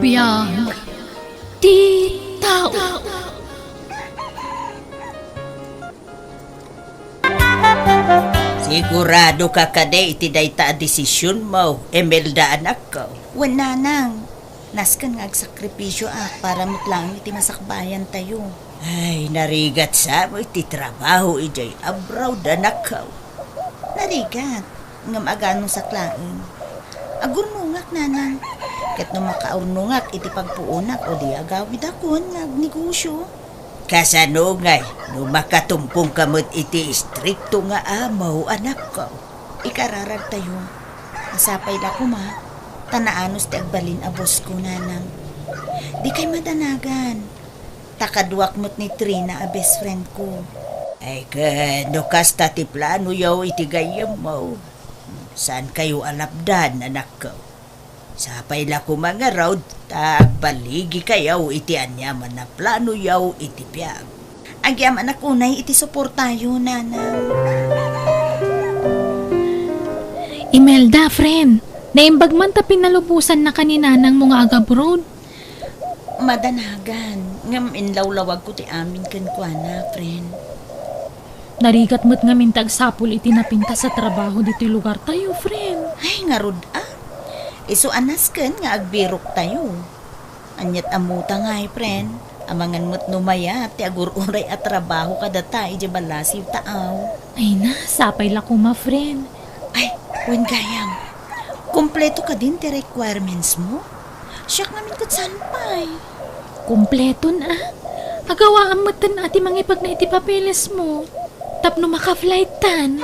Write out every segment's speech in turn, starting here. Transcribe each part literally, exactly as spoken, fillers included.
Biag ti tao. Sigurado ka kadi iti dayta a desisionmo, Imelda, anakko? Wen, nanang. Nasken nga agsakripisio ak para met laeng iti masakbayan tayo. Ay, narigat sa met ti trabaho idiay abroad, anakko. Narigat, ngem aganusak laeng. Agurnongak, nanang. Ket no makaurnongak iti pagpuonak, o di agawidakon nga agnegosio. Kasano ngay no makatumpongka met iti istrikto nga amo, anakko? Ikararagtayo. Sapay la koma, ta naanus ti agbalin a boss ko, nanang. Dikay madanagan. Ta kaduak met ni Trina a best friend ko. Ay, ket no kasta ti planoyo iti gayyemmo, saankayo a lapdan, anakko. Sapay la koma ngarud, ta agbaligikayo iti aniaman a planoyo iti biag. Agyamanak unay iti suportayo, nanang. Imelda, friend, naimbag man ta pinalubosannaka ni nanangmo nga agabroad. Madanagan, ngem inlawlawagko ti amin kenkuana, friend. Narigat met ngamin ti agsapul iti napintas a trabaho ditoy lugartayo, friend. Ay, ngarud a. Isu a nasken nga agbiroktayo. Ania't ammota ngay, friend? Amangan met no mayat ti agur-uray a trabaho kadata idiay balasiw ta aw. Ay na, sapay la koma, friend. Ay, wen gayam. Kompleto kadin ti requirements mo? Siak ngamin ket saan pay? Kompleton a. Agawaan metten a ti mangipagna iti papeles mo. Tapno maka-flight tan.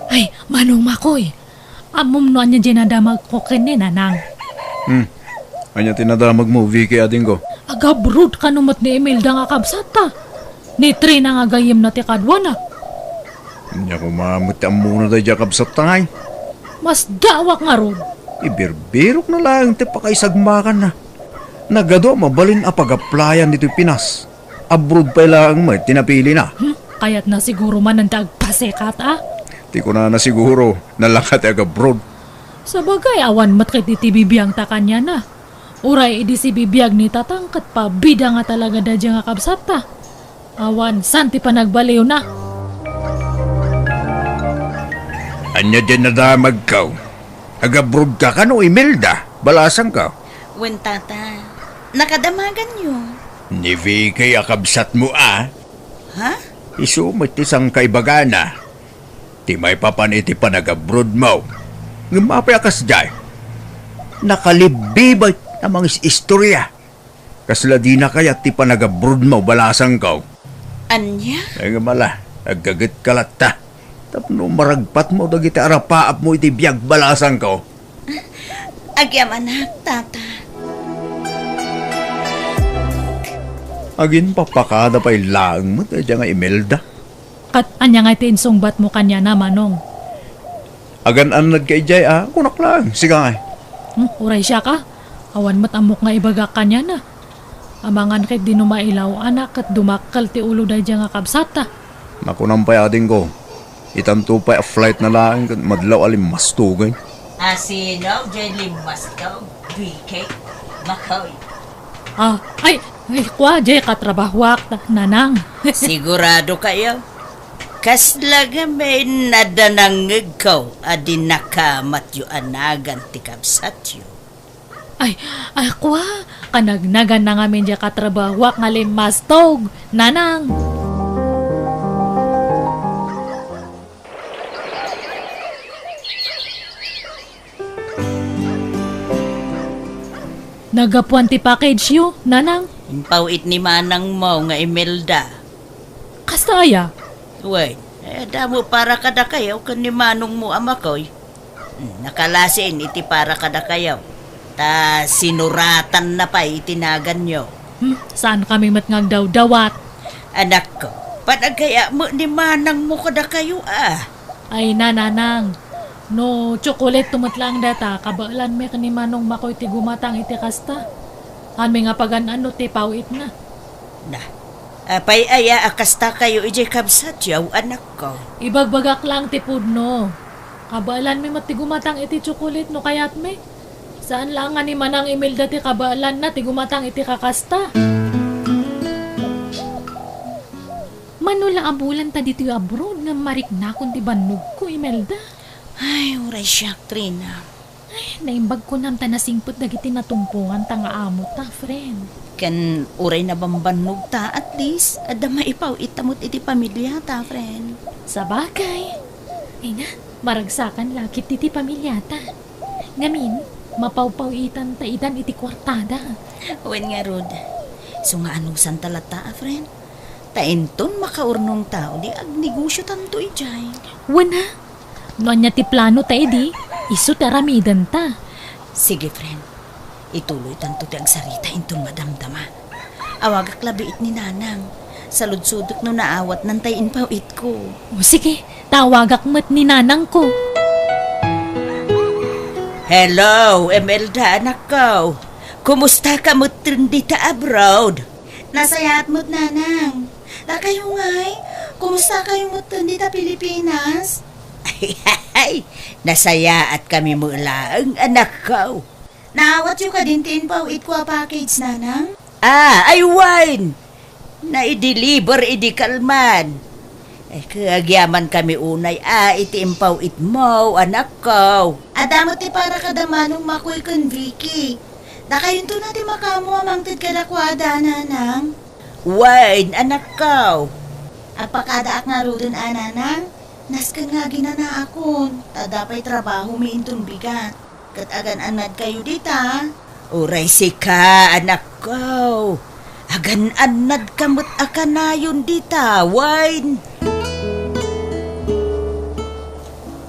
Ay, Manong Makoy, ammom no ania diay nadamagko ken ni Nanang? Hmm. Ania ti nadamagmo, Vicky, adingko? Agabroad kano met ni Imelda nga kabsatta. Ni Trina nga gayyemna ti kaduana. Ania koma met ti ammona daydiay a kabsatta ngay? Masdaawak ngarud. Ibirbirokna laeng ti pakaisagmakanna. Nagadu a mabalin a pag-applyan ditoy Pinas. Abroad pay laeng met ti napilina. Hmm, kayatna siguro manen ti agpasekat, a? Ti kunana siguro, nalaka ti agabroad. Sabagay, awan met ket iti bibiangta kaniana. Uray idi sibibiag ni Tatang ket pabida nga talaga daydiay nga kabsatta. Awan saan ti panagbaliwna. Ania diay nadamagko? Agabroad ka kano, Imelda? Balasangko. Wen, Tata. Nakadamaganyo. Ni Vicky a kabsatmo a? Ha? Isu met ti sangkaibagana. Ti maipapan iti panagabroadmo. Ngem apay a kasdiay? Nakalibbibay a mangis-istorya. Kasla dina kayat ti panagabroadmo, balasangko. Ania? Ay, ngem ala, aggagetka latta. Tapno maragpatmo dagiti arapaapmo iti biag, balasangko. Agyamanak, Tata. Aginpapakada pay laeng met daydiay nga Imelda. Ket ania ngay ti insungbatmo kaniana, Manong? Agan-annadka idiay a, kunak laeng, sika ngay. Hmm, uray siak a, awan met ammok nga ibagak kaniana. Amangan ket di no mailaw-anak ket dumakkel ti ulo daydiay nga kabsatta. Nakunam pay, adingko, itanto pay a flightna laeng ket madlaw a limmastogen. A sino diay limmastog? Vicky? Makoy? Ah, ay, ay, kua, diay katrabahoak, ta-, Nanang. Sigurado kayo? Kasla ngamin nadanangngegko a di nakamatyo a nagan ti kabsatyo. Ay, ay, kua, kanagnagan na ngamin diay katrabahoak nga limmastog, Nanang. Naggapuan ti package-yo, Nanang? Impaw-it ni manangmo nga Imelda. Kasta aya? Wen, eh, damo para kadakayo ken ni manongmo a Makoy. Hmm, nakalasin iti para kadakayo. Ta sinuratanna pay iti naganyo. Hmm, saankami met nga agdawdawat. Anakko, panagayat met ni manangmo kadakayo a. Ay na, Nanang. No tsokoleto met laeng dayta, kabaelanmi ken ni Manong Makoy ti gumatang iti kasta. Saanmi nga pagan-anno ti paw-itna. Na, apay aya a kastakayo idiay kabsatyo, anakko? Ibagbagak laeng ti pudno. Kabaelanmi met ti gumatang iti tsokolit no kayatmi. Saan laeng nga ni Manang Imelda ti kabaelanna ti gumatang iti kakasta. Mano la a bulan ta ditoy abroad ngem mariknakon ti bannogko, Imelda. Ay, uray siak, Trina. Ay, naimbag kunam ta nasingpet dagiti natumpongan ta nga amo ta, friend. Ken uray nabambannog ta, at least, adda maipaw-it ta met iti pamilya ta, friend. Sabagay. Ay na, maragsakan la ket iti pamilya ta. Ngamin, mapawpaw-itan ta idan iti kuartada. Wen ngarud, isu nga anusan ta latta a friend. Ta inton makaurnong ta, di agnegosyo tanto idiay. Wen a, no ania ti plano ta idi, isu ti aramiden ta. Sige, friend. Ituloy tanto ti agsarita inton madamdama. Awagak labiit ni Nanang. Saludsodek no naawatnan tay impaw-itko. O, sige, tawagak met ni Nanangko. Hello, Imelda, anakko. Kumusta ka met dita abroad? Nasayaat met, Nanang. Dakayo ngay, kumusta kayo met dita Pilipinas? Ay, nasayaat kami met laeng, anakko. Naawatyo kadin ti impaw-itko a package, Nanang? Ah, ay wen! Naideliver idi kalman. Ay, agyaman kami unay a iti impaw-itmo, anakko. Adda met ti para kada Manong Makoy ken Vicky. Dakayonto na ti makaammo a mangted kadakuada, Nanang. Wen, anakko. Agpakadaak ngaruden a, Nanang. Nasken nga aginanaakon, ta adda pay trabahomi inton bigat. Ket agan-annadkayo dita. Uray sika, anakko. Agan-annadka met a kanayon dita, wen.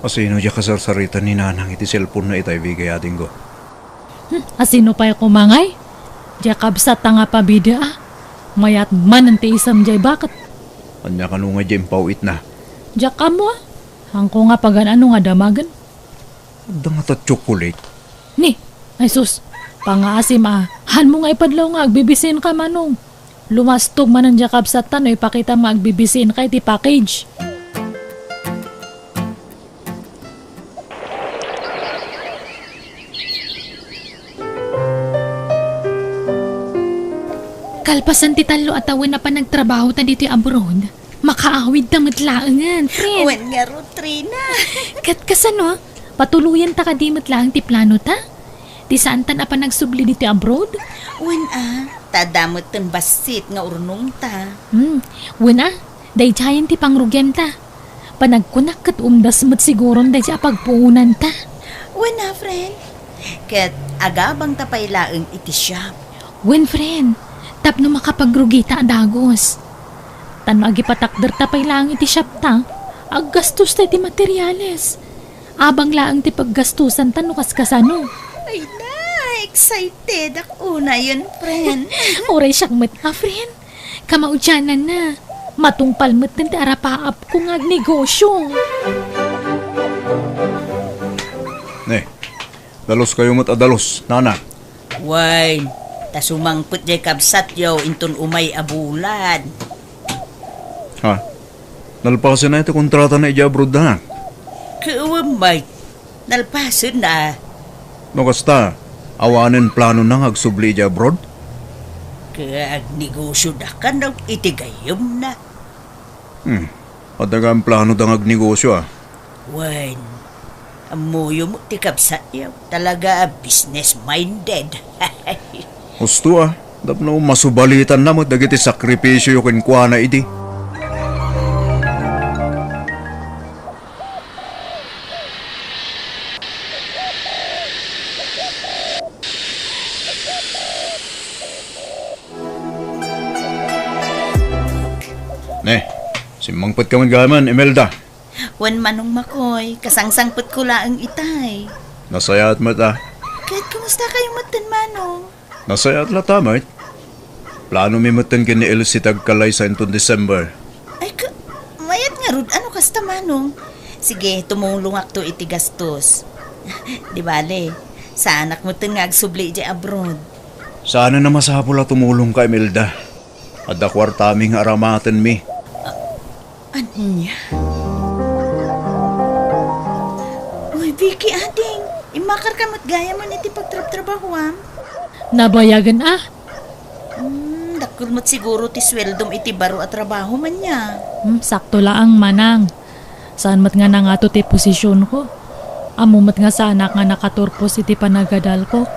Asino diay kasarsarita ni Nanang iti cellphone-na itay, Vicky, adingko? Hmm, asino pay koma ngay? Diay kabsatta nga pabida a. Mayat manen ti isem diay baket. Ania kano nga diay impaw-itna? Diak ammo a. Haanko nga pagan-ano nga damagen. Adda ngata tsokolate? Ni, ay sus, pangaasim a. Haanmo nga ipadlaw nga agbibisienka, Manong. Lumastog manen diay kabsatta no ipakitam nga agbibisienka iti package. Kalpasan ti tallo a tawen a panagtrabahota ditoy abroad, makaawidta met laengen, friend. Wen ngarud, Trina. Ket kasano? Patuloyanta kadi met laeng ti planota? Ti saantan a panagsubli ditoy abroad? Wen a, ta adda metten bassit nga urnongta. Hmm, wen a, daydiayen ti pangrugianta. Panagkunak ket umdas met siguron daydiay a pagpuonanta. Wen a, friend. Ket agabangta pay laeng iti shop. Wen, friend, tapno makapagrugita a dagus. Ta no agipatakderta pay laeng iti shopta, aggastosta iti materiales. Abang laeng ti paggastusanta no kaskasano. Ay na, excited ak unayen, friend. Uray siak met a, friend. Kamaudiananna, matungpal metten ti arapaapko nga agnegosyo. Ne, dalos kayo met a dalos, nana. Wen, ta sumangpet diay kabsatyo inton umay a bulan. Ha? Nalpasenna ti kontratana idiay abroad, ha? Ket wen met, nalpasenna. No kasta, awanen planona nga agsubli idiay abroad? Ket agnegosyoda kano iti gayyemna. Hmm. Adda gayam planoda nga agnegosyo, a. Wen, ammoyo met ti kabsatyo. Talaga a business-minded. Husto, a. Tapno masubalitanna met dagiti sakripisioyo kenkuana idi. Ne, simmangpetka met gayam, Imelda. Wen, Manong Makoy, kasangsangpetko laeng itay. Nasayaat met, a. Ket kumusta kayo metten, Manong? Nasayaat latta met. Planomi metten ken ni Elsie ti agkalaysa inton December. Ay, ka-, mayat ngarud, ano kasta, Manong? Sige, tumulongakto iti gastos. Di bale, saanak metten nga agsubli idiay abroad. Saanen a masapul a tumulongka, Imelda. Adda kuartami nga aramatenmi. Ania? Vicky, ading, immakarka met gayam iti pagtrabtrabahuam? Nabayagen a. Hmm, dakkel met siguro ti sueldom iti baro a trabaho man nia. Hmm, sakto laeng, manang. Saan met nga nangato ti posisionko. Ammo met nga saanak nga nakaturpos iti panagadalko.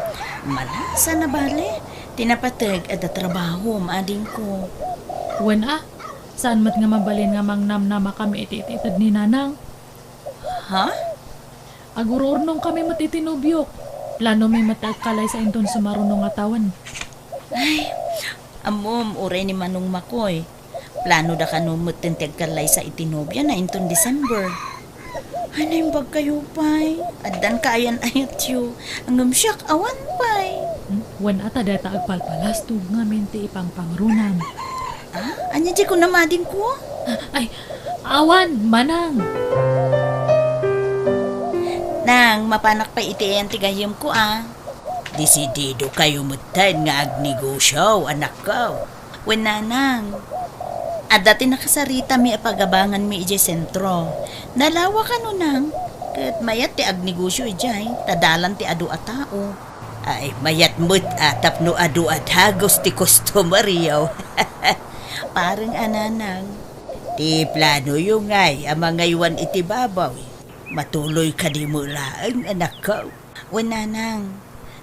Manang, saan a bale. Ti napateg, adda trabahom, adingko. Wen a, saan met nga mabalin nga mangnamnamakami iti itited ni nanang. Ha? Agururnongkami met iti nobiok. Planomi met ti agkalaysa inton sumaruno nga tawen. Ay, ammom, uray ni Manong Makoy. Planoda kano metten ti agkalaysa iti nobiana inton December. Ay, naimbag kayo pay. Addan kaayan-ayatyo. Ngem siak, awan pay. Hmm? Wen a ta dayta agpalpalastog ngamin ti ipangpangrunam. Ah, ania diay kunam, adingko? Ay, awan, manang. Nang, mapanak pay iti ayan ti gayyemko, a. Desidido kayo metten nga agnegosio, anakko. Wen, nanang. Adda ti nakasaritami a pagabanganmi idiay sentro. Nalawa kano, nang. Ket mayat ti agnegosio idiay, ta dalan ti adu a tao. Ay, mayat met a tapno adu a dagus ti customeryo. Pareng a, nanang. Ti planoyo ngay a mangaywan iti baboy, matuloy kadi met laeng, anakko? Wen, nanang.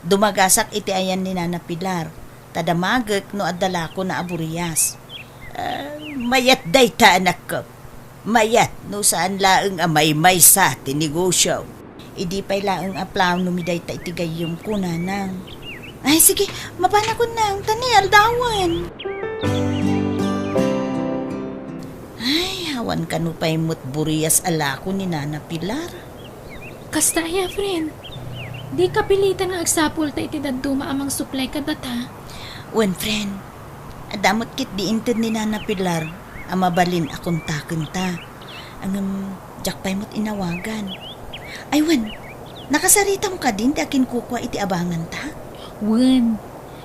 Dumagasak iti ayan ni Nana Pilar, ta damagek no adda lakona a burias. Ah, mayat dayta, anakko. Mayat no saan laeng a maymaysa ti negosio. Idi pay laeng a planomi dayta iti gayyemko, nanang. Ay, sige, mapanakon, nang, ta ni aldawen. Ay, awan kano pay met burias a lako ni Nana Pilar. Kasta aya, friend? Di kapilitan nga agsapulta iti dadduma a mangsuplay kadata? Wen, friend. Adda met ketdi inted ni Nana Pilar a mabalin a kontakenta. Ngem, diak pay met inawagan. Ay, wen, nakasaritam kadin ti akinkukua iti abanganta? Wen,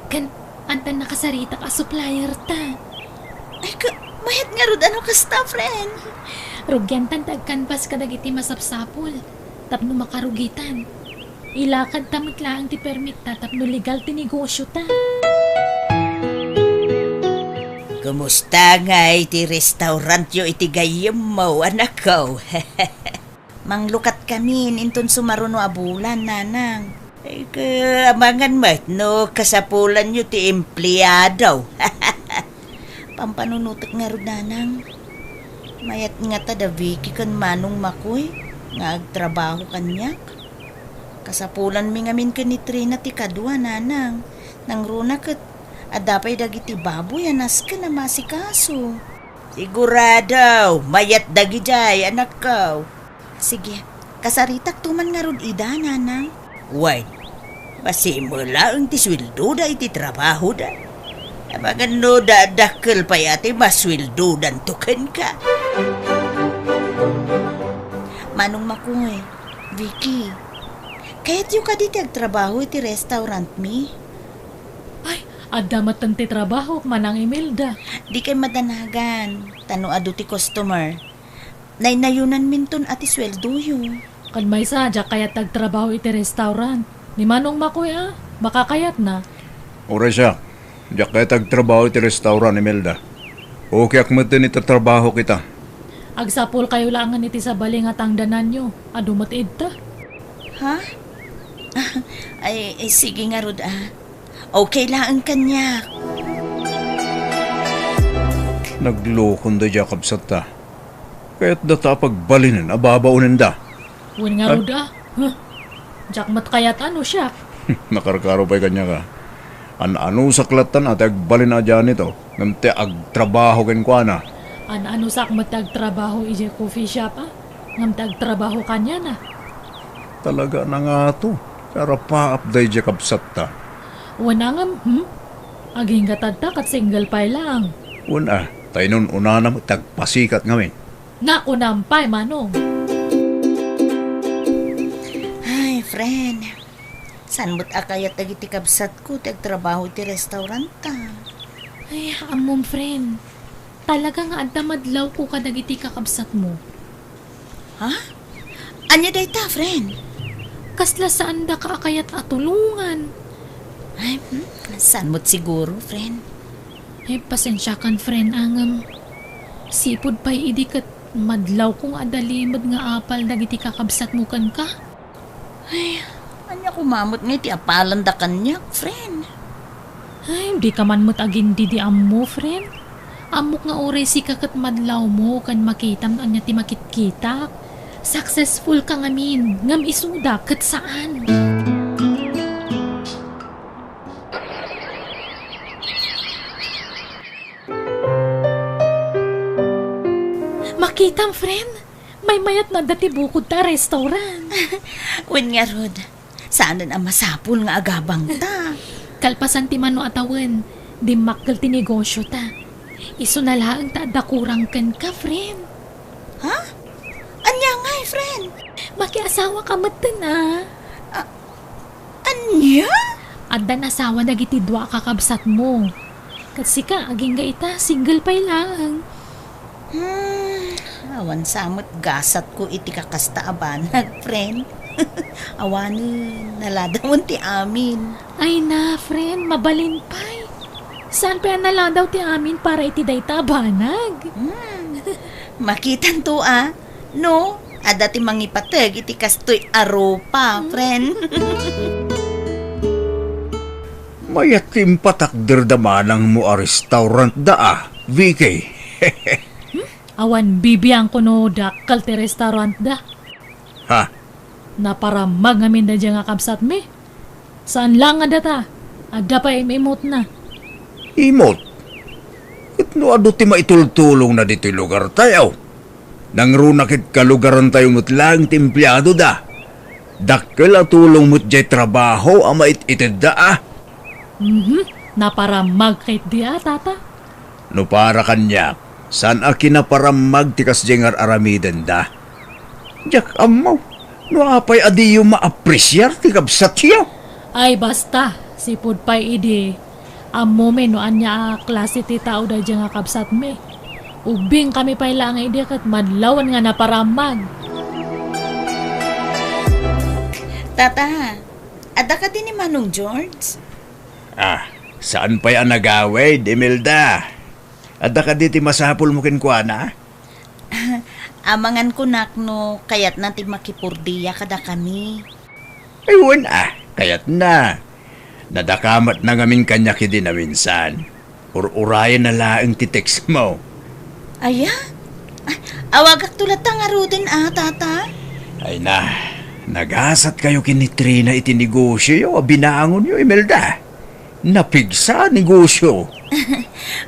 ken addan nakasaritak a supplierta. Ay, ka, mayat ngarud a no kasta, friend. Rugiantan ti agkanbas kadagiti masapsapul tapno makarugitan. Ilakadta met laeng ti permitta tapno legal ti negosiota. Kumusta ngay ti restaurantyo iti gayyemmo, anakko? Manglukatkamin inton sumaruno a bulan, nanang. Ay, ka, amangan met no kasapulanyo ti empleado. Pampanunotek ngarud, nanang. Mayat ngata da Vicky ken Manong Makoy nga agtrabaho kaniak. Kasapulanmi ngamin ken ni Trina ti kadua, nanang. Nangruna ket adda pay dagiti baboy a nasken a maasikaso. Sigurado, mayat dagidiay, anakko. Sige, kasaritakto man ngarud ida, nanang. Wen, masima laeng ti sueldoda iti trabahoda. Amangan no da-, dakkel pay a ti masueldodanto kenka. Manong Makoy, Vicky, kayatyo kadi ti agtrabaho iti restaurantmi? Ay, adda metten ti trabahok, Manang Imelda. Dikay madanagan, ta no adu ti customer, naynayonanminton a ti sueldoyo. Ken maysa, diak kayat ti agtrabaho iti restaurant. Ni Manong Makoy a, makakayatna. Uray siak, diak kayat ti agtrabaho iti restaurant, Imelda. Okayek metten iti trabahok ita. Agsapulkayo laengen iti sabali nga tangdananyo. Adu met idta. Ha? Ay, ay, sige ngarud a. Okay laeng kaniak. Naglokon daydiay a kabsatta. Kayatdata a pagbalinen a babaonenda. Wen ngarud a. Huh. Diak met kayat a no siak. Nakarkaro pay kaniak a. An-anusak lattan a ti agbalin a diay nito, ngem ti agtrabaho kenkuana. An-anusak met ti agtrabaho idiay coffee shop a, ngem ti agtrabaho kaniana. Talaga a nangato ti arapaap daydiay kabsatta. Wen a ngem, hmm? Agingga tadta ket single pay laeng. Wen a, ta inun-unana met ti agpasikat ngamin. Nakunam pay, Manong. Ay, friend. Saan met a kayat dagiti kabsatko ti agtrabaho iti restauranta? Ay, ammom, friend. Talaga nga adda madlawko kadagiti kakabsatmo. Ha? Ania dayta, friend? Kasla saandaka a kayat a tulongan. Ay, hmm, saan met siguro, friend? Ay, pasensiakan, friend, a ngem sipud pay idi ket madlawko nga adda limed nga apal dagiti kakabsatmo kenka. Ay, ania koma met nga iti apalanda kaniak, friend? Ay, dika man met agindidi ammo, friend. Ammok nga uray sika ket madlawmo ken makitam no ania ti makitkitak. Successful ka ngamin, ngem isuda ket saan. Makitam, friend. Maymayat no adda ti bukod ta a restaurant. Wen ngarud, saanen a masapul nga agabangta. Kalpasan ti mano a tawen, dimmakkel ti negosio ta. Isuna laeng ta adda kurang kenka, friend. Ha? Ania ngay, friend? Makiasawa ka metten, a. Ah, ania? Addan asawa dagiti dua a kakabsatmo. Ket sika, agingga ita, single pay laeng. Hmm, awan sa met gasatko iti kakasta a banag, friend. Awanen, naladawen ti amin. Ay na, friend, mabalin pay. Saan pay a naladaw ti amin para iti dayta a banag? Hmm, makitanto a. No, adda ti mangipateg iti kastoy a rupa, friend. Mayat ti impatakderda manangmo a restaurantda a, Vicky. Awan bibiangko no dakkel ti restaurantda. Ha? Naparammag ngamin daydiay nga kabsatmi. Saan laeng a data, adda pay im-imutna. Imut? Ket no adu ti maitultulongna ditoy lugartayo? Nangruna ket kalugarantayo met laeng ti empleadoda. Dakkel a tulong met diay trabaho a mait-itedda a. Mhm, naparammag ketdi a, tata. No para kaniak, saan a kinaparammag ti kasdiay nga ar-aramidenda. Diak ammo no apay a diyo maapresiar ti kabsatyo. Ay, basta, sipud pay idi, ammomi no ania a klase ti tao daydiay nga kabsatmi. Ubbingkami pay laeng idi ket madlawen nga naparammag. Tata, adda kadi ni Manong George? Ah, saan pay a nagawid, Imelda? Adda kadi ti masapulmo kenkuana? Amangan kunak no kayatna ti makipurdia kadakami. Ay, wen a, kayatna. Nadakamatna ngamin kaniak idi naminsan. Ur-urayenna laeng ti textmo. Aya? Ay, awagakto latta ngaruden a, tata? Ay na, nagasatkayo ken ni Trina iti negosioyo a binangonyo, Imelda. Napigsa a negosio.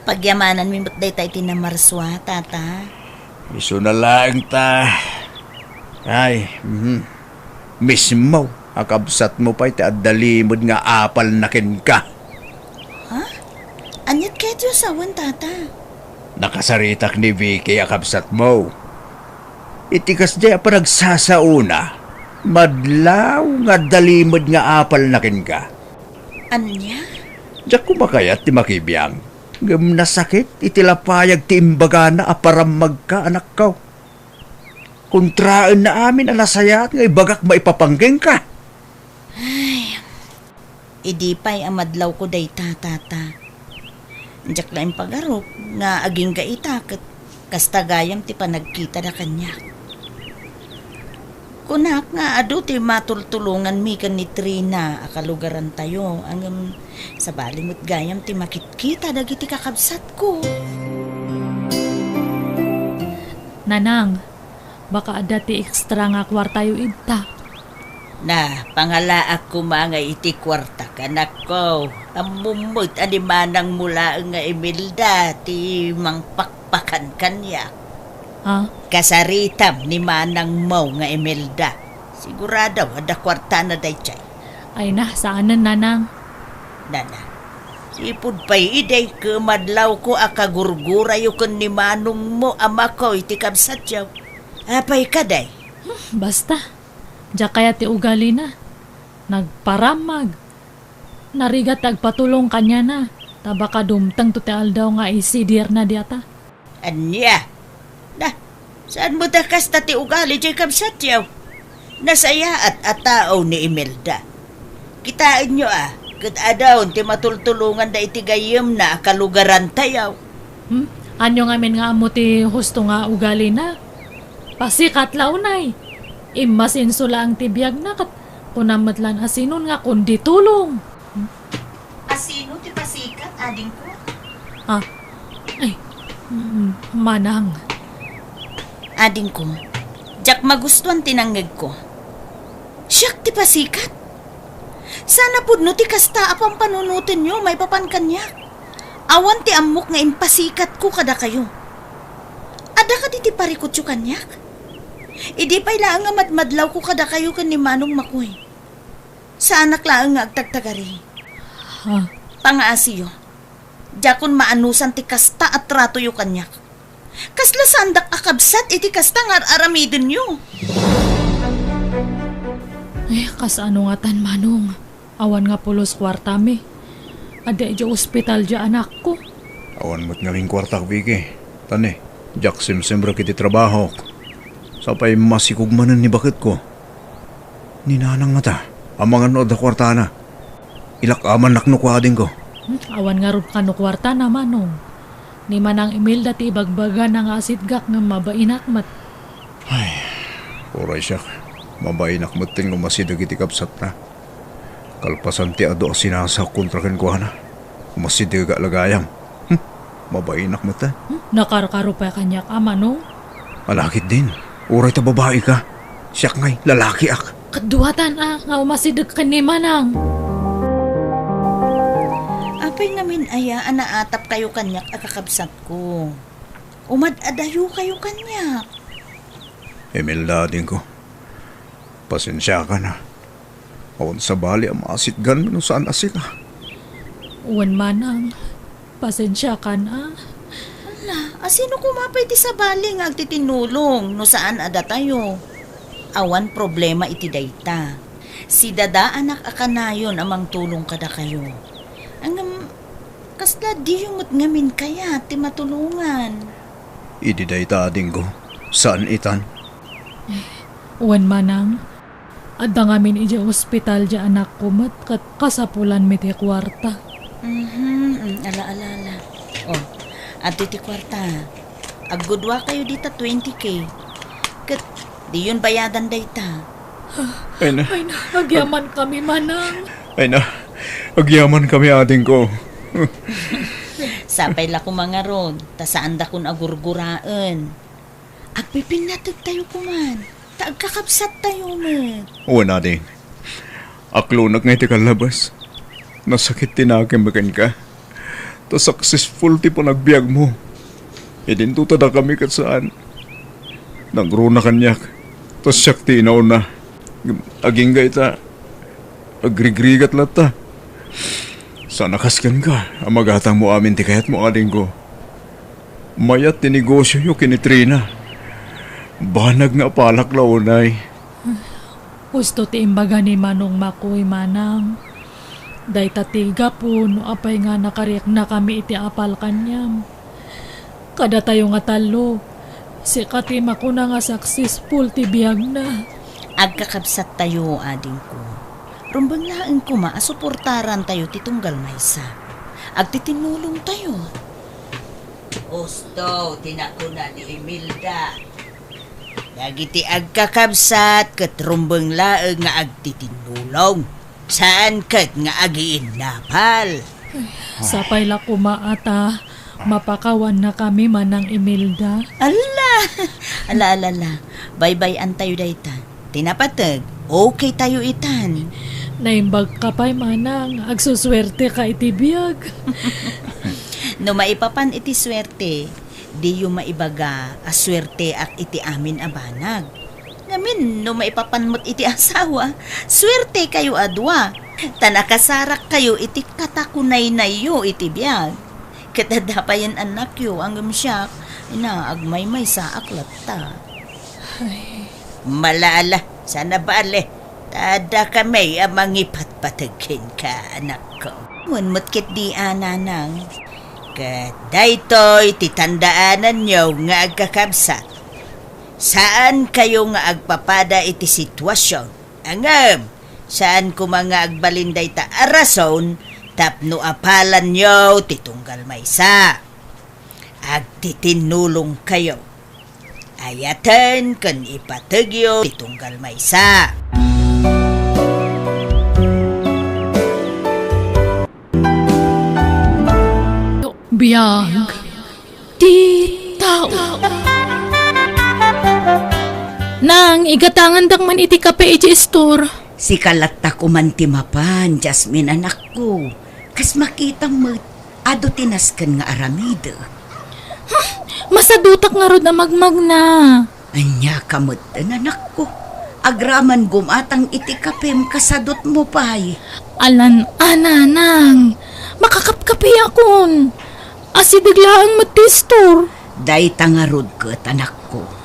Pagyamananmi met dayta iti namarsua, tata. Isuna laeng ta. Ay, mhm. Mismo a kabsatmo pay ti adda limed nga apalna kenka. Ha? Aniat ketdi a sawen, tata? Nakasaritak ni Vicky a kabsatmo. Iti kasdiay a panagsasaona, madlaw nga adda limed nga apalna kenka. Ania? Diak koma kayat ti makibiang, ngem nasakit iti lapayag ti imbagana a parammagka, anakko. Kontraenna amin a nasayaat nga ibagak maipapanggengka. Ay, idi pay a madlawko dayta, tata. Diak la impagarup nga agingga ita ket kasta gayam ti panagkitada kaniak. Kunak nga adu ti matultulonganmi ken ni Trina a kalugarantayo, ngem sabali met gayam ti makitkita dagiti kakabsatko. Nanang, baka adda ti extra nga kuartayo idta. Na, pangalaak koma nga iti kuarta, kanakko. Ammom met a ni manangmo laeng nga Imelda ti mangpakpakan kaniak. Ha? Kasaritam ni manangmo nga Imelda. Sigurado, adda kuartana daydiay. Ay na, saanen, nanang. Nana, sipud pay idi, kumadlawko a kagurgurayo ken ni manongmo a mako iti kabsatyo. Apay kadi? Hmm, basta. Diak kayat ti ugalina. Nagparammag. Narigat ti agpatulong kaniana, ta baka dumtengto ti aldaw nga isidirna diata. Ania? Na, saan met a kasta ti ugali diay kabsatyo? Nasayaat a tao ni Imelda. Kitaenyo a, ket adun ti matultulonganda iti gayyemna a kalugarantayo. Hmm? Ania ngamin nga ammo ti husto nga ugalina? Pasikat la unay. Immasinso laeng ti biagna ket kunam met laeng a sinon nga kundi tulong. Asino ti pasikat, adingko? Ah, ay, mm, manang. Adingko, diak magustuan ti nangngegko. Siak ti pasikat? Saan a pudno ti kasta a pampanunotenyo maipapan kaniak. Awan ti ammok nga impasikatko kadakayo. Adda kadi ti parikutyo kaniak? Idi pay laeng a madmadlawko kadakayo ken ni Manong Makoy. Saanak laeng nga agtagtagari. Ha? Pangaasiyo. Diakon maanusan ti kasta a tratoyo kaniak. Kasla saandak a kabsat iti kasta nga ar-aramidenyo. Eh, kasano ngatan, Manong? Awan nga pulos kuartami. Adda idiay ospital diay anakko. Awan met ngamin kuartak, Vicky. Tani, diak simsimrek iti trabahok. Sapay masikog manen ni baketko. Ni nanang ngata, amangan no adda kuartana. Ilak-amannak no kua, adingko. Hmm, awan ngarud kano kuartana, Manong. Ni Manang Imelda ti ibagbagana nga asitgak ngem mabainak met. Ay, uray siak. Mabainak metten nga umasideg iti kabsatna. Kalpasan ti adu a sinasaok kontra kenkuana, umasidegak la gayam. Hmm, mabainak metten. Hmm, nakarkaro pay kaniak a, Manong? Ala ketdin, uray ta babaika. Siak ngay, lalakiak. Kaduatan a nga umasideg ken ni Manang. Apay ngamin aya a naatapkayo kaniak a kakabsatko? Umad-adayokayo kaniak. Imelda, adingko. Pasensiakan a. Awan sabali a maasitganmi no saan a sika. Wen, Manang. Pasensiakan a. Ala, asino koma pay ti sabali nga agtitinnulong no saan a datayo? Awan problema iti dayta. Sidadaanak a kanayon a mangtulong kadakayo. Ngem, kasla diyo met ngamin kayat ti matulongan? Idi dayta, adingko, saan itan? Wen, Manang. Adda ngamin idiay ospital diay anakko met ket kasapulanmi ti kuarta. Mhm, mm, ala, ala, ala. O, adtoy ti kuarta. Aggudua kayo dita twenty K. Ket diyon bayadan dayta. Ay na. Ay na, agyaman kami, Manang. Ay na, agyaman kami, adingko. Sapay la koma ngarud, ta saandakon a gurguraen. Agpipinnategtayo koman, ta agkakabsattayo met. Wen, ading. Aklonek nga iti kallabas. Nasakit ti nakemmi kenka. Ta successful ti panagbiagmo. Idinto ta dakami ket saan. Nangruna kaniak. Ta siak ti inauna. Agingga ita. Agrigrigat latta. Saan a kas kenka a magatangmo amin ti kayatmo, adingko. Mayat ti negosioyo ken ni Trina. Banag nga apalak la unay. Husto ti imbaga ni Manong Makoy, Manang. Dayta ti gapu no apay nga nakariaknakami iti apal kaniam. Kadatayo nga tallo, sika ti makuna nga successful ti biagna. Agkakabsattayo, adingko. Rumbeng laeng koma a suportarantayo ti tunggal maysa. Agtitinnulongtayo. Husto ti nakuna ni Imelda. Dagiti agkakabsat ket rumbeng laeng nga agtitinnulong. Saan ket nga agiinnapal. Sapay la koma a ta mapakawannakami, Manang Imelda. Ala! Ala, ala, ala. Baybay-antayo dayta. Ti napateg, okay tayo itan. Naimbagka pay, Manang. Agsusuerteka iti biag. No maipapan iti suerte, diyo maibaga a suerteak iti amin a banag. Ngamin, no maipapan met iti asawa, suertekayo a dua. Ta nakasarakkayo iti katakunaynayyo iti biag. Ket adda payen annakyo, ngem siak, ina, agmaymaysaak latta. Ay. Ala, ala, saan a bale. Ta adda kami a mangipatpateg kenka, anakko. Wen met ketdi a, Nanang. Ket daytoy ti tandaananyo nga agkakabsat. Saan kayo nga agpapada iti sitwasyon. Ngem, saan koma nga agbalin dayta a rason tapno apalanyo ti tunggal maysa. Agtitinnulong kayo. Ayaten ken ipategyo ti tunggal maysa. Biag ti tao. Nang, igatangandak man iti kape iti istor. Sika latta koman ti mapan, Jasmine, anakko. Kas makitam met, adu ti nasken nga aramidek. Hmm, masadutak ngarud a magmagna. Ania ka metten, anakko? Agraman gumatang iti kapem kasadutmo pay. Alan a, nanang, makakapkapiakon. Asideg laeng met ti istor. Dayta ngarud ket, anakko.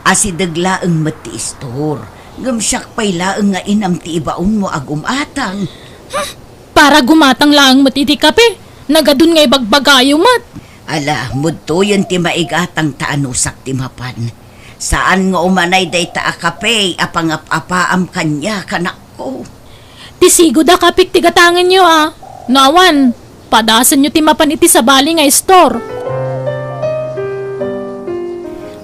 Asideg laeng met ti istor. Ngem siak pay laeng nga inam ti ibaonmo a gumatang. Hmm, para gumatang laeng met iti kape. Nagadun nga ibagbagayo met. Ala, mudtoyen ti maigatang ta anusak ti mapan. Saan nga umanay dayta a kape a pangap-apaam kaniak, anakko. Ti sigud a kapek ti gatangenyo, a. No awan, padasenyo ti mapan iti sabali nga istor.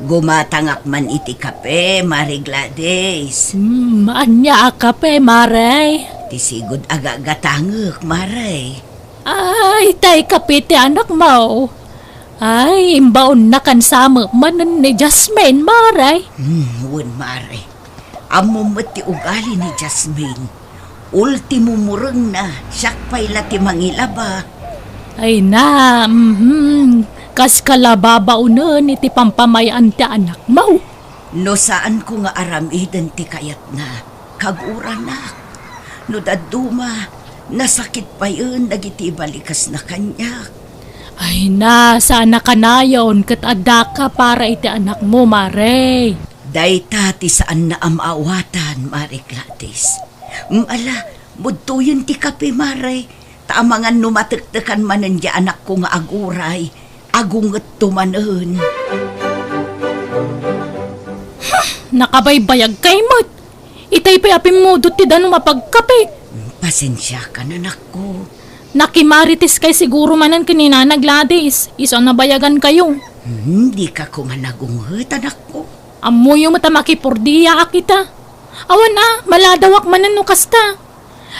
Gumatangak man iti kape, Mare Gladys. Hmm, ania a kape, Mare? Ti sigud a gagatangek, Mare. Ay, tay kape ti anakmo. Ay, imbaonna kansamek manen ni Jasmine, Mare. Hmm, wen, Mare. Ammom met ti ugali ni Jasmine. Ultimo murengna, siak pay la ti mangilaba. Ay na, mhm. Kas ka la babaonen iti pampamay-an ti anakmo. No saanko nga aramiden ti kayatna, kaguranak. No dadduma, nasakit payen dagiti ibalikasna kaniak. Ay na, saan a kanayon ket addaka para iti anakmo, Mare. Dayta ti saanna a maawatan, Mare Gladys. Ngem ala, mudtoyen ti kape, Mare. Ta amangan no matektekan manen ti anakko nga aguray, agungetto manen. Huh, nakabaybayag kay met. Itay pay a pimmudot ti danum a pagkape. Pasensiakan, anakko. Nakimarites kay siguro manen ken ni Nana Gladys, isu a nabayagan kayo. Hmm, dika koma nagunget, anakko. Ammoyo met a makipurdiaak ita. Awan a, maladawak manen no kasta.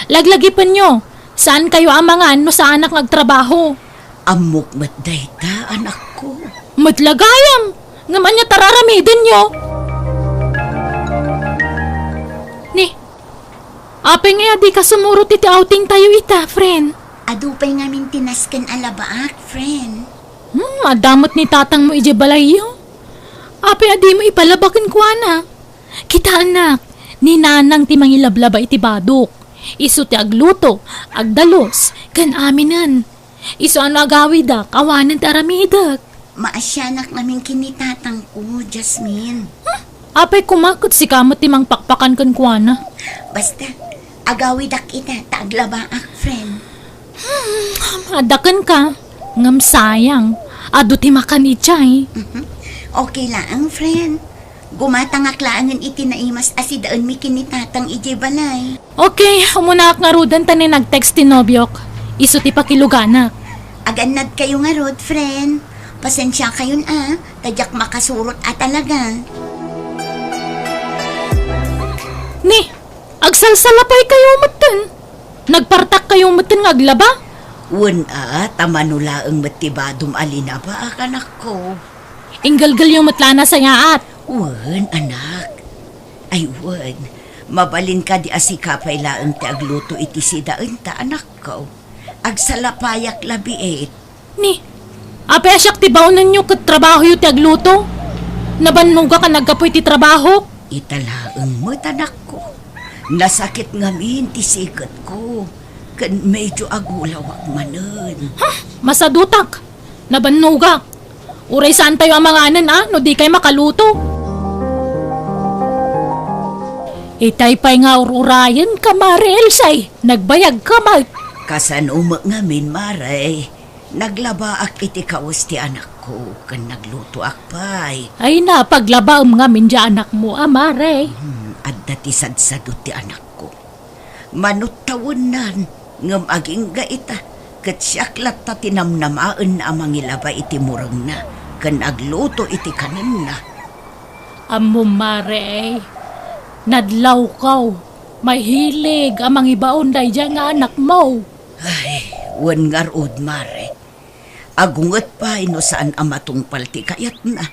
Laglagipenyo, saan kayo a mangan no saanak nga agtrabaho. Ammok met dayta, anakko. Met la gayam, ngem ania ti araramidenyo? Ni, apay ngay a dika sumurot iti outing tayo ita, friend? Adu pay ngamin ti nasken a labaak, friend. Hmm, adda met ni tatangmo idiay balayyo. Apay a dimo ipalaba kenkuana? Kitaanak, ni Nanang ti mangilablaba iti badok. Isu ti agluto, agdalus, ken aminen. Isu a no agawidak, awanen ti aramidek. Maasianak ngamin ken ni tatangko, Jasmine. Hmm? Apay koma ket sika met ti mangpakpakan kenkuana? Basta, agawidak ita ta aglabaak, friend. Hmm, adda kenka, ngem sayang. Adu ti makan idiay. Mhm. Okay laeng, friend. Gumatangak laengen iti naimas a sidaenmi ken ni Tatang idiay balay. Okay, umunaak ngaruden ta ni nag-text ti nobiok. Isu ti pakiluganak. Agannad kayo ngarud, friend. Pasensia kayon a, ta diak makasurot a talaga. Ni, agsalsalapay kayo metten. Nagpartak kayo metten nga aglaba? Wen a, ta mano laeng met ti badom a linaba, anakko. Inggelgelyo met la a nasayaat. Wen, anak. Ay, wen, mabalin kadi a sika pay laeng ti agluto iti sidaenta, anakko. Agsalapayak la biit. Ni, apay a siak ti baonenyo ket trabahoyo ti agluto? Nabannogak a naggapu iti trabahok. Ita laeng met, anakko. Nasakit ngamin ti siketko, ken medyo agulawak manen. Ha? Masadutak. Nabannogak. Uray saantayo a manganen a no dikay makaluto. Itay pay nga ur-urayenka, Mare Elsie. Nagbayagka met. Kasano met ngamin, Mare? Naglabaak iti kawes ti anakko. Oo, ken naglutoak pay. Ay, napaglabaem ngamin diay anakmo, a, Mare. Hmm, adda ti sadsadot ti anakko. Mano tawennan, ngem agingga ita, ket siak latta ti namnamaenna a mangilaba iti murengna ken agluto iti kanenna. Ammom, Mare, nadlawko. Mahilig a mangibaon daydiay nga anakmo. Ay, wen ngarud, Mare. Agunget pay no saan a matungpal ti kayatna.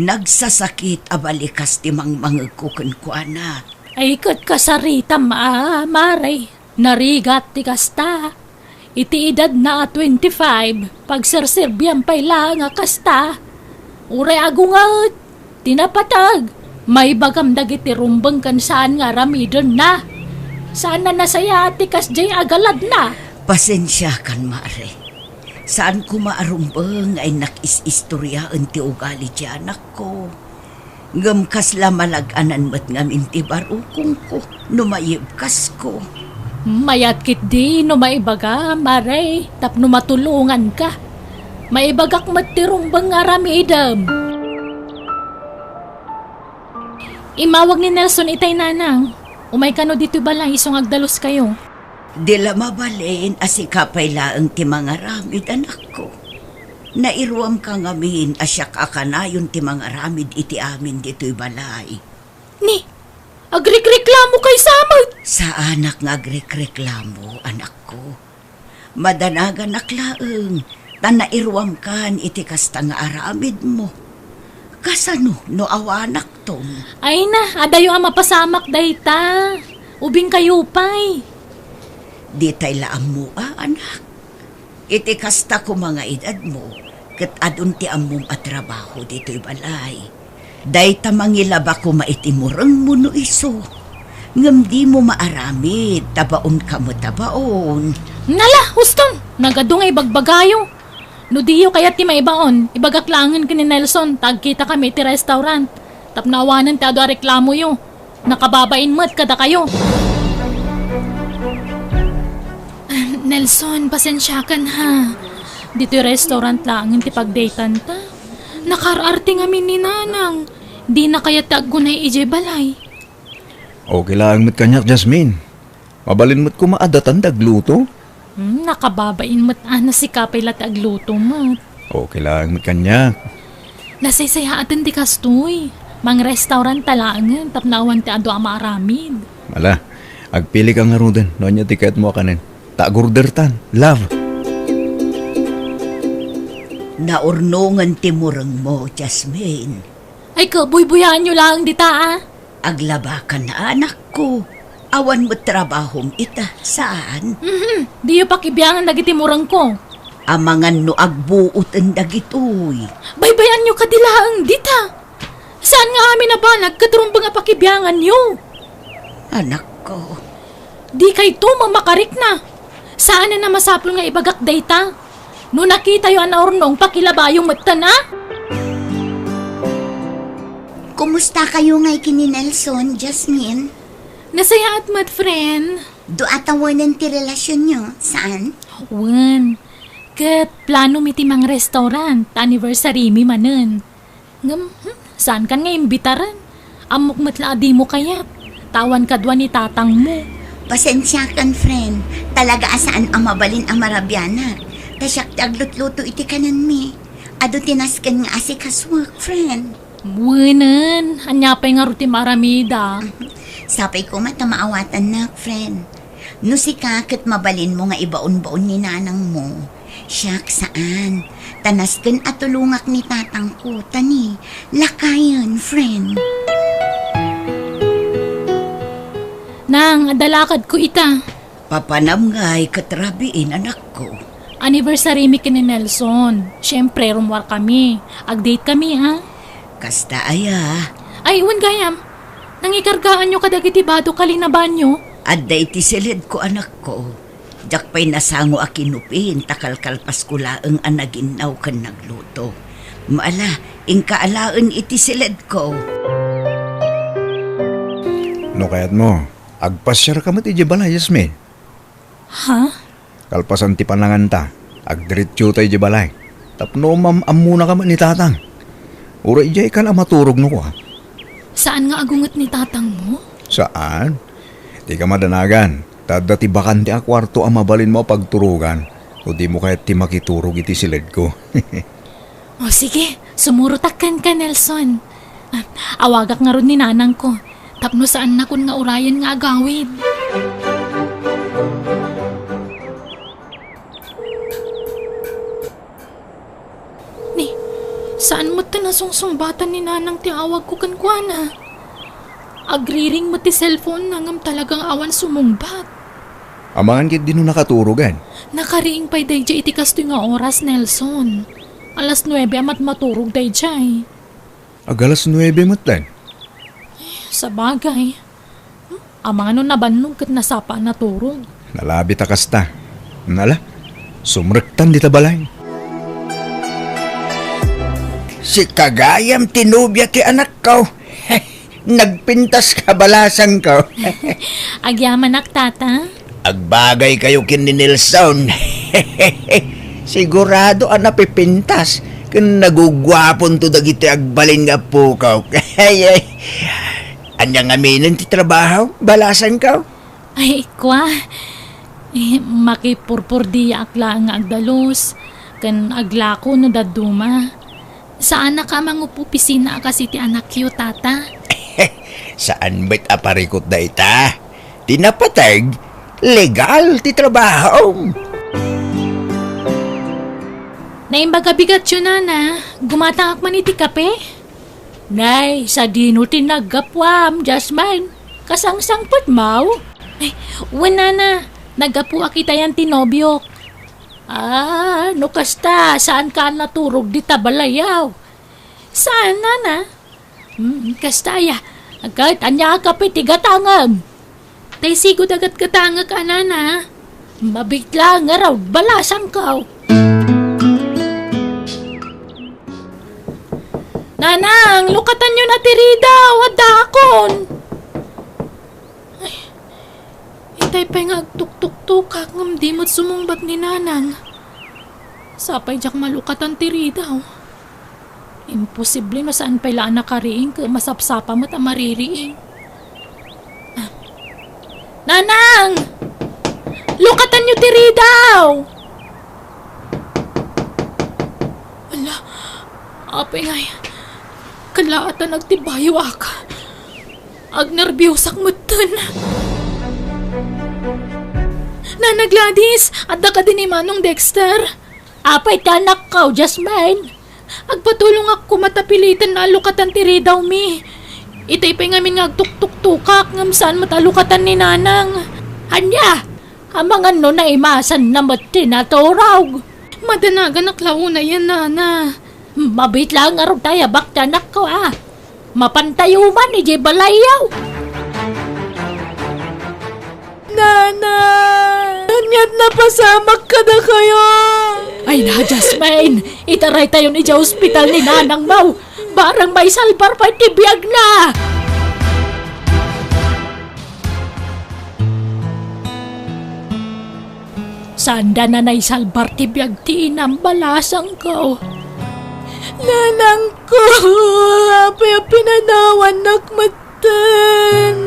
Nagsasakit a balikas ti mangmangegko kenkuana. Ay, ket kasaritam a, Mare. Narigat ti kasta. Iti edadna a twenty-five, pagserserbiam pay laeng a kasta. Uray agunget ti napateg, maibagam dagiti rumbeng ken saan nga aramidenna. Saan a nasayaat ti kasdiay a galadna. Pasensiakan, Mare. Saan koma a rumbeng nga innak is-istoriaen ti ugali ti anakko. Ngem kasla malag-anan met ngamin ti barukongko no maibkasko. Mayat ketdi no maibagam, Mare, tapno matulonganka. Maibagak met ti rumbeng nga aramidem. Immawag ni Nelson itay, Nanang. Umay kano ditoy balay isu nga agdaluskayo. Di la mabalin a sika pay laeng ti mangaramid, anakko. Nairuamka ngamin a siak a kanayon ti mangaramid iti amin ditoy balay. Ni, agrekreklamo kay sa met? Saanak nga agrekreklamo, anakko. Madanaganak laeng, ta nairuamkan iti kasta nga aramidmo. Kasano no awanakton? Ay na, adayo a mapasamak dayta. Ubingkayo pay. Ditay la ammoa, anak. Iti kasta koma nga edadmo, ket adun ti ammom a trabaho ditoy balay. Dayta mangilaba koma iti murengmo no isu. Ngem dimo maaramid, ta baonka met a baon. Nala, huston! Nagadu nga ibagbagayo. No diyo kayat ti maibaon, ibagak laengen ken ni Nelson, ta agkitakami iti restaurant. Tapno awanen ti adu a reklamoyo. Nakababain met kadakayo. Nelson, pasensiakan ha. Ditoy restaurant laengen ti pagdatenta. Nakaar-arte ngamin ni Nanang. Dina kayat ti aggunay idiay balay. Okay laeng met kaniak, Jasmine. Mabalin met koma a datan ti agluto. Hmm, nakababain met a, sika pay la ti agluto met. Okay laeng met kaniak. Nasaysayaaten ti kastoy. Mangrestaurant ta laengen tapno awan ti adu a maaramid. Ala, agpilika ngaruden no ania ti kayatmo a kanen. Ta agordertan, love. Naurnongen ti murengmo, Jasmine. Ay, kabuybuyaanyo laeng dita, a. Aglabakan, anakko. Awan met trabahom ita, saan? Mhm. Diyo pakibiangan dagiti murengko. Amangan no agbuoten dagitoy. Baybayanyo kadi laeng dita. Saan nga amin a banag ket rumbeng a pakibianganyo? Anakko. Dikayto mamakarikna. Saanen a masapul nga ibagak dayta. No nakitayo a naurnong, pakilabayo metten, a? Kumustakayo ngay ken ni Nelson, Jasmine? Nasayaat met, friend. Dua tawenan ti relasionyo, saan? Wen. Ket plano mi ti mangrestaurant, ta anniversary mi manen. Ngem, hmm, saankan nga imbitaren? Ammok met la a dimo kayat. Ta awan kadua ni tatangmo. Pasensiakan, friend. Talaga a saan a mabalin a marabianak. Ta siak ti aglutluto iti kanenmi. Adu ti nasken nga asikasuek, friend. Wenen, ania pay ngarud ti maaramida? Sapay koma ta maawatannak, friend. No sika ket mabalinmo nga ibaonbaon ni nanangmo, siak saan. Ta nasken a tulongak ni tatangko, ta ni, lakayen, friend. Nang, adda lakadko ita. Papanam ngay ket rabiin, anakko. Anniversary mi ken ni Nelson. Siyempre, rummuar kami. Ag-date kami, ha? Kasta aya. Ay, wen gayam. Nangikargaanyo kadagiti badok a linabanyo? Adda iti siledko, anakko. Diak pay nasango a kinupin ta kalkalpasko laeng a naginnaw ken nagluto. Maala, inka alaen iti siledko. No kayatmo, agpasiarka met idiay balay, Jasmine. Ha? Kalpasan ti pananganta, agdiretsota idiay balay. Tapno mam-ammonaka met ni tatang. Uray idiay kan a maturog no kua. Saan nga agunget ni tatangmo? Saan? Dika madanagan. Ta adda ti bakante a kuarto a mabalinmo a pagturogan. No dimo kayat ti makiturog iti siledko. O sige, sumurotak kenka, Nelson. Ah, awagak ngarud ni nanangko. Tapno saannakon nga urayen nga agawid. Ni, saan met ta nasungsungbatan ni nanang ti awagko kenkuana? Agriring met ti cellphone-na ngem talagang awan sumungbat. Amangan ketdi no nakaturogan. Nakariing pay daydiay iti kastoy nga oras, Nelson. Alas nuebe a matmaturog daydiay. Ag alas nuebe met laeng. Sabagay. Hmm? Amangan no nabannog ket nasapa a naturog. Nalabit a kasta. Nala, sumrektan dita balay. Sika gayam ti nobia ti anakko. Nagpintas ka, balasangko. Agyamanak, tata. Agbagay kayo ken ni Nelson. Sigurado a napipintas ken naguguaponto dagiti agbalin nga appuko. Ania ngamin ti trabaho, balasangko? Ay, kua. Eh, makipurpurdiaak laeng nga agdalus, ken aglako no dadduma. Saanak a mangupopisina a kas iti anakyo, tata. Saan met a parikut dayta? Ti napateg, legal ti trabaho. Naimbag a bigatyo, nana. Gumatangak man iti kape? Nay, sadino ti naggapuam, Jasmine? Kasangsangpetmo? Ay, wen, nana. Naggapuak itayan ti nobiok. Ah, no kasta, saanka a naturog dita balayaw? Saan, nana? Hmm, kasta aya. Ket ania a kape ti gatangem? Tay sigo da gatgatangek a, nana. Mabitla ngarud, balasangko. Nanang, lukatanyo na ti ridaw, addaakon. Ay, itay pay nga agtuktuktukak ngem di met sumungbat ni nanang. Sapay diak malukatan ti ridaw. Imposible no saan pay la a nakariing ket masapsapa met a maririing. Ah. Nanang! Lukatanyo ti ridaw! Ala, apay ngay, kalaatan agtibayoak. Agnerbiosak metten. Nana Gladys, adda kadi ni Manong Dexter? Apay ti anakko, Jasmine? Agpatulongak koma ta piliten a lukatan ti ridawmi. Itay pay ngamin nga agtuktuktukak ngem saan met a lukatan ni Nanang. Ania? Amangan no naimasanna met ti naturog. Madanaganak la unayen, nana. Mabit laeng ngarud ta ayabak ti anakko, a. Mapantayo man idiay balayyo. Nana! Ania't napasamak kadakayo? Ay na, Jasmine! Itaraytayon idiay ospital ni nanangmo! Barang maisalbar pay ti biagna! Saanda a naisalbar ti biag ti inam, balasangko. Nanangko, apay a pinanawannak metten?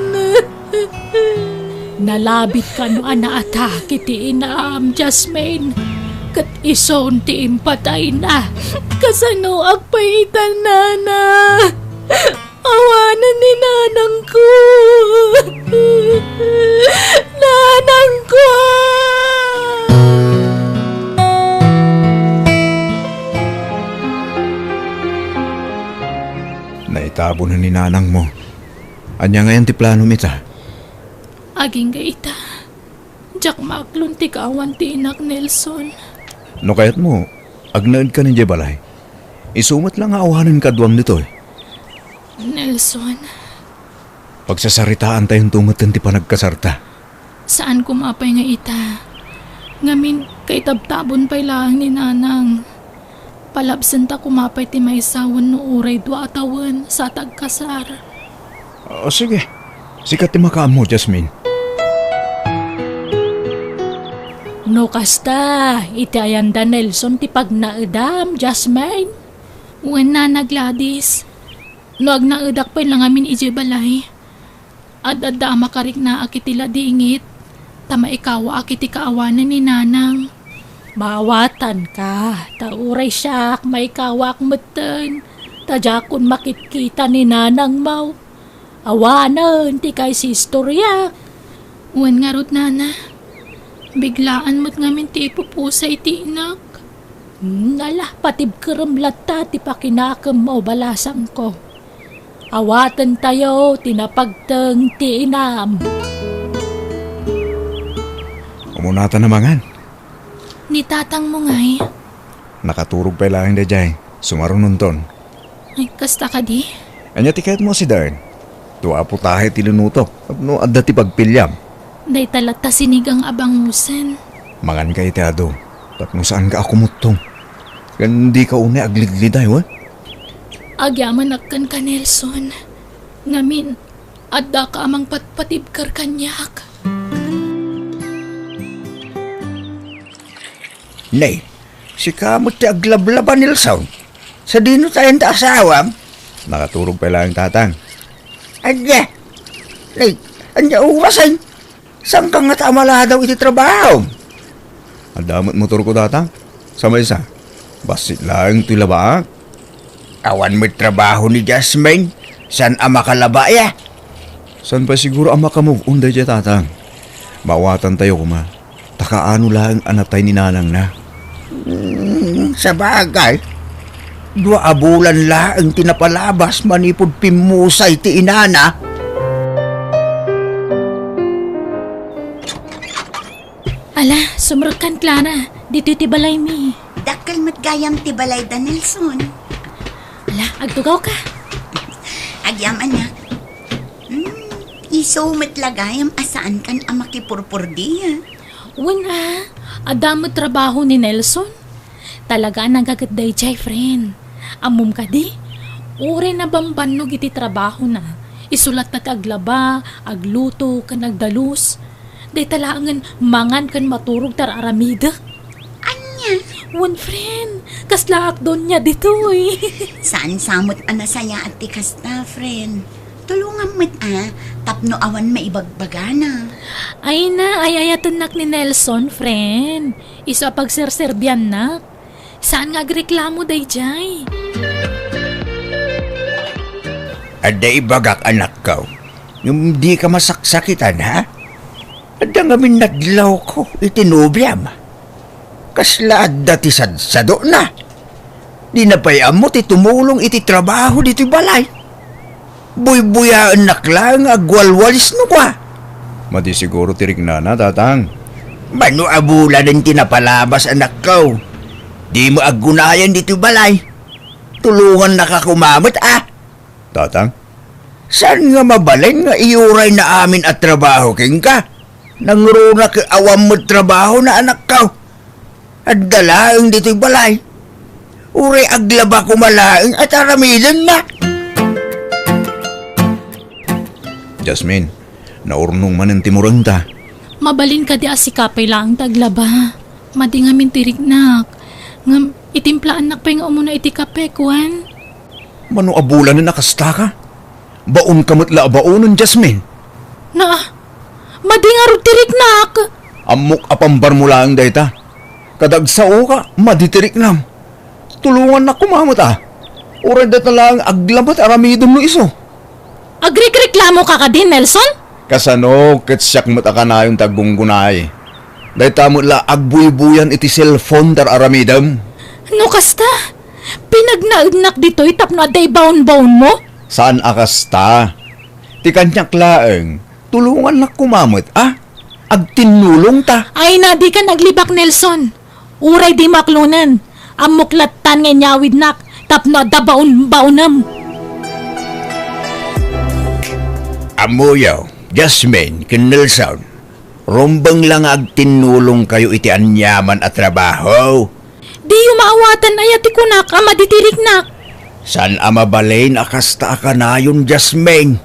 Nalabit kano a naatake ti inam, Jasmine, ket isun ti impatayna. Kasanoak pay ita, nana? Awanen ni nanangko. Nanangko! Naitabonen ni nanangmo. Ania ngayen ti planom ita? Agingga ita. Diak maaklon ti kaawan ti inak, Nelson. No kayatmo, agnaedkan idiay balay. Isu met la nga awanen kaduam ditoy. Nelson. Pagsasaritaantayonto metten ti panagkasarta. Saan koma pay nga ita. Ngamin, kaitabtabon pay laeng ni nanang. Palabsenta koma pay ti maysa wenno uray dua a tawen sa tagkasar. O, sige. Sika ti makaammo, Jasmine. No kasta, iti ayan da Nelson ti pagnaedam, Jasmine? Wen, Nana Gladys. No agnaedak pay la ngamin idiay balay, ad-adda a makariknaak iti ladingit, ta maikawaak iti kaawanan ni Nanang. Maawatanka, ta uray siak, maikawaak metten, ta diakon makitkita ni Nanangmo. Awanen ti kaisistoriak. Wen ngarud, Nana, biglaan met ngamin ti ipupusay ti inak. Hmm, ala, patibkerem latta ti pakinakemmo, balasangko. Awatentayo ti napagteng ti inam. Umunata na mangan. Ni tatangmo ngay? Nakaturog pay laeng daydiay. Sumarunonton. Ay, kasta kadi? Ania ti kayatmo a sidaen? Dua a putahe ti linutok tapno adda ti pagpiliam. Dayta latta sinigang a bangusen. Manganka iti adu, tapno saanka a kumuttong. Ken dika unay agligliday, wen? Agyamanak kenka, Nelson. Ngamin, addaka a mangpatpatibker kaniak. Nay, sika met ti aglablaba, Nelson. Sadino ta ayan ta asawam? Nakaturog pay laeng, Tatang. Ania? Nay, ania orasen? Saanka ngata a maladaw iti trabaho? Adda met motorko, Tatang. Sa maysa, bassit laeng ti labaak. Awan met trabaho ni Jasmine. Saan a makalaba, ya? Saan pay siguro a makamove on daydiay, Tatang? Maawatantayo koma. Ta kaano laeng a natay ni nanangna? Hmm, sabagay, dua a bulan laeng ti napalabas manipud pimmusay ti inana. Ala, sumrekkan, Clara. Ditoy ti balaymi. Dakkel met gayam ti balayda, Nelson. Ala, agtugawka. Agyamanak. Hmm, isu met la gayam a saankan a makipurpurdia. Wen a, adda met trabaho ni Nelson. Talaga a nagaget daydiay, friend. Ammom kadi? Uray nabambannog iti trabahona, isu latta ti aglaba, agluto, ken agdalus. Dayta laengen mangan ken maturog ti ar-aramidek. Ania? Wen, friend, kaslaak donia ditoy. Saan sa met a nasayaat ti kasta, friend. Tulongam met a, tapno awan maibagbagana. Ay na, ay-ayatennak ni Nelson, friend. Isu a pagserserbiannak. Saan nga agreklamo daydiay? Adda ibagak, anakko. Ngem dika masaksakitan, ha? Adda ngamin nadlawko iti nobiam. Kasla adda ti sadsadona. Dina pay ammo ti tumulong iti trabaho ditoy balay. Buybuyaennak laeng nga agwalwalis no kua. Madi siguro ti riknana, Tatang. Mano a bulanen ti napalabas, anakko? Dimo aggunayan ditoy balay. Tulongannaka koma met, a. Tatang? Saan nga mabalin nga iyurayna amin a trabaho kenka? Nangruna ket awan met trabahona, anakko. Adda laeng ditoy balay. Uray aglaba koma laeng a aramidenna. Jasmine, naurnong manen ti murengta. Mabalin kadi a sika pay laeng ti aglaba? Madi ngamin ti riknak. Ngem, itimplaannak pay nga umuna iti kape, kuan? Mano a bulanen a kastaka? Baonka met la a baonen, Jasmine. Na, madi ngarud ti riknak. Ammok a pambarmo laeng dayta. Kadagsaoka, madi ti riknam. Tulongannak koma met a. Uray dayta laeng aglaba ti aramidem no isu. Agrikreklamoka kadi, Nelson? Kasano ket siak met a kanayon ti aggunggunay? Dayta met la agbuybuyan iti cellphone ti ar-aramidem. No kasta, pinagnaednak ditoy tapno adda ibaonbaonmo? Saan a kasta. Ti kaniak laeng, tulongannak koma met, a? Agtinnulongta. Ay na, dika naglibak, Nelson. Uray dimo aklonen, ammok lattan nga inyawidnak tapno adda baonbaonem. Ammoyo, Jasmine ken Nelson, rumbeng la nga agtinnulongkayo iti aniaman a trabaho. Diyo maawatan aya ti kunak a madi ti riknak? Saan a mabalin a kasta a kanayon, Jasmine.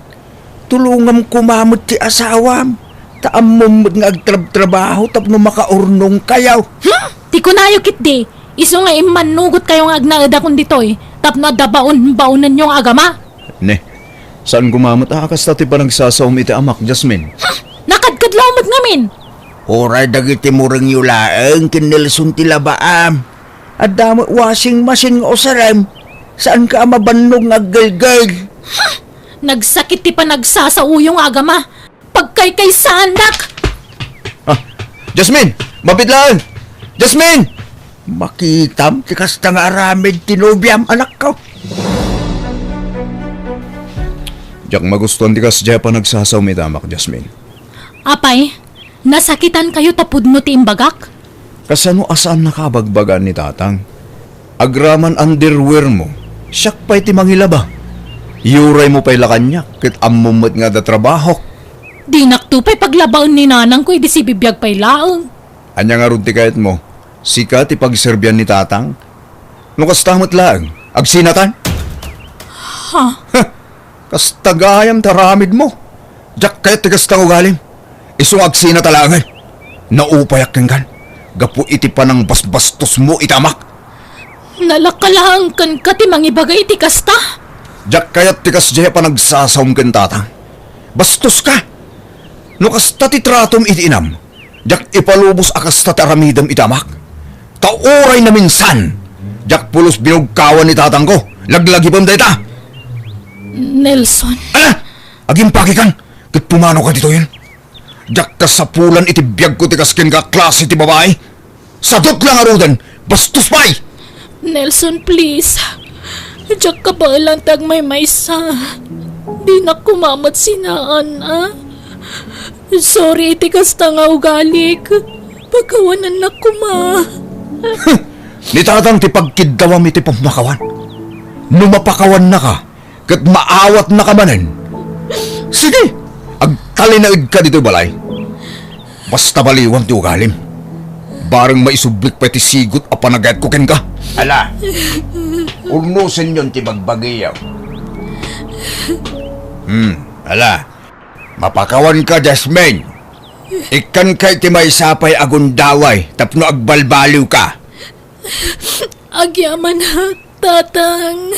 Tulongam koma met ti asawam. Ta ammom met nga agtrabtrabaho tapno makaurnongkayo. Hmm? Ti kunayo ketdi, isu nga immannugotkayo nga agnaedakon ditoy tapno adda baon-baonenyo nga agama. Ne, saan koma met a kasta ti panagsasaom iti amak, Jasmine? Hmm? Nakadkadlaw met ngamin. Uray dagiti murengyo laeng ken Nelson ti labaam. Adda met washing machine nga usarem. Saanka a mabannog nga aggelgel. Hmm? Nagsakit ti panagsasaoyo nga agama. Pagkaykaysaandak! Ah, Jasmine! Mabiit laeng! Jasmine! Makitam ti kasta nga aramid ti nobiam, anakko. Diak magustuan ti kasdiay a panagsasaom iti amak, Jasmine. Apay, nasakitankayo ta pudno ti imbagak? Kasano a saannaka a bagbagaan ni Tatang? Agraman underwear mo, siak pay ti mangilaba. Iyuraymo pay la kaniak, ket ammom met nga adda trabahok. Dinakto pay paglabaen ni nanangko idi sibibiag pay laeng. Ania ngarud ti kayatmo? Sika ti pagserbian ni Tatang? No kasta met laeng, agsinatan? Ha? Huh! Kasta gayam ti aramidmo. Diak kayat ti kasta nga ugalim. Isu nga agsinata laengen. Naupayak kenkan gapu iti panangbasbastosmo iti amak. Nalaka laeng kenka ti mangibaga iti kasta? Diak kayat ti kasdiay a panagsasaom ken Tatang. Bastoska! No kasta ti tratom iti inam, diak ipalubos a kasta ti aramidem iti amak. Ta uray naminsan, diak pulos binugkawan ni Tatangko. Laglagipem dayta! Nelson. Ala! Agimpakikan ket pumanoka ditoyen. Diak kasapulan iti biagko ti kas kenka a klase ti babai. Sadut la ngaruden, bastos pay! Nelson, please. Diak kabaelan ti agmaymaysa. Dinak koma met sinaan, a? Sorry iti kasta nga ugalik. Pakawanannak koma. Ni Tatang ti pagkiddawam iti pammakawan. No mapakawannaka, ket maawatnaka manen. Sige, agtalinaedka ditoy balay. Basta baliwam ti ugalim. Bareng maisublik pay ti sigut a panagayatko kenka. Ala, urnosenyon ti bagbagiyo. Hmm, ala, mapakawanka, Jasmine. Ikkanka iti maysa pay a gundaway tapno agbalbaliwka. Agyamanak, Tatang.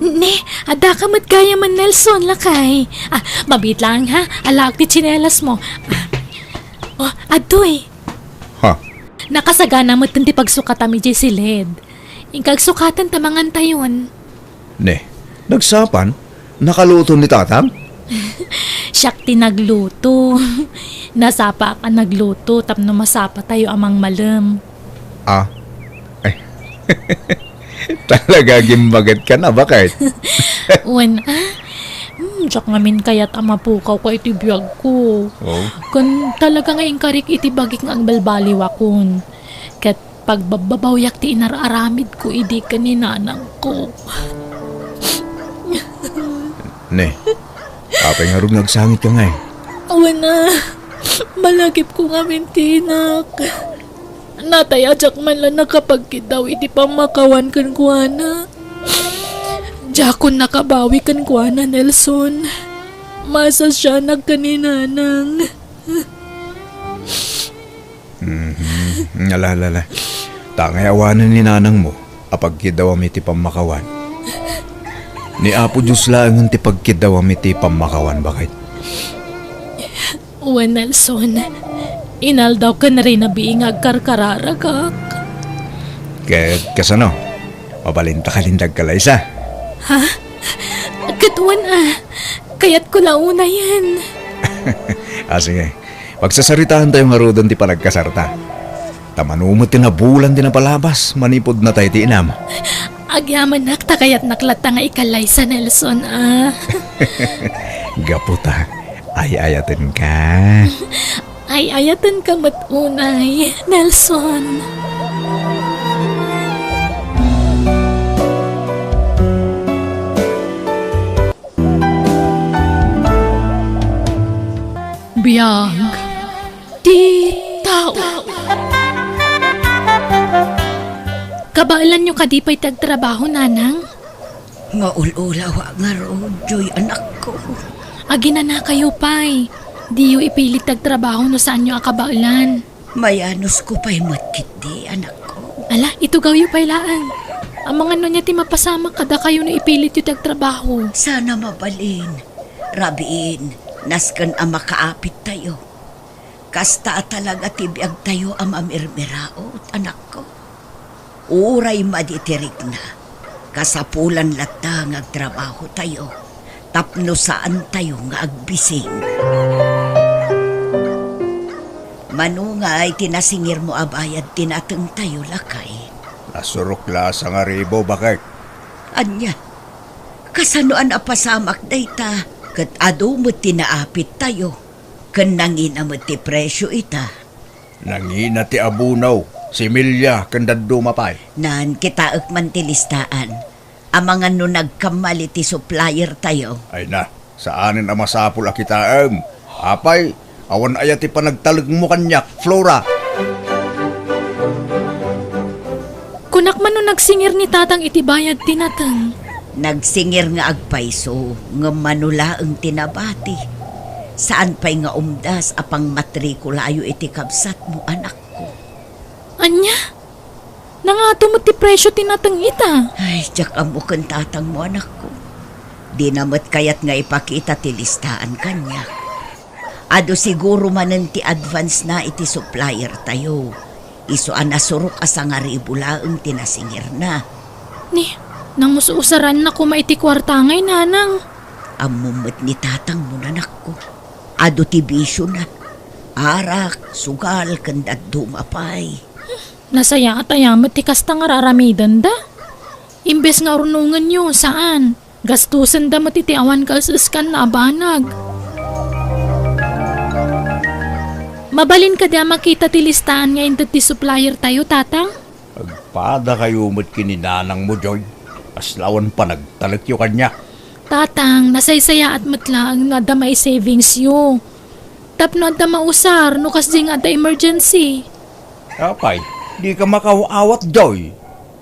Ne, addaka met gayamen, Nelson, lakay. Ah, mabiit laeng, ha? Alaek ti tsinelasmo. Ah. Oh, adtoy. Ha? Nakasagana met ti pagsukatam idiay siled. Inka agsukaten ta mangantayon. Ne, nagsapa? Nakaluto ni Tatang? Siak ti nagluto. Nasapaak a nagluto tapno masapatayo a mangmalem. Ah? Ay. Talaga, gimbaget ka na, bakit? Wen, ah? Hmm, diak ngamin kayat a mapukawka iti biagko. Oh? Ken talaga nga inkarik iti bagik nga agbalbaliwakon. Ket pagbabbabawiak ti inar-aramidko idi ken ni nanangko. Ne, apay ngarud nga agsangitka ngay? Awan a, malagipko ngamin ti inak. Natay a diak man la nakapagkiddaw iti pammakawan kenkuana. Diakon nakabawi kenkuana, Nelson. Masasianak ken ni nanang. Mhm. Ala, ala, ala. Ta ngay awanen ni nanangmo a pagkiddawam iti pammakawan. Ni Apo Dios laengen ti pagkiddawam iti pammakawan, baket. Wen, Nelson, inaldaw ken rinabii nga agkarkararagak. Ket kasano? Mabalinta ka lintag kalaysa? Ha? Ket wen a, kayatko la unayen. Ah, sige. Pagsasaritaantayo ngaruden ti panagkasarta. Ta mano met ti nabulan ti napalabas manipud natay ti inam. Agyamanak ta kayatnak latta nga ikalaysa, Nelson, a. Gapu ta ay-ayatenka. Ay-ayatenka met unay, Nelson. Biag ti tao. Kabaelanyo kadi pay ti agtrabaho, nanang? Maul-ulawak ngarud, Joy, anakko. Aginanakayo pay. Diyo ipilit ti agtrabaho no saanyo a kabaelan. Mayanusko pay met ketdi, anakko. Ala, itugawyo pay laeng. Amangan no ania ti mapasamak kadakayo no ipilityo ti agtrabaho. Sana mabalin. Rabiin, nasken a makaapittayo. Kasta a talaga ti biagtayo a mamirmiraut, anakko. Uray madi ti rikna, kasapulan latta nga agtrabahotayo tapno saantayo nga agbising. Mano ngay ti nasingirmo a bayad ti natengtayo, lakay? Nasurok la a sangaribu, bakek. Ania? Kasano a napasamak dayta ket adu met ti naapittayo? Ken nangina met ti presio ita? Nangina ti abono, similya, ken dadduma pay. Nan, kitaek man ti listaan. Amangan no nagkamali ti supplier tayo. Ay na, saanen a masapul a kitaem. Apay, awan aya ti panagtalekmo kaniak, Flora? Kunak man no nagsingir ni Tatang iti bayad ti nateng. Nagsingir nga agpayso, ngem mano laeng ti nabati. Saan pay nga umdas a pangmatrikulayo iti kabsatmo, anakko. Ania? Nangato met ti presio ti nateng ita? Ay, diak ammo ken tatangmo, anakko. Dina met kayat nga ipakita ti listaan kaniak. Adu siguro manen ti advance na iti supplier tayo. Isu a nasurok a sangaribu laeng ti nasingirna. Ni, nangus-usaranna koma iti kuarta ngay, nanang. Ammom met ni tatangmo, anakko. Adu ti bisiona. Arak, sugal, ken dadduma pay. Nasayaat aya met ti kasta nga ar-aramidenda. Imbes nga urnongenyo, saan. Gastosenda met iti awan kaes-eskanna a banag. Mabalin kadi a makita ti listaan nga inted ti supplier tayo, Tatang? Agpadakayo met ken ni nanangmo, Joy. Kasla awan panagtalekyo kaniak. Tatang, nasaysayaat met laeng no adda mai-savingsyo. Tapno adda mausar no kasdi nga adda emergency. Apay, dika makaaw-awat, Joy.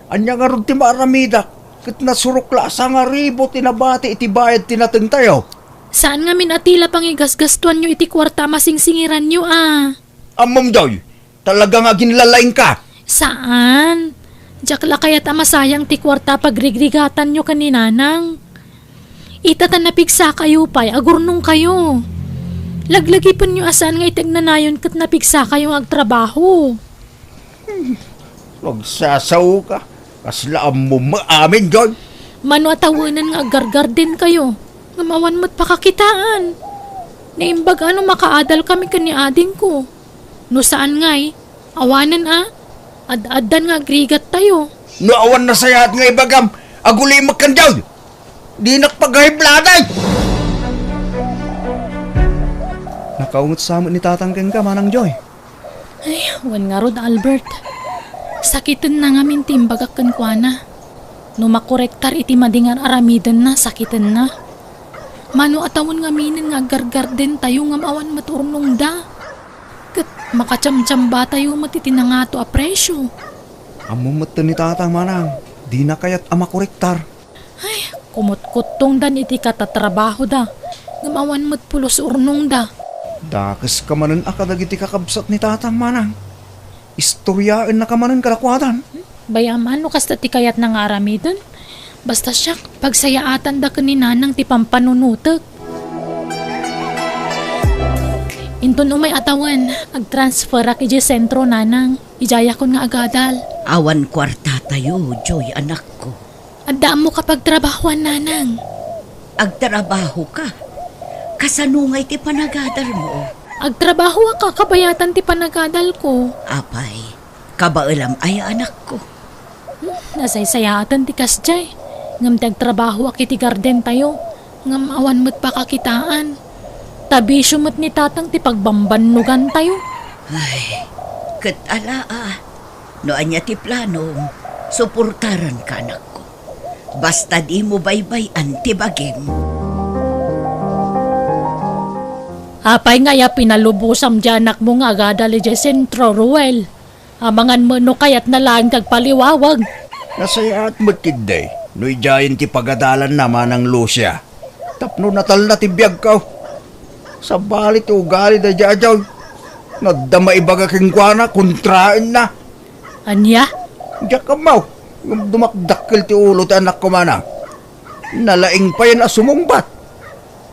Ania ngarud ti maaramidak ket nasurok la a sangaribu ti nabati iti bayad ti natengtayo? Saan ngamin a ti la pangigasgastoanyo iti kuarta a masingsingiranyo a? Ammom, Joy, talaga nga aginlalaingka. Saan? Diak la kayat a masayang ti kuarta a pagrigrigatanyo ken ni Nanang. Ita ta napigsakayo pay, agurnongkayo. Laglagipenyo a saan nga iti agnanayon ket napigsakayo nga agtrabaho. Agsasaoka. Kasla ammom amin, Joy. Mano a tawenen nga aggargardenkayo, ngem awan met pakakitaan. Naimbag a no makaadalkami ken ni adingko. No saan ngay, awanen a, ad-addan nga agrigattayo. No awan nasayaat nga ibagam, agulimek ken Joy. Dinak paghaibladay. Nakaunget sa met ni Tatang kenka, Manang Joy. Ay, wen ngarud, Albert. Sakitenna ngamin ti imbagak kenkuana. No makorektar iti madi nga ar-aramidenna, sakitenna. Mano a tawen ngaminen nga aggargardentayo ngem awan met urnongda. Ket makachamchambatayo met iti nangato a presio. Ammom metten ni Tatang, Manang, dina kayat a makorektar. Ay, kumutkuttongdan iti katatrabahoda, ngem awan met pulos urnongda. Dakeska manen a kadagiti kakabsat ni Tatang, Manang. Istoriaennaka manen kadakuadan. Bay-am a no kasta ti kayatna nga aramiden. Basta siak, pagsayaatanda ken ni Nanang ti pampanunotek. Inton umay a tawen, agtransferak idiay sentro, Nanang. Idiayakon nga agadal. Awan kuartatayo, Joy, anakko. Adda ammoka pagtrabahoan, Nanang. Agtrabahoka? Kasano ngay ti panagadalmo? Agtrabahoak a kabayatan ti panagadalko. Apay, kabaelam aya, anakko? Hmm, nasaysayaaten ti kasdiay. Ngem ti agtrabahoak iti gardentayo, ngem awan met pakakitaan. Ta bisio met ni Tatang ti pagbambannogantayo. Ay, ket ala a. No ania ti planom, suportaranka, anakko. Basta dimo baybay-an ti bagim. Apay ngay a pinalubosam ti anakmo nga agadal idiay sentro, Ruel? Amangan met no kayatna laeng ti agpaliwawag. Nasayaat met ketdi no idiayen ti pagadalanna, Manang Lucia. Tapno natalna ti biagko. Sabali ti ugali daydiay a Joy. No adda maibaga kenkuana, kontraenna. Ania? Diak ammo. Ngem dumakdakkel ti ulo ti anakko, manang. Nalaing payen a sumungbat.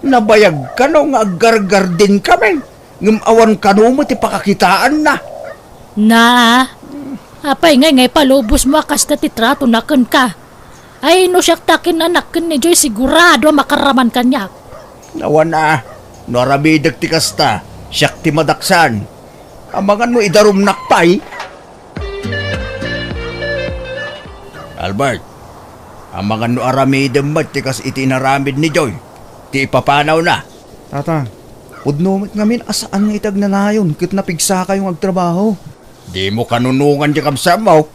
Nabayag kano nga aggargarden kami, ngem awan kano met ti pakakitaanna. Na, apay ngay nga ipalubosmo a kasta ti tratona kenka? Ay, no siak ta kin-anak ken ni Joy, sigurado a makaraman kaniak. Awan a, no aramidek ti kasta, siak ti madaksan. Amangan no idarumnak pay. Albert, amangan no aramidem met ti kas iti inaramid ni Joy, ti ipapanawna. Tata, pudno met ngamin a saan nga iti agnanayon ket napigsakayo nga agtrabaho. Dimo kanunongan ti kabsatmo.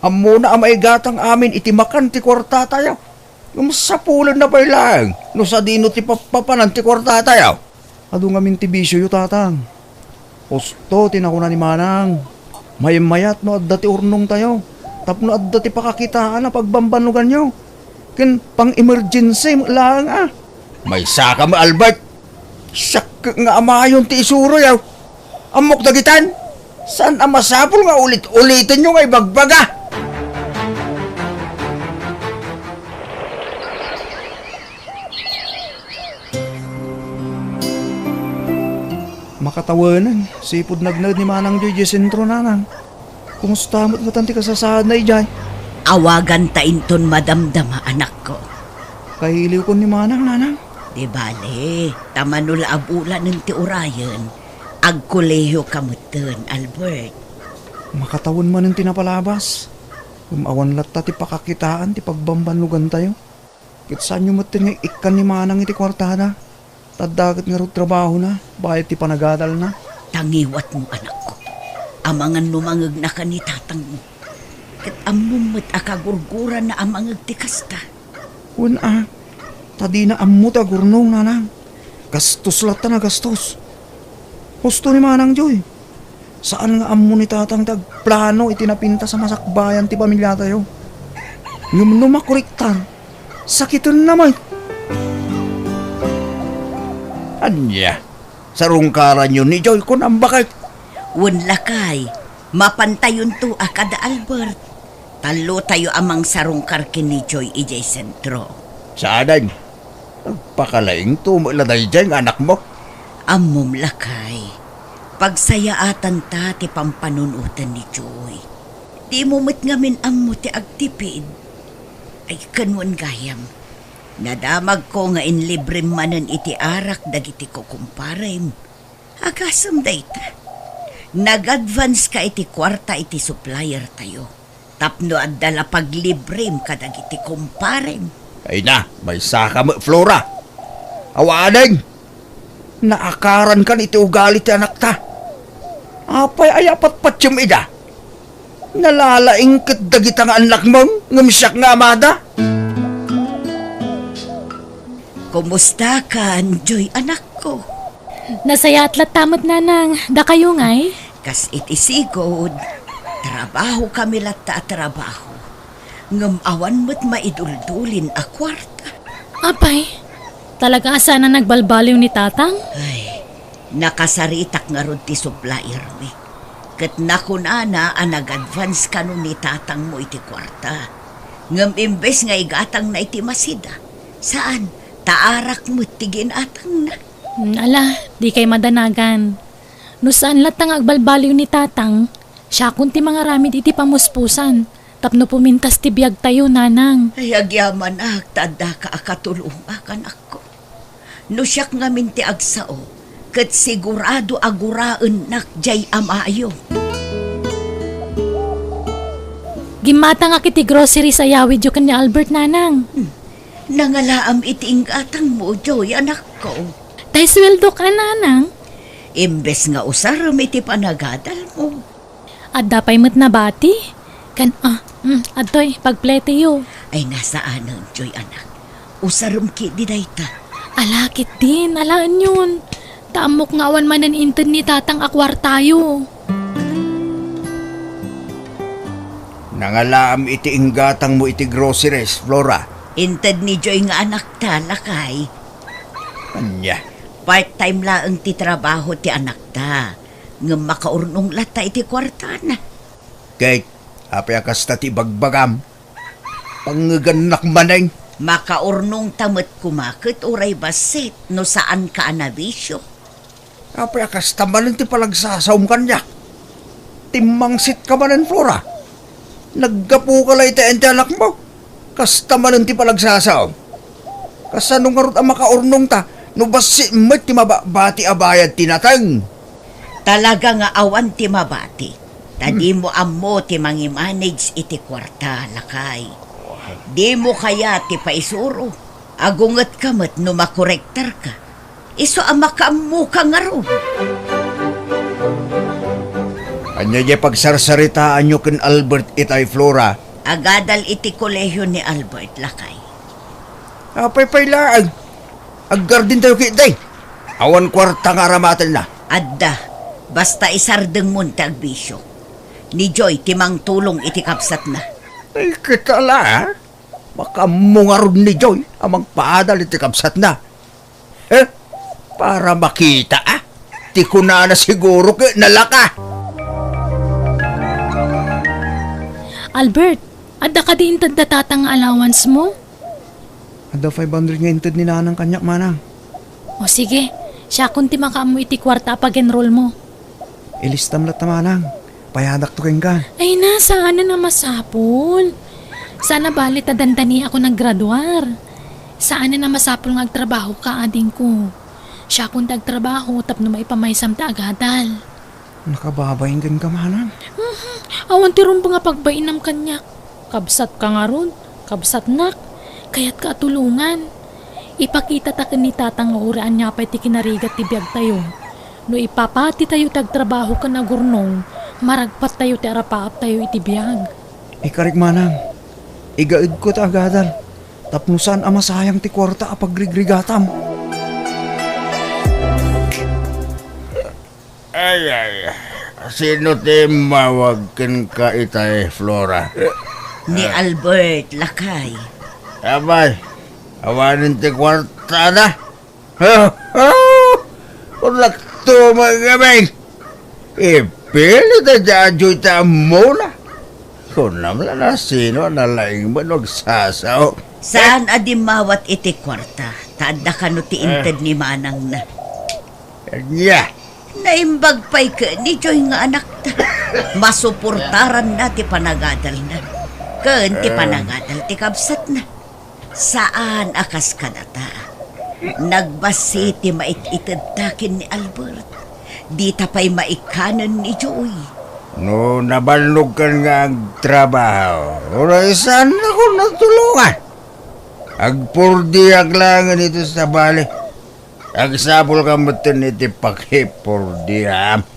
Ammona a maigatang amin iti makan ti kuartatayo. Ngem sapulenna pay laeng no sadino ti pappapanan ti kuartatayo. Adu ngamin ti bisioyo, Tatang. Husto ti nakuna ni Manang. Maymayat no adda ti urnongtayo tapno adda ti pakakitaan a pagbambannoganyo. Ken pang-emergency met laeng a. Maysaka met, Albert. Siak nga amayon ti isuroyo. Ammok dagitan. Saan a masapul nga ulit-ulitenyo nga ibagbaga. Makatawanan, sipud nagnaed ni Manang Joy idiay sentro, Nanang. Kumusta met ngatan ti kasasaadna idiay? Awaganta inton madamdama, anakko. Kailiwkon ni Manang, Nanang. Di bale, ta mano la a bulanen ti urayen, agkolehiyoka metten, Albert. Makatawen manen ti napalabas. Ngem awan latta ti pakakitaan ti pagbambannogantayo. Ket saanyo metten nga ik-ikkan ni Manang iti kuartada. Ta adda ket ngarud trabahona, bayat ti panagadalna. Ta ngiwatmo, anakko. Amangan no mangegnaka ni tatangmo. Ket ammom met a kagurgurana a mangeg ti kasta. Wen a, ta dina ammo ti agurnong, Nanang. Gastos latta a gastos. Husto ni Manang Joy. Saan nga ammo ni Tatang ti agplano iti napintas a masakbayan ti pamiliatayo. Ngem no makuriktar, sakitenna met. Ania? Sarungkaranyo ni Joy, kunam, baket? Wen, lakay, mapantayonto a kada Albert. Tallotayo a mangsarungkar ken ni Joy idiay sentro. Saanen? Nagpakalaingto met la daydiay nga anakmo. Ammom, lakay, pagsayaatanta ti pampanunoten ni Joy. Dimo met ngamin ammo ti agtipid. Ay, ken wen gayam, nadamagko nga inlibrem manen iti arak dagiti kukumparem. Agasem dayta. Nag-advance ka iti kuarta iti supplier tayo. Tapno adda la paglibrem kadagiti kumparem. Ay na, maysaka met, Flora. Awanen! Naakaran kan iti ugali ti anakta. Apay aya a patpatiem ida? Nalalaing ket dagita nga annakmo, ngem siak nga amada. Kumusta kan, Joy, anakko? Nasayaat latta met, Nanang. Dakayo ngay? Kas iti sigud, trabaho kami latta a trabaho. Ngem awan met maiduldulin a kuarta. Apay, talaga a saan a nagbalbaliw ni Tatang? Ay, nakasaritak ngarud ti suppliermi. Ket nakunana a nag-advance kano ni tatangmo iti kuarta. Ngem imbes nga igatangna iti masida, saan, ta arak met ti ginatangna. Hmm, ala, dikay madanagan. No saan latta nga agbalbaliw ni Tatang, siakon ti mangaramid iti pamuspusan tapno pumintas ti biagtayo, Nanang. Ay, agyamanak ta addaka a katulongak, anakko. No siak ngamin ti agsao, ket sigurado a guraennak diay amayo. Gimmatangak iti groceries a yawidyo ken ni Albert, Nanang. Hmm. Nangalaam iti inggatangmo, Joy, anakko. Tay suweldok a, Nanang. Imbes nga usarem iti panagadalmo. Adda pay met nabati? Kan, ah, mm, adtoy, pagpleteyo. Ay, nasaanen, Joy, anak. Usarem ketdi dayta. Ala, ketdin, alaenyon. Ta ammok nga awan manen inted ni Tatang a kuartayo. Nangalaam iti inggatangmo iti groceries, Flora. Inted ni Joy nga anakta, lakay. Ania, Part-time laeng ti trabaho ti anakta, ngem makaurnong latta iti kuartana. Kate, apay a kasta ti ibagbagam? Pangngegannak manen. Makaurnongta met koma ket uray bassit no saanka a nabisio. Apay a kasta manen ti panagsasaom kaniak? Timmangsitka manen, Flora. Naggapuka la iti ayan ti anakmo. Kasta manen ti panagsasaom. Kasano ngarud a makaurnongta no bassit met ti mababati a bayad ti nateng? Talaga nga awan ti mabati. Ta dimo ammo ti mangimanage iti kuarta, lakay. Dimo kayat ti paisuro. Agungetka met no makorektarka. Isu a makaammoka ngarud. Ania diay pagsarsaritaanyo ken Albert itay, Flora? Agadal iti kolehio ni Albert, lakay. Apay pay laeng? Aggardentayo ketdi. Awan kuarta nga aramatenna. Adda. Basta isardengmon ti agbisio. Ni Joy ti mangtulong iti kabsatna. Ay, ket ala, a? Makaammo ngarud ni Joy a mangpaadal iti kabsatna. Eh, para makita, a? Ti kunana siguro ket nalaka. Albert, adda kadi inted da tatang nga allowance mo? Adda five hundred nga inted ni nanang kaniak, manang. O sige, siakon ti makaammo iti kuarta a pag-enroll mo. Ilistam latta, manang. Payadakto kenka. Ay na, saanen a masapul. Saan a bali ta dandaniakon a graduar. Saanen a masapul nga agtrabahoka, adingko. Siakon ti agtrabaho tapno maipamaysam ti agadal. Nakababain kenka, manang. Mhm. Awan ti rumbeng a pagbainam kaniak. Kabsatka ngarud, kabsatnak, kayatka a tulongan. Ipakitata ken ni tatang nga uray ania pay ti kinarigat ti biagtayo. No ipapatitayo ti agtrabaho ken agurnong, maragpattayo ti arapaaptayo iti biag. Ikarik, manang, igaedko ti agadal tapno saan a masayang ti kuarta a pagrigrigatam. Ay, ay, sino ti immawag kenka itay, Flora? Ni Albert, lakay. Abay, awanen ti kuartada. Kunakto, mga gabing. Ipilit a diadyo iti ammona. Kunam la no sino a nalaing man no agsasaom. Saan a dimmawat iti kuarta, ta adda kano ti inted ni manangna. Ania? Naimbag pay ken ni Joy nga anakta. Masuportaranna ti panagadalna ken ti panagadal ti kabsatna. Saan a kas kadata. Nagbassit ti mait-itedta ken ni Albert. Dita pay maikkanen ni Joy. No nabannogkan nga agtrabaho, uray saannakon a tulongan. Agpordiak laengen iti sabali. Agsapulka metten iti pakipordiam.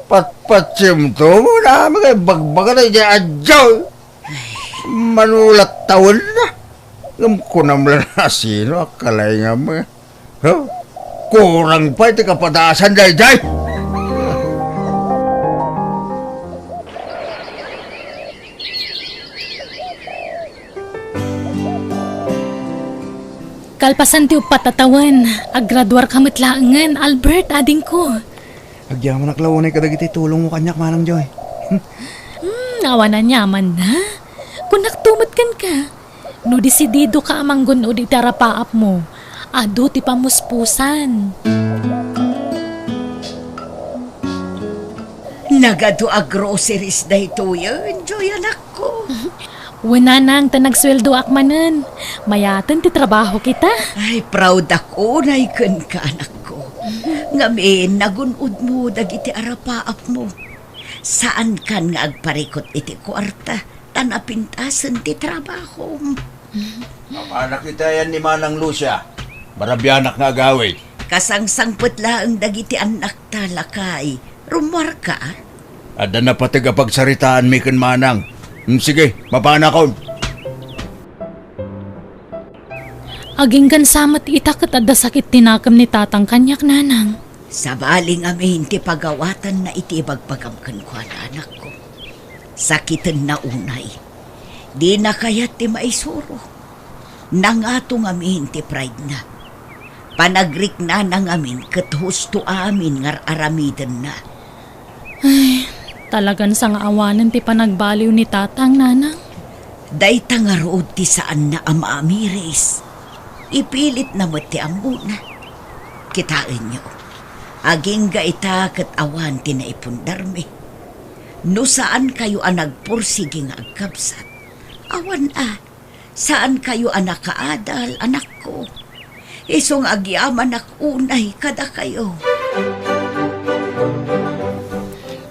Patpatsem to, muna kami kay bagbaga na idiay adyaw. Manulat tawenna. Ngem kunam la no sino a kalaingam. Huh? Kurang pay ti kapadasan daydiay. Kalpasan ti uppat a tawen, aggraduarka met laengen, Albert, adingko. Agyamanak la unay kadagiti tulongmo kaniak, Manang Joy. Hmm, awan aniamanna. Kunakto met kenka. No desididoka a manggun-od iti arapaapmo, adu ti pamuspusan. Nagadu a groceries daytoyen, Joy, anakko. Wen, nanang, ta nagsueldoak manen. Mayaten ti trabaho kita. Ay, proud ak unay kenka, anakko. Ngamin, nagun-odmo dagiti arapaapmo. Saankan nga agparikut iti kuarta, ta napintasen ti trabahom. Apanak itayan ni Manang Lucia. Marabianak nga agawid. Kasangsangpet laeng dagiti annakta, lakay. Rummuarka? Adda napateg a pagsaritaanmi ken Manang. Mm, sige, mapanakon. Aginggan sa met ita ket adda sakit ti nakem ni tatang kaniak, nanang. Sabali ngamin ti pagawatanna iti ibagbagam kenkuana, anakko. Sakitenna unay. Dina kayat ti maisuro. Nangato ngamin ti pride-na. Panagriknana ngamin ket husto amin nga ar-aramidenna. Ay, talagan sangaawanen ti panagbaliw ni Tatang, Nanang. Dayta ngarud ti saanna a maamiris. Ipilitna met ti ammona. Kitaenyo, agingga ita ket awan ti naipundarmi. No saankayo a nagpursigi nga agkabsat, awan a, saankayo a nakaadal, anakko. Isu nga agyamanak unay kadakayo.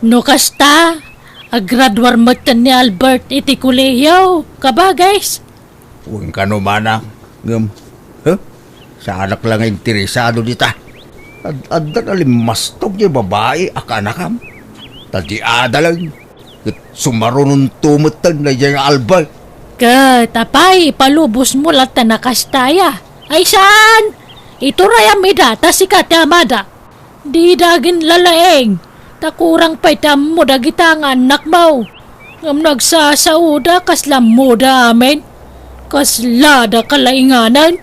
No kasta, agraduar met ni Albert iti kolehiyo, kabagis. Wen kano, manang, ngem, huh? Saanak la nga interesado dita. Ad-adda nalimmastog ti babai a kaanakam. Ta di adalen, ket sumarunonto metten daydiay nga Albert. Ket apay, ipalubosmo latta a kasta aya? Ay saan! Iturayam ida, ta sika ti amada. Dida aginlalaing, ta kurang pay ti ammo dagita nga annakmo. Ngem nagsasaoda kasla ammoda amin. Kaslada kalainganan.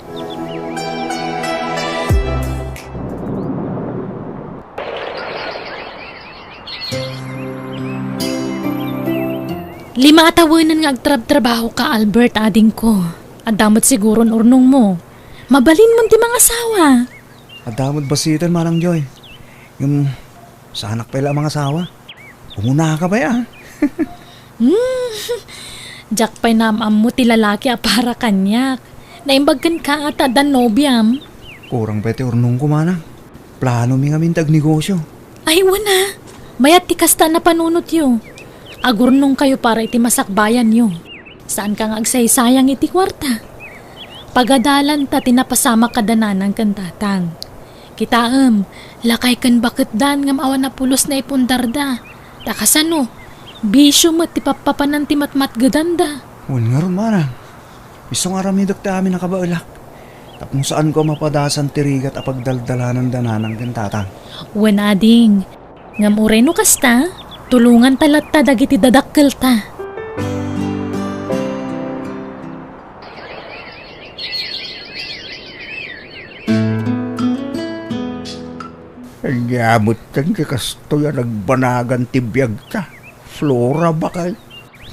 Lima a tawenen nga agtrabtrabahoka, Albert, adingko. Adda met siguron urnongmo. Mabalinmon ti mangasawa. Adda met bassiten, Manang Joy. Ngem, saanak pay la a mangasawa. Umunaka pay, a. Hmm, diak pay naam-ammo ti lalaki a para kaniak. Naimbag kenka a ta adda nobiam. Kurang pay ti urnongko, manang. Planomi ngamin ti agnegosio. Ay, wen a. Mayat ti kasta a napanunotyo. Agurnongkayo para iti masakbayanyo. Saanka nga agsaysayang iti kuarta. Pagadalanta ti napasamak kada nanang ken tatang. Kitaem, lakay ken baketdan ngem awan a pulos naipundarda. Ta kasano, bisio met ti pappapanan ti matmatgedanda. Wen ngarud, manang. Isu nga aramidek ti amin a kabaelak. Tapno saanko a mapadasan ti rigat a pagdaldalananda nanang ken tatang. Wen, ading. Ngem uray no kasta, tulonganta latta dagiti dadakkelta. Ania metten ti kastoy a nagbanagan ti biagta, Flora, baket?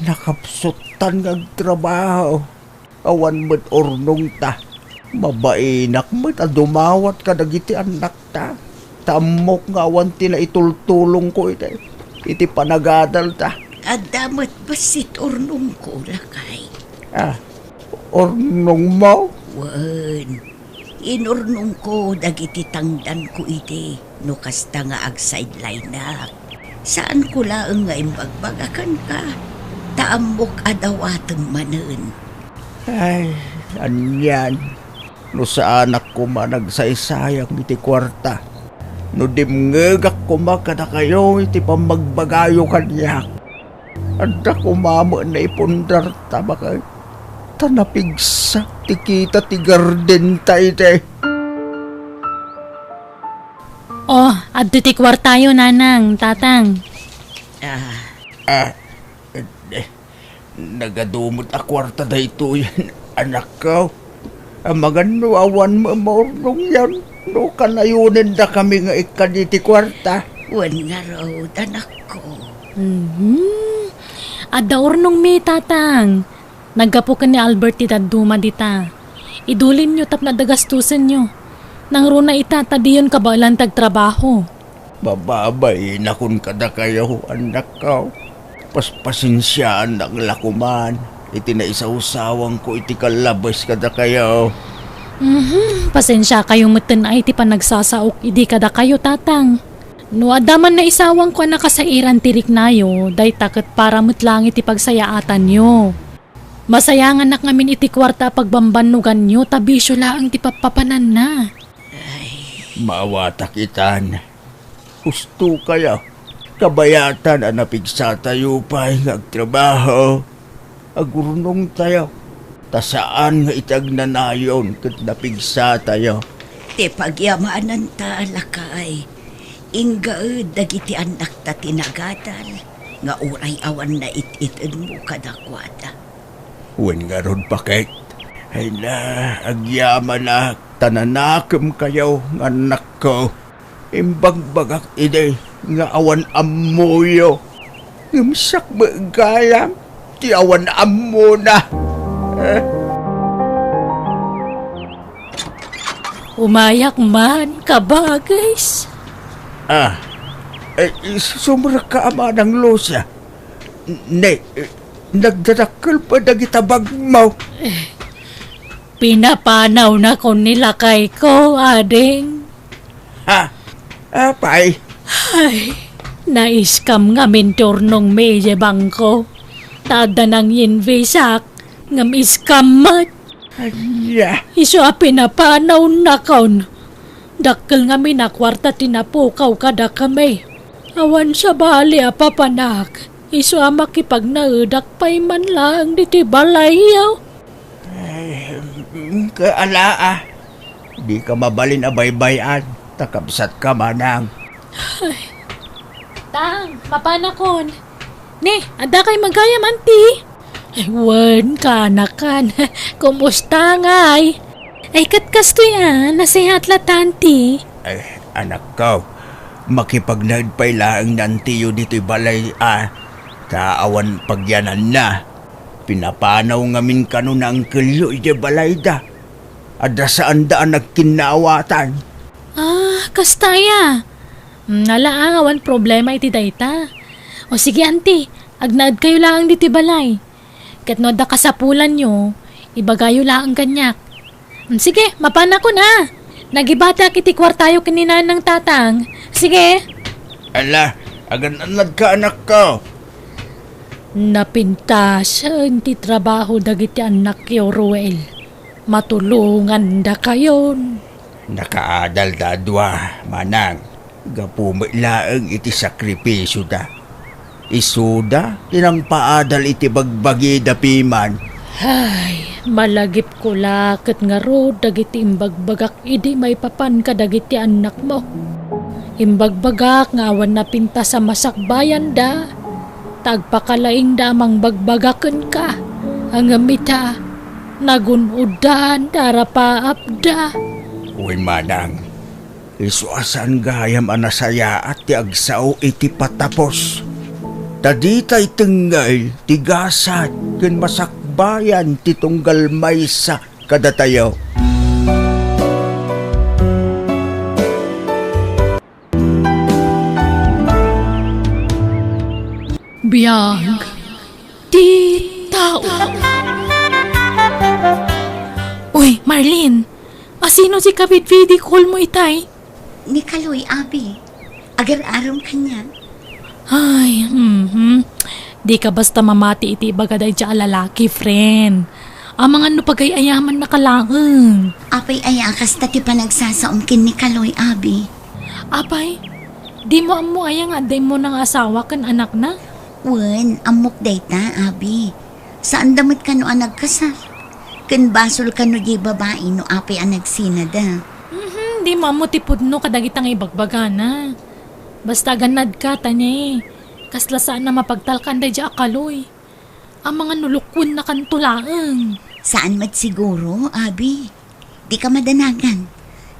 Nakapsuttan nga agtrabaho. Awan met urnongta. Mabainak met a dumawat kadagiti annakta. Ta ammok nga awan ti naitultulongko iti, iti panagadalta. Adda met bassit urnongko, lakay. Ah, urnongmo? Wen, inurnongko dagiti tangdanko idi no kasta nga agsideline-ak. Saanko laeng nga imbagbagakenka, ta ammok a dawatem manen. Ay, anian, no saanak koma nagsaysayang iti kuarta, no dimngegak koma kadakayo iti pammagbagayo kaniak. Adda koma met naipundarta, baket? Ta napigsak ti kita ti gardenta iti. Oh, adda ti kuartayo, nanang, tatang. Ah. Ah, eh, nagadu met a kuarta daytoy, anakko. Amangan no awan maurnongyon, no kanayonendakami nga ikkan iti kuarta. Wen ngarud, anakko. Mhm. Adda urnongmi, tatang. Naggapu ken ni Albert ti dadduma dita. Idulinyo tapno adda gastusenyo. Nangruna ita ta diyon kabaelan ti agtrabaho. Mababainakon kadakayo, annakko. Paspasensiaannak la koman iti naisawsawangko iti kallabes kadakayo. Mhm, pasensiakayo metten a iti panagsasaok idi kadakayo, tatang. No adda man naisawangko a nakasairan ti riknayo, dayta ket para met laeng iti pagsayaatanyo. Masayanganak ngamin iti kuarta a pagbambannoganyo ta bisio laeng ti pappapananna. Ay. Maawatak itan. Husto kaya. Kabayatan a napigsatayo pay nga agtrabaho. Agurnongtayo. Ta saan nga iti agnanayon ket napigsatayo. Ti pagyamananta, lakay. Inggaed dagiti annakta ti nagadal nga uray awan nait-itenmo kadakuada. Wen ngarud, baket, Ay na, agyamanak, ta nanakemkayo nga annakko. Imbagbagak idi nga awan ammoyo. Ngem siak met gayam ti awan ammona. Eh. Umayak man, kabagis. Ah, eh, sumrekka a manang Lucia. Ne, eh, nagdadakkel pay dagiti bagmo. Pinapanawnakon ni lakayko, ading. Ha? Apay? Ay, na-scam ngamin ti urnongmi idiay bangko. Ta adda nangyenvisak, ngem scam met. Ania? Isu a pinapanawnakon. Dakkel ngamin a kuarta ti napukaw kadakami. Awan sabali a papanak. Isu a makipagnaedak pay man laeng ditoy balayyo. Ay, mm, kaala, ah. Dika mabalin a baybay-an, ta kabsatka manang. Tang, mapanakon. Ne, adda kay gayam, anti? Ay, wen, kanakan. Kumusta ngay? Ay, ket kastoy a, nasehat la ta, anti. Ay, anakko, makipagnaed pay laeng ni antiyo ditoy balay a, ta awan pagyananna. Pinapanaw ngamin kano ni angkelyo idiay balayda. Adda saanda a nagkinnaawatan. Ah, kasta aya. Mm, ala, ah, awan problema iti dayta. O sige, anti, agnaedkayo laeng ditoy balay. Ket no adda kasapulanyo, ibagayo laeng kaniak. Mm, sige, mapanakon, ah. Nagibatak iti kuartayo ken ni nanang, tatang. Sige. Ala, agan-annadka, anakko. Napintasen ti trabaho dagiti annakyo, Ruel. Matulongandakayon. Nakaadalda a dua, manang, gapu met laeng iti sakripisioda. Isuda ti nangpaadal iti bagbagida piman. Ay, malagipko la ket ngarud dagiti imbagbagak idi maipapan kadagiti annakmo. Imbagbagak nga awan napintas a masakbayanda, ta agpakalaingda a mangbagbaga kenka, ngem ita, nagun-oddan ta arapaapda. Wen manang, isu a saan gayam a nasayaat ti agsao iti patapos. Ta ditay tengngel ti gasat ken masakbayan ti tunggal maysa kadatayo. Biag ti tao. Uy, Marlene, asino ti kabidbidi call mo itay? Ni Kaloy, abi. Agar-arom kaniak. Ay, mhm. Dika basta mamati iti ibaga daydiay a lalaki, friend. Amangan no pagay-ayamannaka laeng. Apay aya a kasta ti panagsasaom ken ni Kaloy, abi? Apay, dimo ammo aya nga adda immuna nga asawa ken anakna? Wen, ammok dayta, abi. Saanda met kano a nagkasar. Ken basol kano diay babai no apay a nagsinada. Mhm, dimo ammo ti pudno kadagita nga ibagbagana. Basta agannadka, ta ne, kasla saan a mapagtalkan daydiay a Kaloy. Amangan no lukuennakanto laeng. Saan met siguro, abi. Dika madanagan.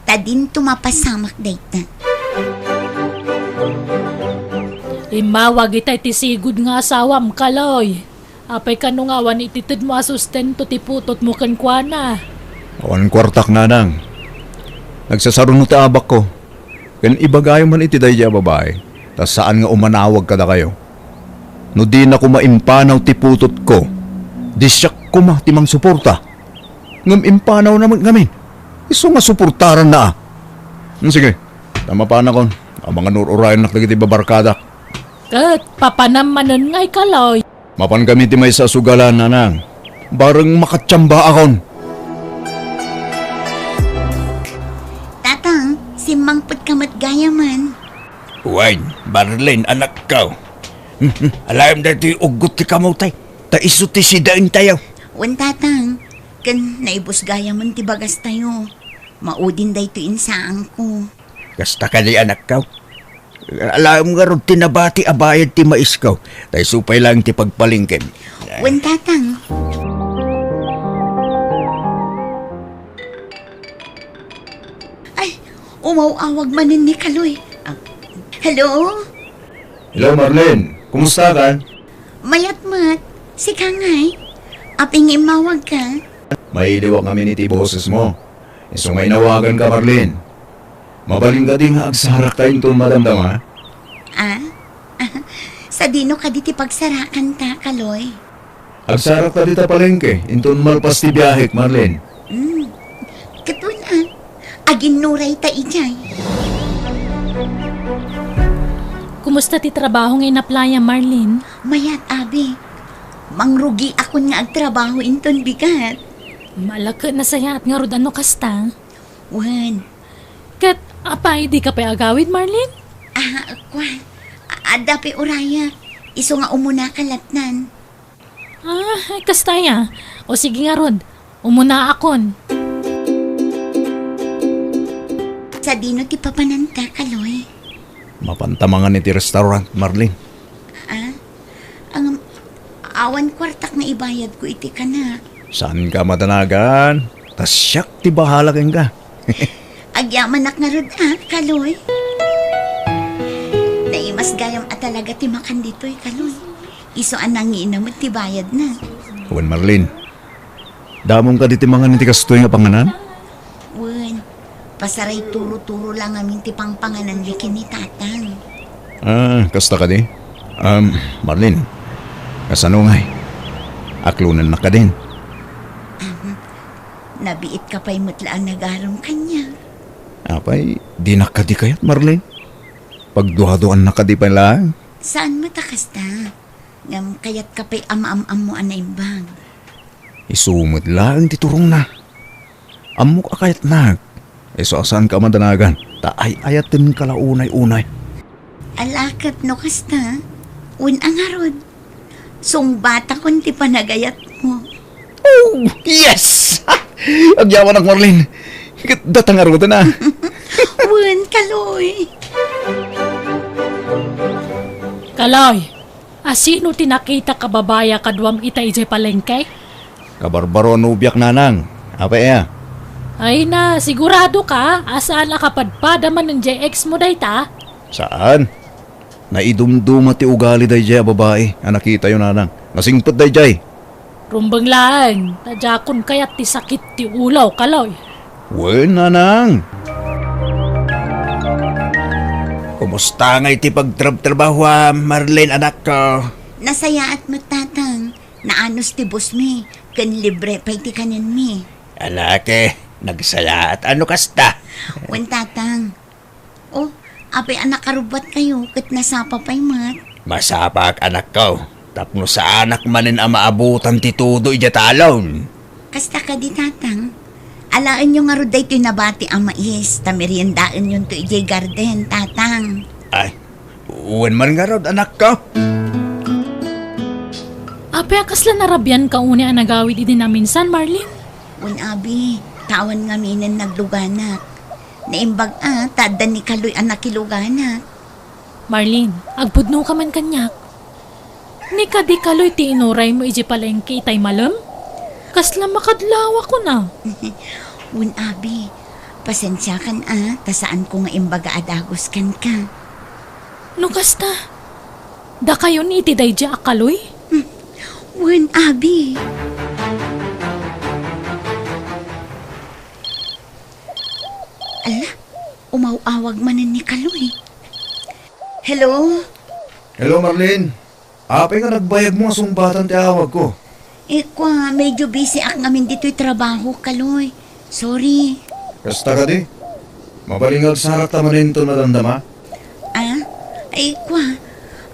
Ta dinto mapasamak dayta. Immawag itay ti sigud nga asawam, Kaloy. Apay kano nga awan ititedmo a sustento ti putotmo kenkuana? Awan kuartak, nanang. Nagsasaruno ti abakko. Ken ibagayo man iti daydiay a babai, ta saan nga umanawag kadakayo. No dina koma impanaw ti putotko, di siak koma ti mangsuporta. Ngem impanawna met ngamin. Isu nga suportaranna a. Hmm, sige, ta mapanakon. Amangan no ur-urayennak dagiti babarkadak. Ket papanam manen ngay, Kaloy. Mapankami ti maysa a sugalan, nanang. Bareng makatiambaakon. Tatang, simmangpetka met gayamen. Wen, Marlene, anakko. Alayem daytoy uggot ti kamote, ta isu ti sidaentayo. Wen, Tatang, ken naibus gayamen ti bagastayo. Maudin daytoy insaanko. Kasta kadi, anakko. Alaem ngarud ti nabati a bayad ti maisko, ta isu pay laeng ti pagpalengkem. Wen, Tatang. Umaw-awag manen ni Kaloy. Ah, hello? Hello, Marlene. Kumusta ka? Mayat met. Sika ngay? Apay nga immawag ka? Mailiwak ngamin iti boses mo. Isu nga inawagan ka, Marlene. Mabalin kadi nga agsarak ta inton madamdama? Ah? Sadino kadi ti pagsarakanta, Kaloy? Agsarak ta dita palengke, inton malpas ti biahek, Marlene. Hmm. Ket wen, ah, aginnuray ta idiay. Kumusta ti trabaho nga inaplayam, Marlene? Mayat, abi. Mangrugiakon nga agtrabaho inton bigat. Malakek, nasayaat ngarud a no kasta. Wen. Ket apay, dika pay agawid, Marlene? Ah, kua. A-, adda pay urayak. Isu nga umunaka lattan. Ah, kasta aya. O sige ngarud, umunaakon. Sadino ti papananta, Kaloy? Mapanta mangan iti restaurant, Marlene. Ah? Ang awan kuartak nga ibayadko iti kanak. Saanka madanagan. Ta siak ti bahala kenka. Agyamanak ngarud, ah, Kaloy. Naimas gayam a talaga ti makan ditoy, Kaloy. Isu a nangina met ti bayadna. Wen, Marlene. Damom kadi ti mangan iti kastoy nga panganan? Wen, pasaray turo-turo la ngamin ti pangpangananmi ken ni Tatang. Ah, kasta kadi? Um, Marlene, kasano ngay? Aklonennak kadin? Ahem. Nabiitka pay met la a nagarem kaniak. Apay, dinak kadi kayat, Marlene? Pagduaduannak kadi pay laeng? Saan met a kasta? Ngem kayatka pay a maam-ammo a naimbag. Isu met laeng ti turongna. Ammok a kayatnak. Isu a saanka a madanagan, ta ay-ayatenka la unay-unay. Ala ket no kasta, wen a ngarud, sungbatakon ti panagayatmo. Oh, yes! Agyamanak, Marlene. Ket data ngaruden, ah. Wen, Kaloy. Kaloy, a sino ti nakitak a babai a kaduam ita idiay palengke? Kabarbaro a nobiak, nanang. Apay aya? Ay na, sigurado ka a saan a kapadpada manen diay ex mo dayta? Saan. Naidumduma ti ugali daydiay a babai a nakitayo, nanang. Nasingpet daydiay. Rumbeng laeng, ta diakon kayat ti sakit ti ulo, Kaloy. Wen, nanang. Kumusta ngay ti pagtrabtrabahoam, Marlene, anakko? Nasayaat met, Tatang. Naanus ti busmi, ken libre pay ti kanenmi. Ala ket, nagsayaat a no kasta. Wen, Tatang. Oh, apay a nakarubbatkayo ket nasapa pay met? Masapak, anakko, tapno saanak manen a maabutan ti tudo idiay talon. Kasta kadi, Tatang? Alaenyo ngarud daytoy nabati a mais, ta meriendaenyonto idiay garden, Tatang. Ay, wen man ngarud, anakko. Apay a kasla narabianka unay a nagawid idi naminsan, Marlene? Wen abi, ta awan ngaminen nagluganak. Naimbag a, ta adda ni Kaloy a nakiluganak. Marlene, agpudnoka man kaniak. Ni kadi Kaloy ti inuraymo idiay palengke itay malem? Kasla makadlawakon a. Wen abi, pasensiakan a, ta saanko nga imbaga a dagus kenka. No kasta, dakayon iti daydiay a Kaloy? Hmm. Wen abi. Ala, umaw-awag manen ni Kaloy. Hello? Hello, Marlene. Apay nga nagbayagmo a sungbatan ti awagko? Eh, kua, medyo busy ak ngamin ditoy trabaho, Kaloy. Sorry. Kasta kadi? Mabalin nga agsarakta manen inton madamdama? Ah? Ay, kua,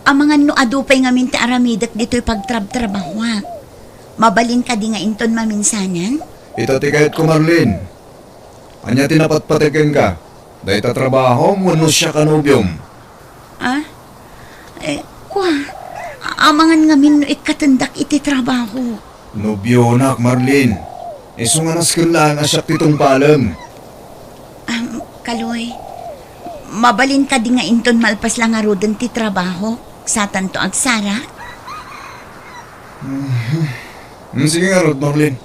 amangan no adu pay ngamin ti aramidek ditoy pagtrabtrabahoak. Mabalin kadi nga inton maminsanan? Ita ti kayatko, Marlene. Ania ti napatpateg kenka? Dayta trabahom wenno siak a nobiom? Ah? Eh, kua, a-, amangan ngamin no ikkatendak iti trabaho. Nobionak, Marlene. Isu nga nasken laeng a siak ti tungpalem. Am, Kaloy, mabalin kadi nga inton malpas la ngaruden ti trabaho, satanto agsarak? Mhm. Mm, sige ngarud, Marlene.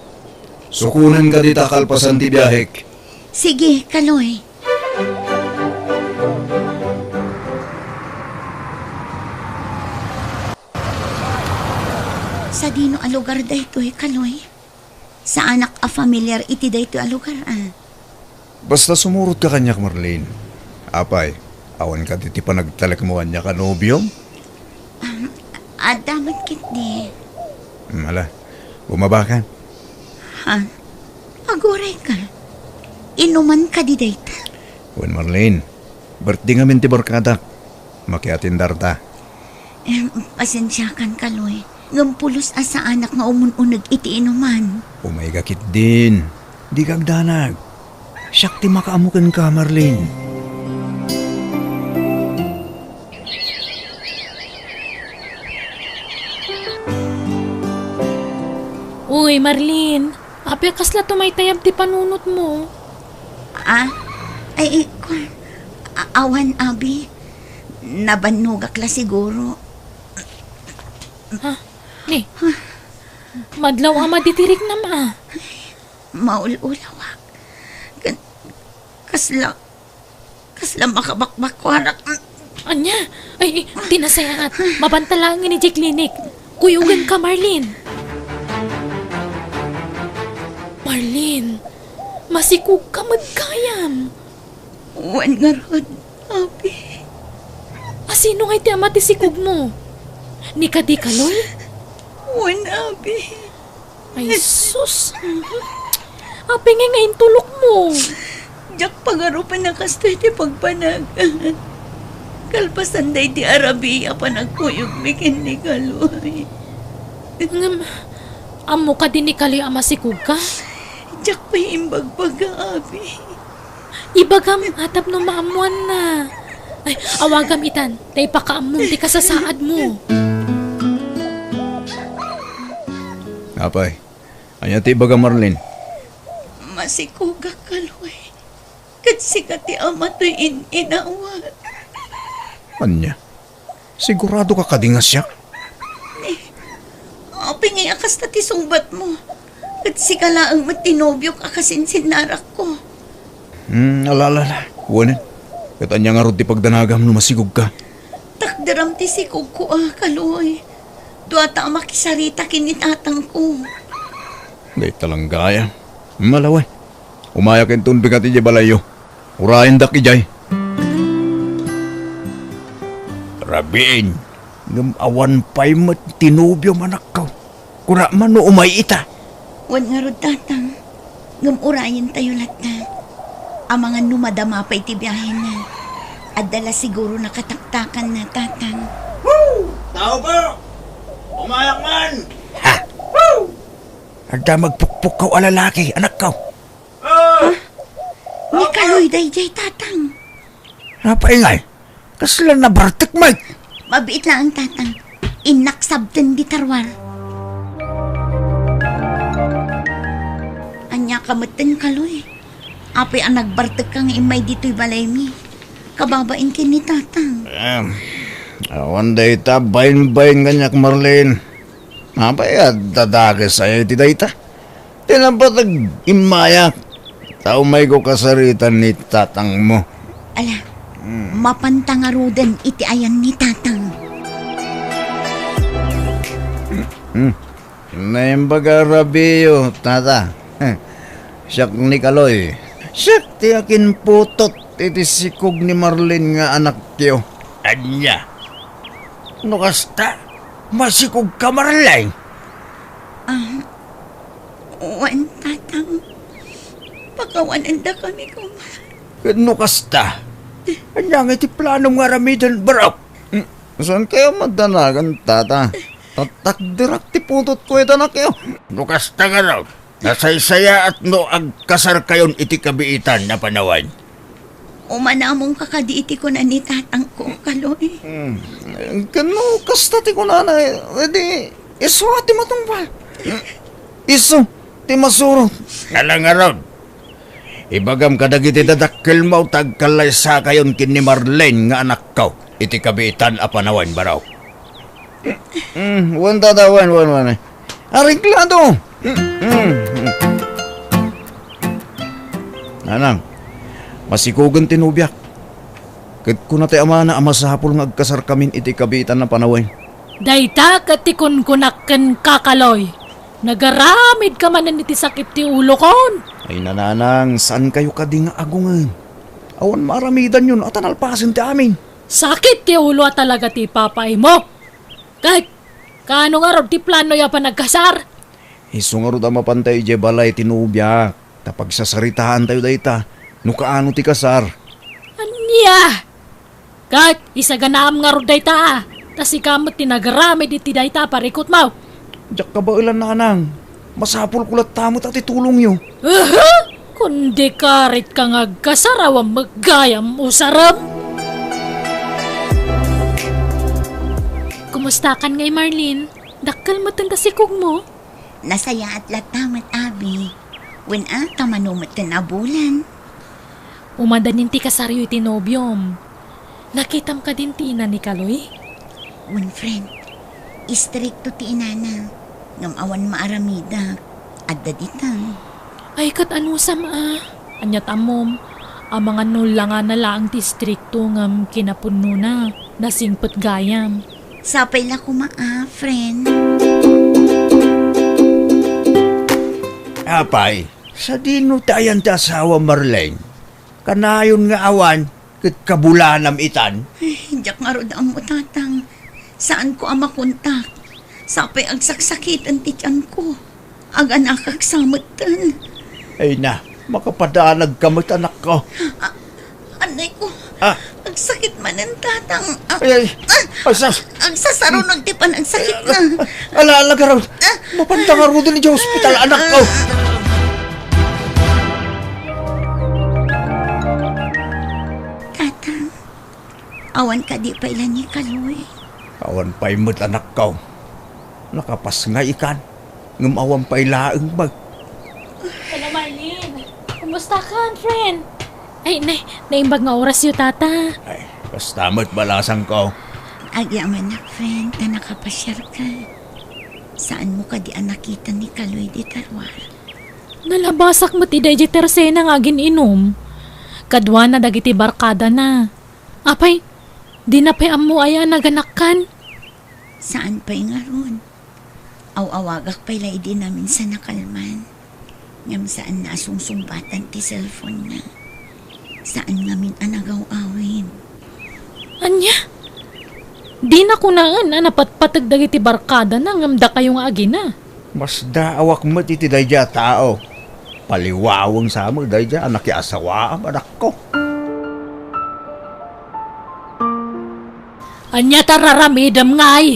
Sukonen kadi ta kalpasan ti biahek. Sige, Kaloy. Adino a lugar daytoy, Kaloy? Saanak a familiar iti daytoy a lugar, a. Basta sumurotka kaniak, Marlene. Apay, awan kadi ti panagtalekmo kaniak a nobiom? Um, adda met ketdi. Hmm, ala, bumabakan. Ha? Agurayka? Inuman kadi dayta? Wen, Marlene, birthday ngamin ti barkadak. Makiatendarta. Em, pasensiakan, Kaloy. Ngem pulos a saanak nga umun-uneg iti inuman. Umayka ketdin. Dika agdanag. Siak ti makaammo kenka, Marlene. Uy, Marlene. Apay a kasla tumaytayab ti panunotmo? Ah? Ay, eh, kwan. A-, awan, abi. Nabannogak la siguro. Ha? Ni, madlaw a madi ti riknam, a. Maul-ulawak. Kan-, kasla, kasla makabakbakkuarak. Ania? Ay, ay, ti nasayaat. Mabanta laeng idiay klinik. Kuyogenka, Marlene. Marlene, masikogka met gayam. Wen ngarud, abi. A, sino ngay ti ama ti sikogmo? Ni kadi Kaloy? Wen, abi. Ay, sus. Apay ngay nga intulokmo? Diak pagarupen a kastoy ti pagpanag. Kalpasan daydi a rabii a panagkuyogmi ken ni Kaloy. Ngem, ammo kadi ni Kaloy a masikogka? Diak pay imbagbaga, abi. Ibagam a tapno maammoanna. Ay, awagam itan, ta ipakaammom ti kasasaadmo. Apay, ania ti ibaga, Marlene? Masikogak, Kaloy. Ket sika ti ama toy in-inawat. Ania? Siguradoka kadi nga siak? Ni, apay ngay a kasta ti sungbatmo? Ket sika laeng met ti nobiok a kasinsinnarakko. Hmm, ala, ala, ala. Wen. Ket ania ngarud ti pagdanagam no masikogka? Takderam ti sikogko a, Kaloy. Duata a makisarita ken ni tatangko. Dayta lang gayam. Malawen. Umayak inton bigat idiay balayyo. Urayendak idiay. Rabiin, ngem awan pay met ti nobiom, anakko. Kuna man no umay ita. Wen ngarud, tatang. Ngem urayentayo latta. Amangan no madama pay ti biahena. Adda la siguro nakataktakanna, tatang. Tao po! Umayak man! Ha? Adda magpukpukkaw a lalaki, anakko. Ah! Ni Kaloy daydiay, tatang. Apay ngay? Kasla nabartek met? Mabiit laeng, tatang. Innak sabten dita ruar. Ania ka metten, Kaloy? Apay a nagbartekka nga immay ditoy balaymi? Kababain ken ni tatang. Em, awan dayta bainbain kaniak, Marlene. Apay a dadakes aya iti dayta? Ti napateg immayak, ta umayko kasaritan ni tatangmo. Ala, hmm, mapanta ngaruden iti ayan ni tatang. Hmm. Naimbag a rabiyo, tata. Siak ni Kaloy. Siak ti akinputot iti sikog ni Marlene nga anakyo. Ania? No kasta, masikogka, Marlene? Ah, wen, tatang. Pakawanendakami koma. Ket no kasta, ania ngay ti planom nga aramiden, barok? Hmm, saan kayo madanagan, tata? Tatakderak ti putotko iti anakyo. No kasta ngarud, nasaysayaat no agkasarkayon iti kabiitan a panawen. Umanamonka kadi iti kuna ni tatangko, Kaloy? Hmm. Ken no kasta ti kunana, edi isu ti matungpal. Isu ti masurot. Ala ngarud, ibagam kadagiti dadakkelmo ta agkallaysakayon ken ni Marlene nga anakko iti kabiitan a panawen, barok. Mm, wen, tata, wen, wen, wen. Areglado. Mm, mm, mm. Nanang, masikogen ti nobiak. Ket kuna ti amana a masapul nga agkasarkamin iti kabiitan a panawen. Dayta ket ti kunkunak kenka, Kaloy. Nagaramidka manen iti sakit ti ulokon. Ay, nanang, saankayo kadi nga agungen? Awan maaramidanyo no ata nalpasen ti amin. Sakit ti ulo a talaga ti ipapaaymo. Ket, kaano ngarud ti planoyo a panagkasar? Isu ngarud a mapantayo idiay balay ti nobiak, ta pagsasaritaantayo dayta, no kaano ti kasar. Ania? Ket isaganaam ngarud dayta, a, ta sika met ti nagaramid iti dayta a parikutmo. Diak kabaelan, nanang. Masapulko latta met a ti tulongyo. Aha! Kundi karit ka nga agkasar, awan met gayam usarem. Kumustakan ngay, Marlene? Dakkel met ti sikugmo? Nasayaat latta met, abi. Wen a, ta mano met ti nabulan. Umadanin ti kasaryo iti nobiom. Nakitam kadin ti ina ni Kaloy? Wen, friend. Istrikto ti inana. Ngem awan maaramidak. Adda dita. Ay, ket anusam a? Ania ti ammom? Amangan no langana laeng ti istrikto ngem kinapudnona, nasingpet gayam. Sapay la koma a, friend. Apay, sadino ti ayan ti asawa, Marlene? Kanayon nga awan ket kabulanam itan? Ay, diak ngarud ammo, Tatang. Saanko a makontak. Sapay agsaksakiten ti tianko. Aganakak sa metten. Ay na, makapadanagka met, anakko. A-, anay ko. Ah. Agsakit manen, Tatang. Ah, Ay, ay. Ah. Ay, sus. Agsasarunog ti panagsakit na. Ala, ala, garud. Ah. Mapanta ngaruden idiay ospital, anakko. Tatang, awan kadi pay la ni Kaloy? Awan pay met, anakko. Nakapasngay ikan, ngem awan pay laeng met. Hello, Marlene. Kumusta ka, friend? Ay, nay, naimbag nga orasyo, tata. Ay, kasta met balasangko. Agyamanak, friend, ta nakapasiarka. Saanmo kadi a nakita ni Kaloy dita ruar? Nalabasak met ida idiay tersena nga agin-inum. Kaduana dagiti barkadana. Apay, dina pay ammo aya a naganakkan? Saan pay ngarud. Aw-awagak pay la idi naminsan a kalman. Ngem saan a sungsungbatan ti cellphone-na. Saan ngamin a nagaw-awid. Ania? Dina kunaen a napatpateg dagiti barkadana ngem dakayo nga agina. Masdaawak met iti daydiay a tao. Paliwaweng sa met daydiay a nakiasawaam, anakko. Ania ti ar-aramidem ngay?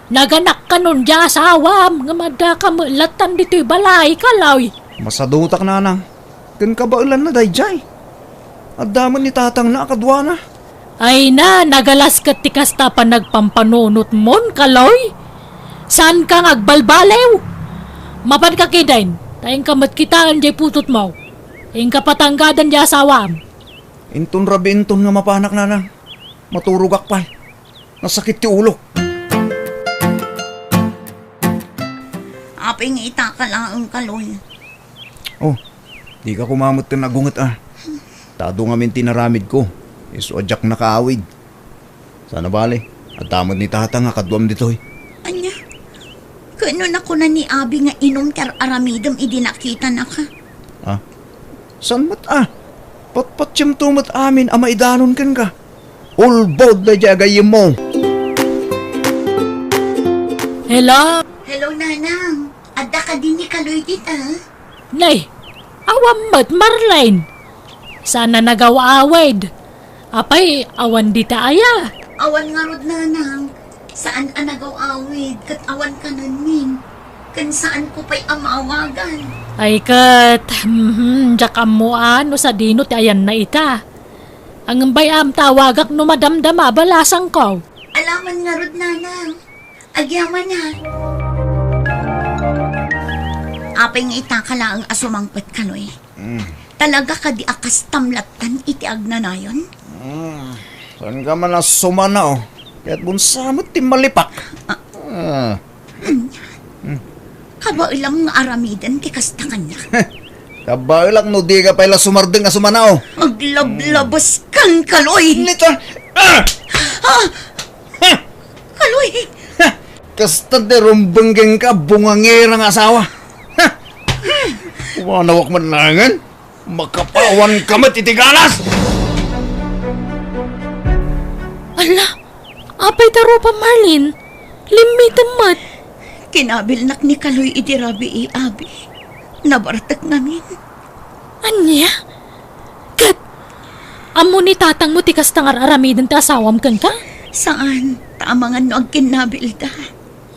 Naganakkanon diay asawam, ngem addaka met lattan ditoy balay, Kaloy. Masadutak, nanang. Ken kabaelanna daydiay. Adda met ni tatangna a kaduana. Ay na, nagalas ket ti kasta a panagpampanunotmon, Kaloy. Saanka nga agbalbaliw. Mapanka ketdin, ta inka met kitaen diay putotmo. Inka patanggadan diay asawam. Inton rabii inton nga mapanak, nanang. Maturogak pay. Nasakit ti ulok. Apay nga itaka laeng, Kaloy? Oh, dika koma metten agunget a. Ta adu ngamin ti inaramidko. Isu a diak nakaawid. Saan a bale, adda met ni tatang a kaduam ditoy. Ania? Ket no nakuna ni abi nga inum ti ar-aramidem idi nakitanaka? Ah? Saan met a? Patpatiemto met amin a maidanon kenka. Ulbod daydiay a gayyemmo. Hello? Hello, Nanang. Adda kadi ni Kaloy dita? Nay, awan met, Marlene. Saan a nagaw-awid. Apay, awan dita aya? Awan ngarud, Nanang. Saan a nagaw-awid, ket awan kanenmin. Ken saanko pay a maawagan. Ay ket, mhm, diak ammo a no sadino ti ayanna ita. Ngem bay-am ta awagak no madamdama a balasangko. Alaman ngarud, Nanang. Agyamanak. Apay nga itaka laeng a sumangpet, Kaloy? Mm. Talaga kadi a kastam lattan iti agnanayon? Mm. Saanka man a sumana, oh. Ket bun sa met ti malipak. Ah. Ah. Kabaelam nga aramiden ti kasta kaniak. Kabaelak no dika pay la sumardeng a sumana, oh. Aglablabas kan, Kaloy! Nita! Ah! Ah! Ha! Kaloy! Ha! Kasta ti rumbeng kenka, bungangera nga asawa. Ha! Wanawak man langen. Makapawanka met iti galas! Ala, apay ta rupa, Marlene? Limmitem met. Kinabilnak ni Kaloy idi rabii, abi. Nabartek ngamin. Ania? Ket, ammo ni tatangmo ti kasta nga ar-aramiden ti asawam kenka? Saan, ta amangan no agkinnabilda.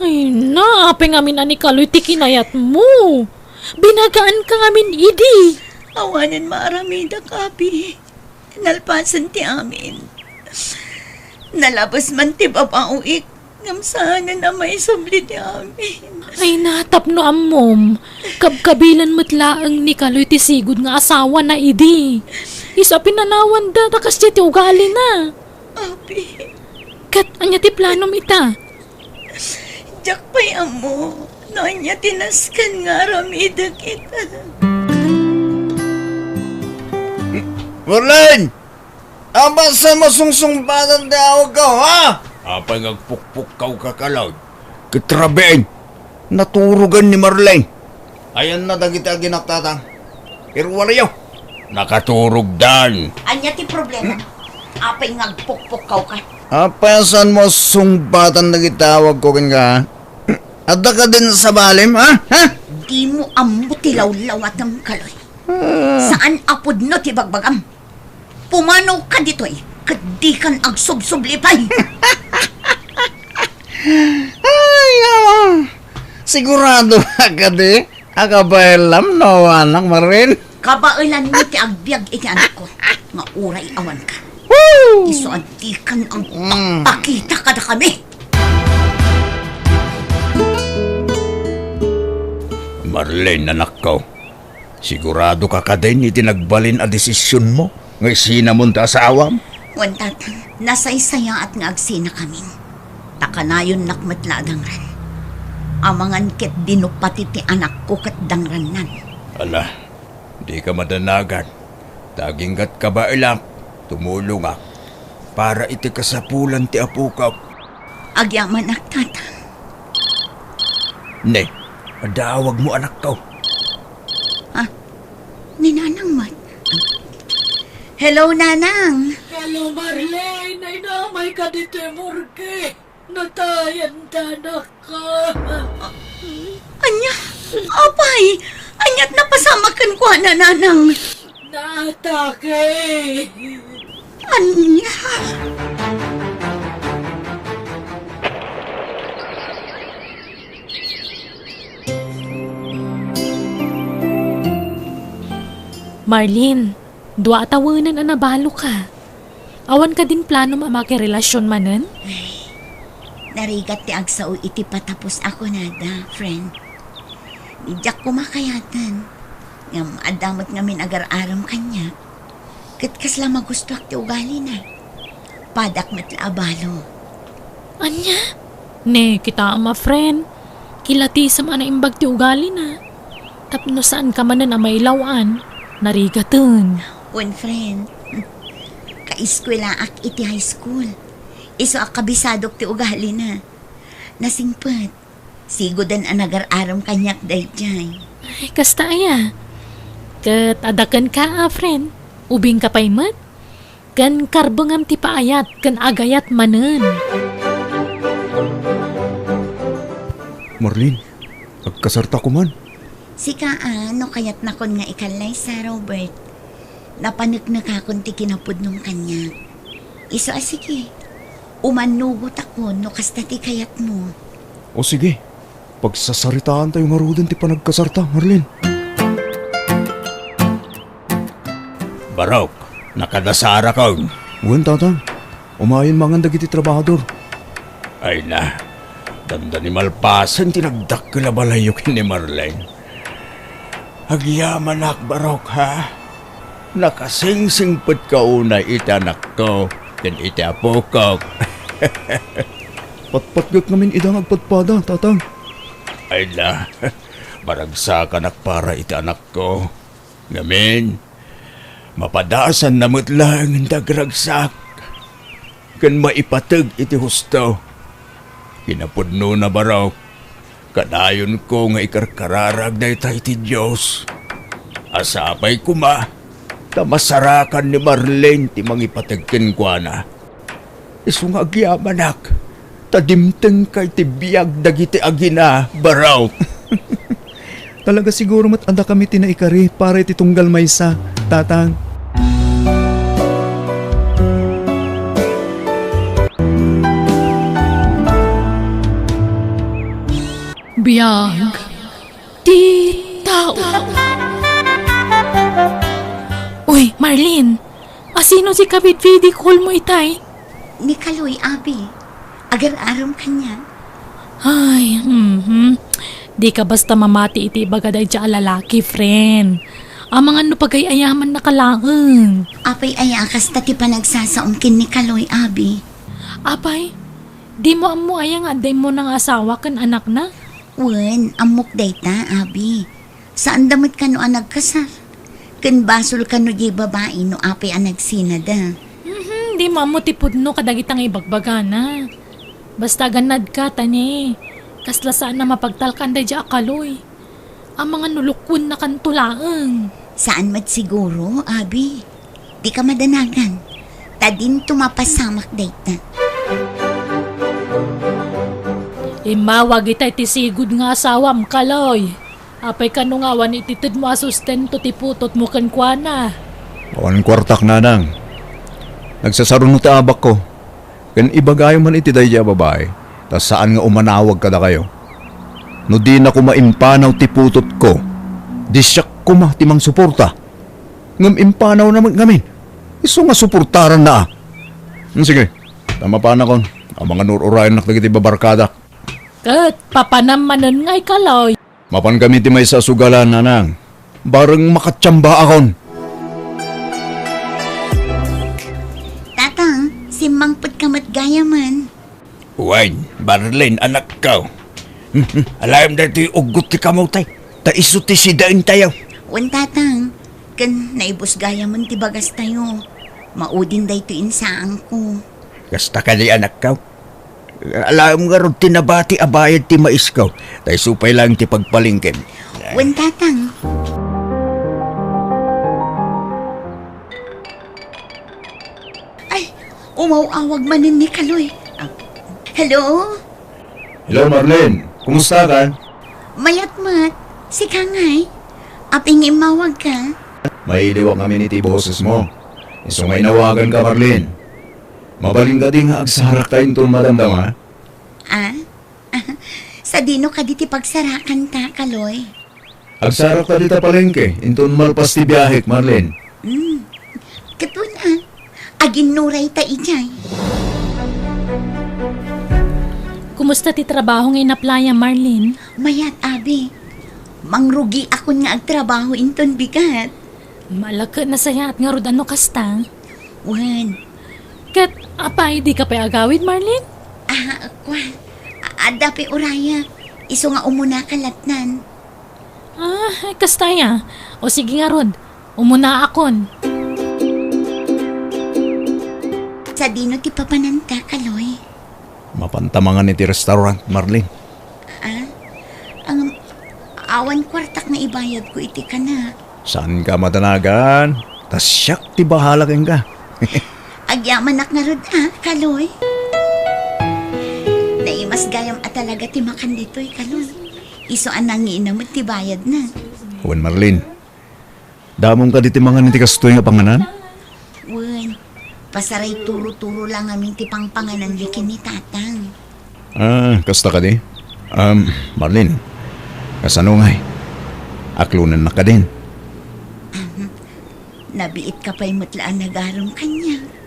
Ay na, apay ngamin a ni Kaloy ti kinayatmo? Binagaanka ngamin idi. Awanen maaramidak, abi. Nalpasen ti amin. Nalabes man ti babaoik, ngem saanen a maisubli ti amin. Ay na, tapno ammom, kabkabilan met laeng ni Kaloy ti sigud nga asawana idi. Isu a pinanawanda ta kasdiay ti ugalina. Abi. Ket ania ti planom ita? Diak pay ammo no ania ti nasken nga aramidek ita. Marlene! Apay saan mo sungsungbatan ti awagko, ha? Apay nga agpukpukkaw ka, Kaloy? Ket rabiin, naturogen ni Marlene. Ayanna dagiti aginak, Tatang. Iruariyo. Nakaturogdan. Ania ti problema? Apay nga agpukpukkaw ka? Apay saan mo sungbatan dagiti awagko kenka? Adda kadin sabalim, ha? Ha? Dimo ammo ti lawlawatem, Kaloy. Ah. Saan a pudno ti bagbagam. Pumanaw ka ditoy, ket dikan agsubsubli pay. Ay, awa. Sigurado ka kadi a kabaelam no awanak, Marlene? Kabaelanmi ti agbiag iti anakko, nga uray awanka. Woo! Isu a dikan agpakpakita kadakami. Marlene, anakko. Sigurado ka kadin iti nagbalin a desisionmo nga isinamon ti asawam? Wen, Tatang, nasaysayaat nga agsinakamin. Ta kanayonnak met la a dangran. Amangan ket dino pati ti anakko ket dangrannan. Ala, dika madanagan. Ta aginggat kabaelak, tumulongak para iti kasapulan ti apokak. Agyamanak, Tatang. Ne, adda awagmo, anakko. Ah, ni Nanang met. Hello, Nanang. Hello, Marlene. Ay, naamay ka ditoy morgue. Natayan ta, anakko. Ania? Apay? Ania't napasamak kenkuana, Nanang? Naatake. Ania? Marlene, dua a tawenen a nabaloka. Awan kadin planom a makirelasion manen? Ay, narigat ti agsao iti patapos a kunada, friend. Diak koma kayaten. Ngem adda met ngamin agar-arem kaniak. Ket kasla magustoak ti ugalina. Padak met la a balo. Ania? Ne, kitaem a, friend. Kilatisem a naimbag ti ugalina. Tapno saanka manen a mailaw-an, narigaten. Wen, friend. Kaeskuelaak iti high school. Isu a kabisadok ti ugalina. Nasingpet. Siguden a nagar-arem kaniak daydiay. Ay, kasta aya. Ket adda kenka a, friend. Ubingka pay met. Ken karbengam ti paayat ken agayat manen. Marlene, agkasarta koman. Sika a, no kayatnakon nga ikallaysa, Robert. Napaneknekakon ti kinapudnom kaniak. Isu a sige. Umannugotakon no kasta ti kayatmo. O sige, pagsasaritaantayo ngaruden ti panagkasarta, Marlene. Barok, nakadasarakon. Wen, Tatang. Umayen mangan dagiti trabahador. Ay na, dandani malpasen ti nagdakkel a balayyo ken ni Marlene. Agyamanak, Barok, ha? Nakasingsingpetka unay iti anakko ken iti apokok. Patpatgek ngamin ida nga agpadpada, Tatang. Ay na, maragsakanak para iti anakko. Ngamin, mapadasanna met laeng ti agragsak ken maipateg iti husto. Kinapudnona, barok, kadayonko nga ikarkararag dayta iti Dios. Sapay koma ta masarakan ni Marlene ti mangipateg kenkuana. Isu nga agyamanak, ta dimtengka iti biag dagiti agina, barok. Talaga siguro met adda kami ti naikari para iti tunggal maysa, Tatang. Biag ti tao. Uy, Marlene! Asino ti kabit video call mo itay? Ni Kaloy, abi. Agar-arom kaniak. Ay, mhm. Dika basta mamati iti ibaga daydiay a lalaki, friend. Amangan no pagay-ayamannaka laeng. Apay aya a kasta ti panagsasaom ken ni Kaloy, abi? Apay, dimo ammo aya nga adda immuna nga asawa ken anakna? Wen, ammok dayta, abi. Saanda met kano a nagkasar. Ken basol kano diay babai no apay a nagsinada. Mhm, dimo ammo ti pudno kadagita nga ibagbagana. Basta agannadka, ta ne, kasla saan a mapagtalkan daydiay a Kaloy. Amangan no lukwennakanto laeng. Saan met siguro, abi. Dika madanagan. Ta dinto mapasamak dayta. Immawag itay ti sigud nga asawam, Kaloy. Apay kano nga awan ititedmo a sustento ti putotmo kenkuana? Awan kuartak, nanang. Nagsasaruno ti abakko. Ken ibagayo man iti daydiay a babai, ta saan nga umanawag kadakayo. No dina koma impanaw ti putotko, di siak koma ti mangsuporta. Ngem impanawna met ngamin. Isu nga suportaranna a. Hmm, sige, ta mapanakon. Amangan ur-urayennak dagiti babarkadak. Ket papanam manen ngay, Kaloy. Mapankami ti maysa a sugalan, nanang. Bareng makatiambaakon. Tatang, simmangpetka met gayamen. Wen, Marlene, anakko. Alaem daytoy uggot ti kamote. Ta isu ti sidaentayo. Wen, Tatang. Ken naibus gayamen ti bagastayo. Maudin daytoy insaanko. Kasta kadi, anakko? Alaem ngarud ti nabati a bayad ti maisko, ta isu pay laeng ti pagpalengkem. Wen, Tatang. Ay, umaw-awag manen ni Kaloy. Ah, hello? Hello, Marlene. Kumusta ka? Mayat met. Sika ngay? Apay nga immawagka? Mailiwak ngamin iti bosesmo. Isu nga inawaganka, Marlene. Mabalin kadi nga agsarakta inton madamdama? Ah? Sadino kadi ti pagsarakanta, Kaloy? Agsarakta dita palengke inton malpas ti biahek, Marlene. Hmm. Ket wen a, aginnurayta idiay. Kumusta ti trabaho nga inaplayam, Marlene? Mayat, abi. Mangrugiakon nga agtrabaho inton bigat. Malakek, nasayaat ngarud a no kasta. Wen. Ket apay, dika pay agawid, Marlene? Ah, kua. Adda pay urayak. Isu nga umunaka lattan. Ah, kasta aya. O sige ngarud, umunaakon. Sadino ti papananta, Kaloy? Mapanta mangan iti restaurant, Marlene. Ah? Ang awan kuartak nga ibayadko iti kana. Saanka madanagan, ta siak ti bahala kenka. Agyamanak ngarud a, Kaloy. Naimas gayam a talaga ti makan ditoy, Kaloy. Isu a nangiina met ti bayadna. Wen, Marlene, damom kadi ti mangan iti kastoy nga panganan? Wen, pasaray turo-turo la ngamin ti pangpangananmi ken ni Tatang. Ah, kasta kadi? Um, Marlene, kasano ngay? Aklonennak kadin? Ahem. Nabiitka pay met la a nagaram kaniak.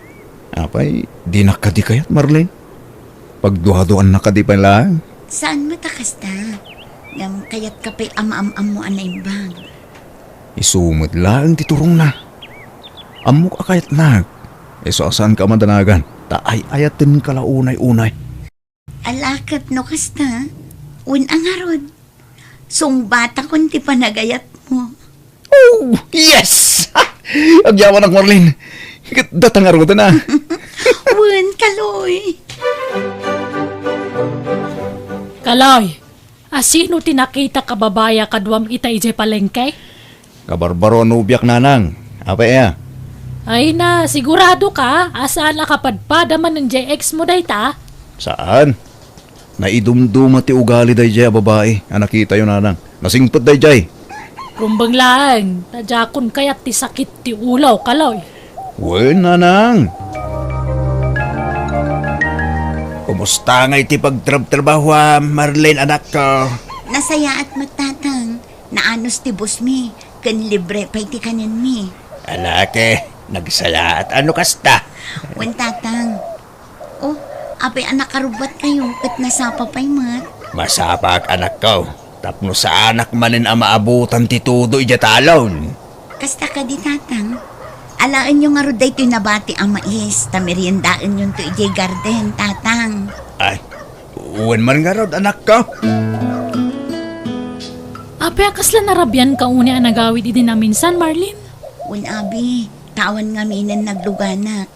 Apay, dinak kadi kayat, Marlene? Pagduaduannak kadi pay laeng? Saan met a kasta? Ngem kayatka pay a maam-ammo a naimbag. Isu met laeng ti turongna. Ammok a kayatnak. Isu a saanka a madanagan, ta ay-ayatenka la unay-unay. Ala ket no kasta, wen a ngarud, sungbatakon ti panagayatmo. Oh, yes! Agyamanak, Marlene. Ket data ngaruden a. Wen, Kaloy. Kaloy, asino ti nakitak a babai a kaduam ita idiay palengke? Kabarbaro a nobiak, nanang. Apay aya? Ay na, sigurado ka a saan a kapadpada manen diay ex mo dayta? Saan? Naidumduma ti ugali daydiay a babai a nakitayo, nanang. Nasingpet daydiay. Rumbeng laeng, ta diakon kayat ti sakit ti ulaw, Kaloy. Wen, nanang. Kumusta ngay ti pagtrabtrabahoam, Marlene, anakko? Nasayaat met, tatang. Naanus ti busmi, ken libre pay ti kanenmi. Ala ke, nagsayaat a no kasta. Wen, tatang. Oh, apay a nakarubbuatkayo ket nasapa pay met? Masapak, anakko, tapno saanak manen a maabutan ti tudo idiay talon. Kasta kadi, tatang? Alaenyo ngarud daytoy nabati a mais, ta meriendaenyonto idiay garden, tatang. Ay, wen man ngarud, anakko. Apay a kasla narabianka unay a nagawid idi naminsan, Marlene? Wen, abi, ta awan ngaminen nagluganak.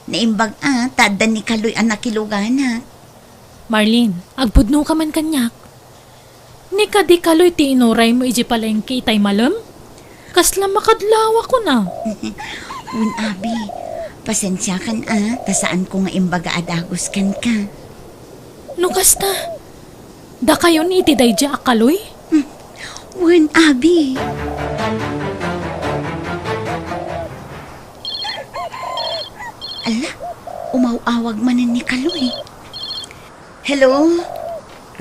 Naimbag a, ta adda ni Kaloy a nakiluganak. Marlene, agpudnoka man kaniak. Ni kadi Kaloy ti inuraymo idiay palengke itay malem? Kasla makadlawakon a. Wen, abi, pasensiakan a, ta saanko nga imbaga a dagus kenka. No kasta, dakayon iti daydiay a Kaloy? Hmm. Wen, abi. Ala, umaw-awag manen ni Kaloy. Hello?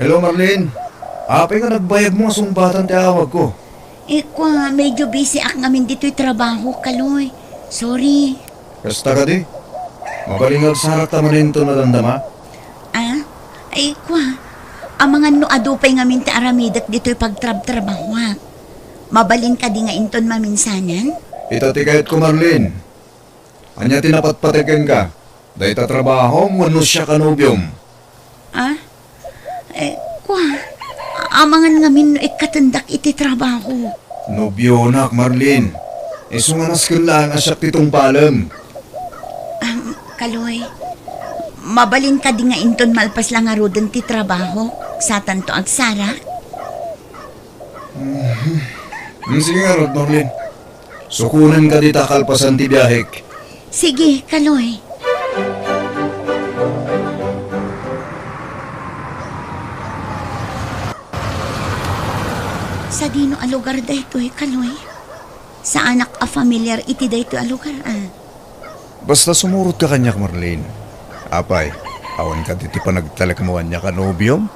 Hello, Marlene. Apay nga nagbayagmo nga sungbatan ti awagko? Eh, kua, medyo busy ak ngamin ditoy trabaho, Kaloy. Sorry. Kasta kadi? Mabalin nga agsarakta manen inton madamdama? Ah? Ay, kua, amangan no adu pay ngamin ti aramidek ditoy pagtrabtrabahoak. Mabalin kadi nga inton maminsanan? Ita ti kayatko, Marlene. Ania ti napatpateg kenka? Dayta trabahom wenno siak a nobiom? Ah? Eh, kua, amangan ngamin no ikkatendak iti trabaho. Nobionak, Marlene. Isu nga nasken laeng a siak ti tungpalem. Ah, Kaloy, mabalin kadi nga inton malpas la ngaruden ti trabaho, satanto agsarak? Mhm. Mm, sige ngarud, Marlene. Sukonen kadi ta kalpasan ti biahek. Sige, Kaloy. Sadino a lugar daytoy, Kaloy? Saanak a familiar iti daytoy a lugar, a. Basta sumurotka kaniak, Marlene. Apay, awan kadi ti panagtalek mo kaniak a nobiom?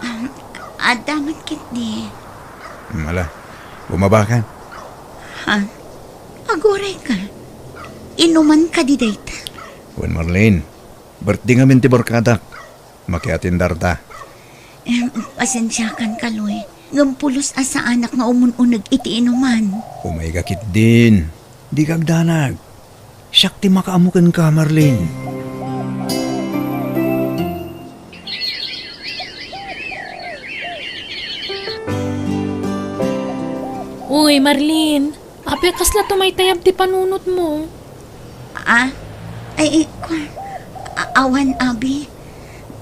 Um, adda met ketdi. Hmm, ala, bumaba ka. Ha? Aguray ka? Inuman kadi dayta? Wen, Marlene, birthday ngamin ti barkadak. Makiatendarta. Em, pasensiakan, Kaloy. Ngem pulos a saanak nga umun-uneg iti inuman. Umayka ketdin. Dika agdanag. Siak ti makaammo kenka, Marlene. Uy, Marlene. Apay, kasla tumaytayab ti panunotmo? Ah? Ay, ay, kua, a-, awan, abi.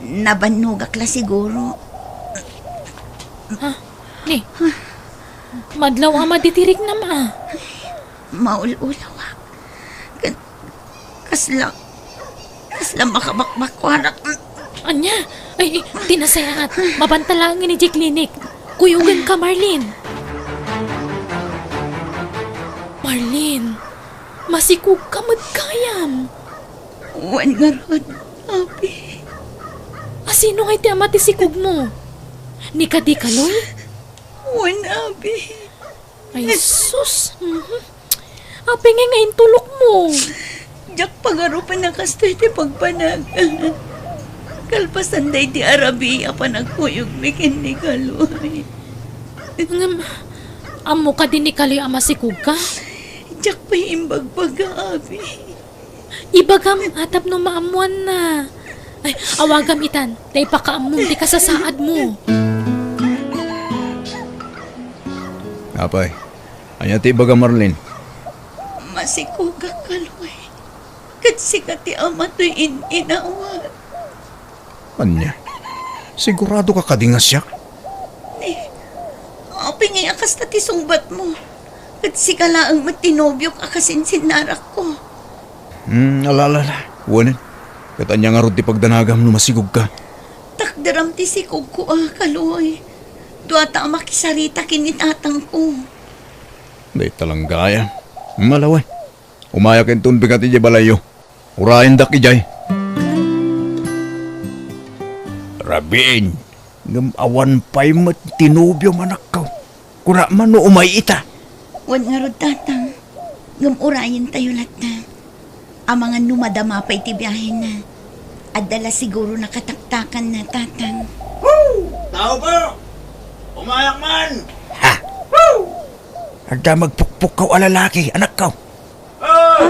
Nabannogak la siguro. Ha? Ni? Madlaw a madi ti riknam, a. Maul-ulawak. Ken kasla, kasla makabakbakuarak. Ania? Ay, ay, ti nasayaat. Mabanta laeng idiay klinik. Kuyogenka, Marlene. Marlene, masikogka met gayam. Wen ngarud, abi. A, sino ngay ti ama ti sikogmo? Ni kadi Kaloy? Wen, abi. Ay, sus. Mhm. Apay ngay nga intulokmo? Diak pagarupen a kastoy ti pagpanag. Kalpasan daydi a rabii a panagkuyogmi ken ni Kaloy. Ngem, ammo kadi ni Kaloy a masikogka? Diak pay imbagbaga, abi. Ibagam a tapno maammoanna. Ay, awagam itan, ta ipakaammom ti kasasaadmo. Apay, ania ti ibagam, Marlene? Masikogak, Kaloy. Ket sika ti ama toy in-inawat. Ania? Siguradoka kadi nga siak? Apay ngay a kasta ti sungbatmo? Ket sika laeng met ti nobiok a kasinsinnarakko. Hmm, ala, ala, ala. Wen. Ket ania ngarud ti pagdanagam no masigogka? Takderam ti sikogko a, Kaloy. Duata a makisarita ken ni tatangko. Dayta lang gayam. Hmm, ala wen. Umayak inton bigat idiay balayyo. Urayendak idiay. Rabiin, ngem awan pay met ti nobiom, anakko. Kuna man no umay ita. Wen ngarud, tatang. Ngem urayentayo latta. Amangan no madama pay ti biahena. Adda la siguro nakataktakanna, tatang. Tao po! Umayak man! Ha? Adda magpukpukkaw a lalaki, anakko. Ah!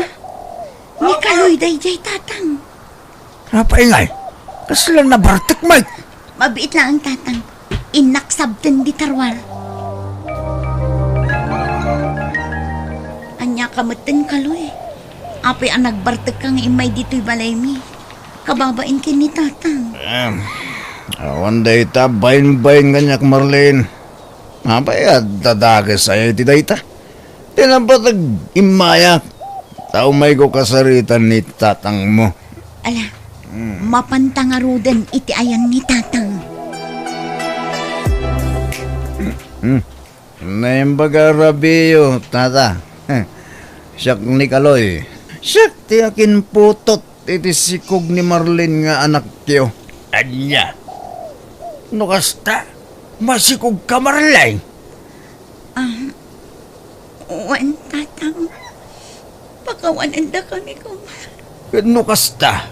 Ni Kaloy daydiay, tatang. Apay ngay? Kasla nabartek met? Mabiit laeng, tatang. Innak sabten dita ruar. Ania ka metten, Kaloy? Apay a nagbartekka nga immay ditoy balaymi? Kababain ken ni tatang. Em, awan dayta bainbain kaniak, Marlene. Apay a dadakesayo iti dayta? Ti napateg immayak, ta umayko kasaritan ni tatangmo. Ala, hmm, mapanta ngaruden iti ayan ni tatang. Hmm. Naimbag a rabiyo, tata. Siak ni Kaloy. Siak ti akinputot iti sikog ni Marlene nga anakyo. Ania? No kasta, masikogka, Marlene? Ah, wen, tatang. Pakawanendakami koma. Ket no kasta,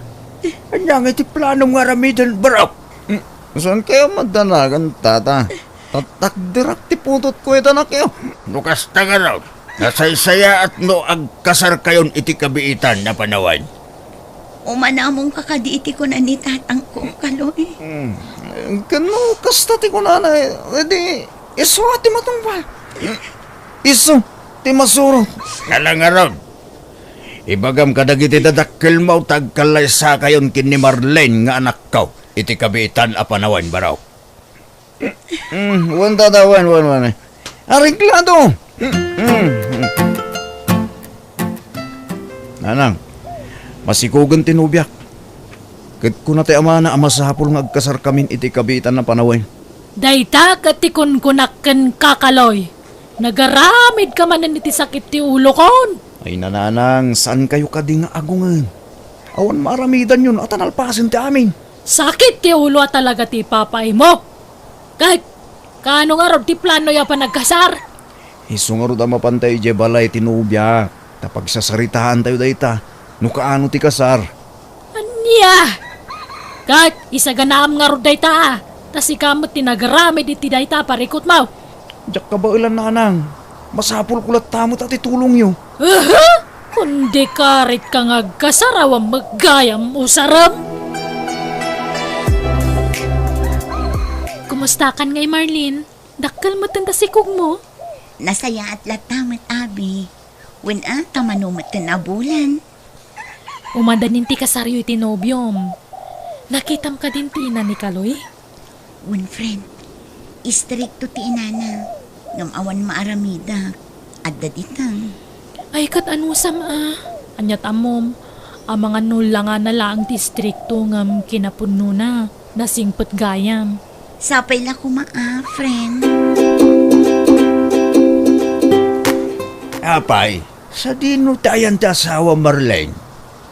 ania ngay ti planom nga aramiden, barok? Hmm, saan kayo madanagan, tata? Tatakderak ti putotko ita, anakyo. No kasta ngarud, nasaysayaat no agkasarkayon iti kabiitan a panawen. Umanamongka kadi iti kuna ni tatangko, Kaloy. Hmm. Ken no kasta ti kunana, edi isu a ti matungpal. Isu ti masurot. Ala ngarud, ibagam kadagiti dadakkelmo ta agkallaysakayon ken ni Marlene nga anakko iti kabiitan a panawen, barok. Mm, wen, tata, wen, wen, wen. Areglado. Mm, mm. Nanang, masikogen ti nobiak. Ket kuna ti amana a masapul nga agkasarkamin iti kabiitan a panawen. Dayta ket ti kunkunak kenka, Kaloy. Nagaramidka manen iti sakit ti ulokon. Ay, nanang, saan kayo kadi nga agungen? Awan maaramidanyon a ta nalpasen ti amin. Sakit ti ulo a talaga ti ipapaaymo. Ket, kaano ngarud ti planoyo a panagkasar? Isu ngarud a mapantayo idiay balay ti nobiak, ta pagsasaritaantayo dayta, no kaano ti kasar. Ania? Ket, isaganaam ngarud dayta, a, ta sika met ti nagaramid iti dayta a parikutmo. Diak kabaelan, nanang. Masapulko latta met a ti tulongyo. Aha! Kundi karit ka nga agkasar, awan met gayam usarem. Kumustakan ngay, Marlene? Dakkel metten ta sikogmo? Nasayaat latta met, abi. Wen a, ta mano metten a bulan. Umadanin ti kasaryo iti nobiom. Nakitam kadin ti ina ni Kaloy? Wen, friend. Istrikto ti inana. Ngem awan maaramidak. Adda ditang. Ay, ket anusam a? Aniat ammom, amangan no langana laeng ti istrikto ngem kinapudnona, nasingpet gayam. Sapay la koma a, friend. Apay, sadino ti ayan ti asawa, Marlene?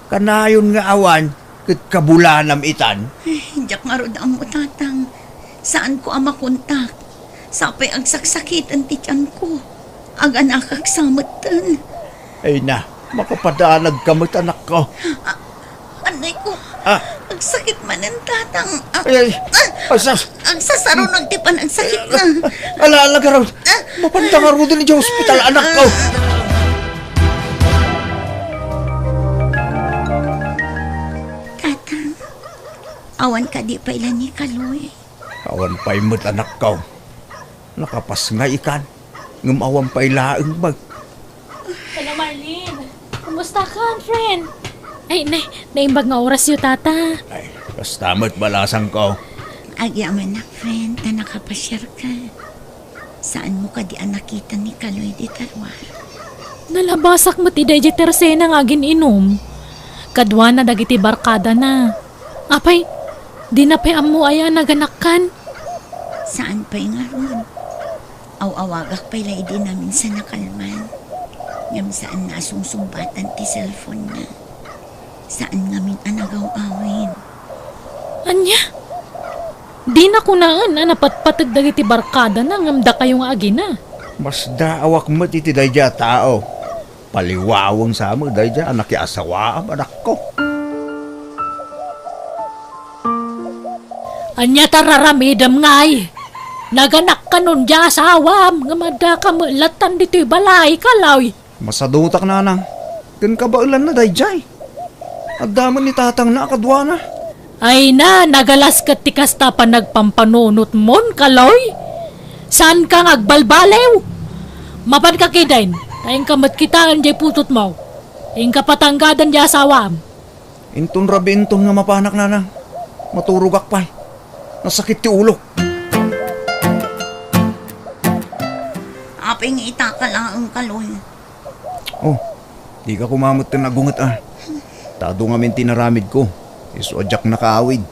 Kanayon nga awan ket kabulanam itan? Ay, diak ngarud ammo, Tatang. Saanko a makontak. Sapay agsaksakiten ti tianko. Aganakak sa metten. Ay na, makapadanag ka met, anakko. Ah, anay ko. Ah. Agsakit manen, Tatang. Ah, ay, ay. Ah, asa? Agsasarunag ti panagsakit na. Ala, ala, garud. Ah. Mapanta ngaruden idiay hospital, anakko. Tatang, awan kadi pay la ni Kaloy? Awan pay met, anakko. Nakapasngay ikan, ngem awan pay laeng met. Hello, Marlene. Kumusta ka, friend? Ay, nay, naimbag nga orasyo, tata. Ay, kasta met balasangko. Agyamanak, friend, ta nakapasiarka. Saanmo kadi a nakita ni Kaloy dita ruar? Nalabasak met idi daydiay tersena nga agin-inum. Kaduana dagiti barkadana. Apay, dina pay ammo aya a naganakkan? Saan pay ngarud? Aw-awagak pay la idi naminsan a kalman. Ngem saan a sungsubbatan ti cellphone-na. Saan ngamin a nagaw-awid. Ania? Dina kunaen a napatpateg dagiti barkadana ngem dakayo nga agina. Masdaawak met iti daydiay a tao. Paliwaweng sa met daydiay a nakiasawaam, anakko. Ania ta raramidem ngay? Naganakkan diay asawam ngem addaka met lattan ditoy balay, Kaloy. Masadutak, nanang. Ken kabaelanna daydiay. Adda met ni tatangna a kaduana. Ay na, nagalas ket ti kasta panagpampanunotmon, Kaloy. Saanka nga agbalbaliw. Mapanka ketdin, ta inka met kitaen diay putotmo. Inka patanggadan diay asawam. Inton rabii inton nga mapanak, nanang. Maturogak pay. Nasakit ti ulok. Apay nga itaka laeng, Kaloy? Oh, dika koma met ken agunget a. Ta adu ngamin ti inaramidko. Isu a diak nakaawid.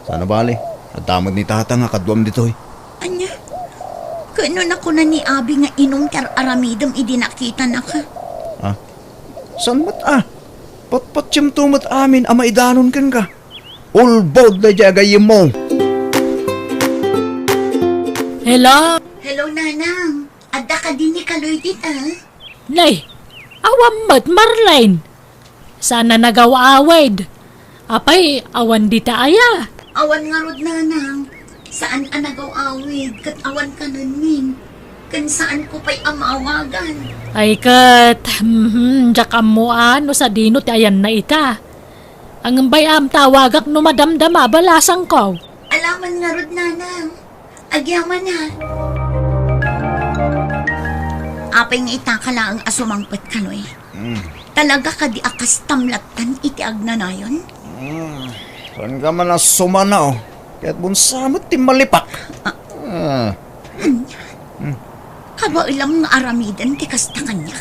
Sana bale, adda met ni tatang a kaduam ditoy. Ania? Ken no nakuna ni Abi nga inum ti ar-aramidem idi nakitanaka? Ah, saan met a? Patpatiemto met amin a maidanon kenka. Ulbod daydiay a gayyemmo. Hello? Hello, Nanang. Adda kadi ni Kaloy dita? Nay, awan met, Marlene. Saan a nagaw-awid. Apay, awan dita aya? Awan ngarud, Nanang. Saan a nagaw-awid ket awan kanenmin. Ken saanko pay a maawagan. Ay ket, mhm, diak ammo a no sadino ti ayanna ita. Ngem bay-am ta awagak no madamdama a balasangko. Alaman ngarud, Nanang. Agyaman a. Apay nga itaka laeng a sumangpet, Kaloy? Mm. Talaga kadi a kastam lattan iti agnanayon? Mm. Saanka man a sumana, oh. Ket bunsa met ti malipak. Ah. Ah. Ania? Mm. Kabaelam nga aramiden ti kasta kaniak.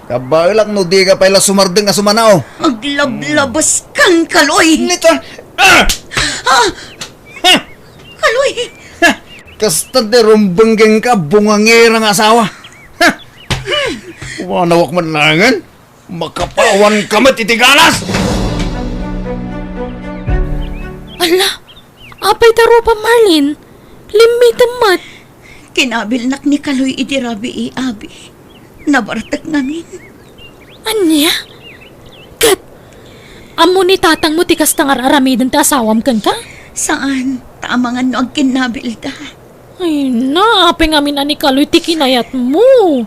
Kabaelak no dika pay la sumardeng a sumana, oh. Aglablabas kan, Kaloy! Nita! Ah! Ah! Ha! Kaloy! Ha! Kasta ti rumbeng kenka, bungangera nga asawa. Ha! Wanawak man nangen, makapawan ka met iti galas! Ala, apay ta rupa, Marlene? Limmitem met. Kinabilnak ni Kaloy idi rabii, Abi. Nabartek ngamin. Ania? Ket, ammo ni tatangmo ti kasta nga ar-aramiden ti asawam kenka? Saan, ta amangan no agkinnabilda. Ay na, apay ngamin a ni Kaloy ti kinayatmo.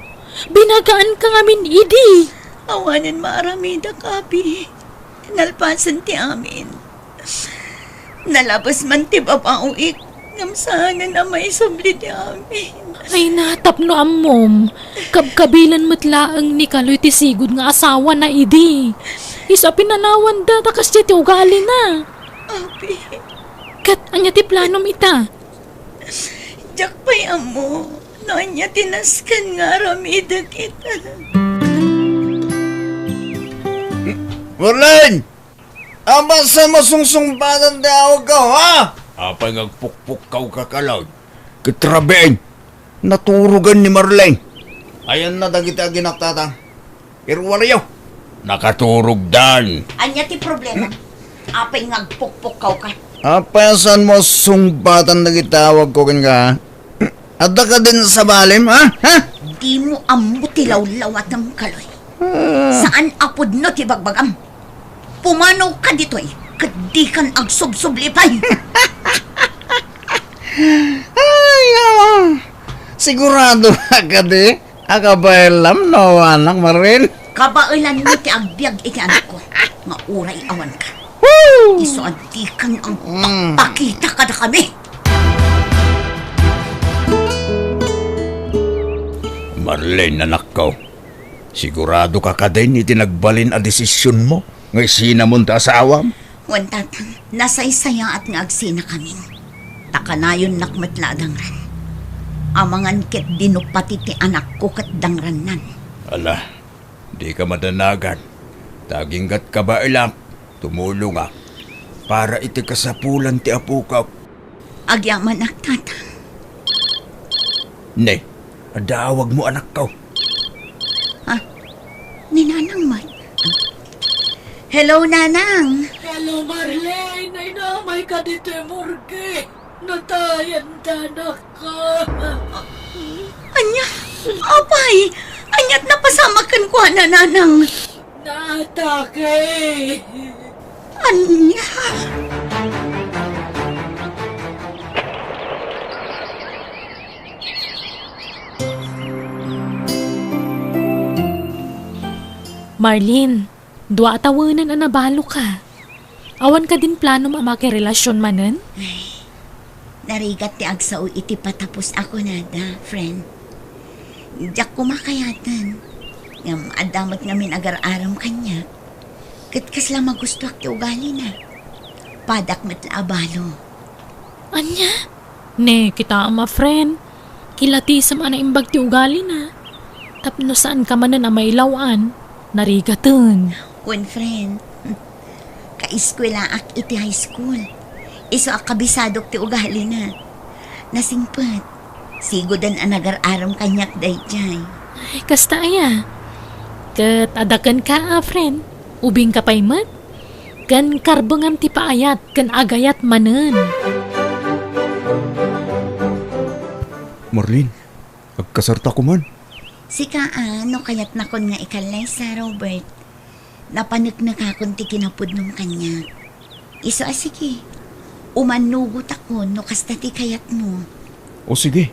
Binagaanka ngamin idi. Awanen maaramidak, Abi. Nalpasen ti amin. Nalabes man ti babaoik, ngem saanen a maisubli ti amin. Ay na, tapno ammom, kabkabilan met laeng ni Kaloy ti sigud nga asawana idi. Isu a pinanawanda ta kasdiay ti ugalina. Abi. Ket ania ti planom ita? Diak pay ammo no ania ti nasken nga aramidek ita. Marlene! Apay saan mo sungsungbatan ti awagko, ha? Apay nga agpukpukkawka, Kaloy? Ket rabiin, naturogen ni Marlene. Ayanna dagiti aginak, Tatang. Iruaryo. Nakaturogdan. Ania ti problema? Apay nga agpukpukkawka? Apay a saan mo sungbatan dagiti awagko kenka, ha? Adda kadin sabalem, ha? Ha? Dimo ammo ti lawlawatem, Kaloy. Ah. Saan a pudno ti bagbagam. Pumanaw ka ditoy, ket dikan agsubsubli pay. Ay, awa. Sigurado ka kadi a kabaelam no awanak, Marlene? Kabaelanmi ti agbiag iti anakko, nga uray awanka. Woo! Isu a dikan ang Mm. pakpakita kadakami. Marlene, anakko, sigurado ka kadin iti nagbalin a desisionmo nga isinamon ti asawam? Wen, Tatang, nasaysayaat nga agsinakamin. Ta kanayonnak met la a dangran. Amangan ketdi no pati ti anakko ket dangrannan. Ala, dika madanagan. Ta agingga't kabaelak, tumulongak para iti kasapulan ti apokak. Agyamanak, Tatang. Ne, adda awagmo, anakko. Ah, ni Nanang met. Hello, Nanang. Hello, Marlene. Ay, namayka ditoy morgue. Natayan ta, anakko. Ania? Apay, ania't napasamak kenkuana, Nanang? Naatake. Ania? Marlene, dua a tawenen a nabaloka. Awan kadin planom a makirelasion manen? Ay, narigat ti agsao iti patapos a kunada, friend. Diak koma kayaten. Ngem adda met ngamin agar-arem kaniak. Ket kasla magustoak ti ugalina. Padak met la a balo. Ania? Ne, kitaem a friend. Kilatisem a naimbag ti ugalina. Tapno saanka manen a mailaw-an, narigaten. Wen, friend, kaeskuelaak iti high school. Isu a kabisadok ti ugalina. Nasingpet. Sigoden a nagar-arem kaniak daydiay. Ay, kasta aya. Ket adda kenka a friend. Ubingka pay met. Ken karbengam ti paayat ken agayat manen. Marlene, agkasarta koman. Sika a, no kayatnakon nga ikallaysa, Robert. Napaneknekakon ti kinapudnom kaniak. Isu a sige, umannugotakon no kasta ti kayatmo. O sige,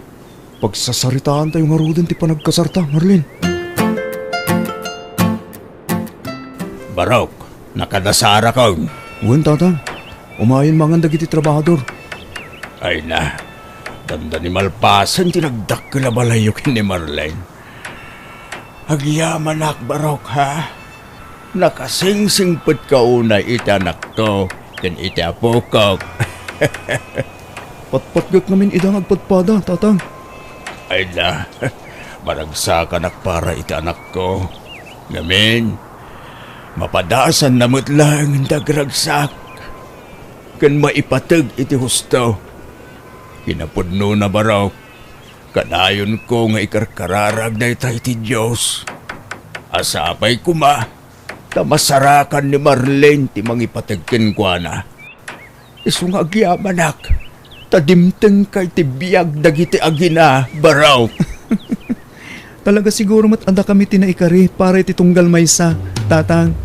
pagsasaritaantayo ngaruden ti panagkasarta, Marlene. Barok, nakadasarakon. Wen, Tatang. Umayen mangan dagiti trabahador. Ay na, dandani malpasen ti nagdakkel a balayyo ken ni Marlene. Agyamanak, Barok, ha? Nakasingsingpetka unay iti anakko ken iti apokok. Patpatgek ngamin ida nga agpadpada, Tatang. Ay na, maragsakanak para iti anakko. Ngamin, mapadasanna met laeng ti agragsak ken maipateg iti husto. Kinapudnona, Barok, kanayonko nga ikarkararag dayta iti Dios. A sapay koma ta masarakan ni Marlene ti mangipateg kenkuana. Isu nga agyamanak, ta dimtengka iti biag dagiti agina, Barok. Talaga siguro met a dakami ti naikari para iti tunggal maysa, Tatang.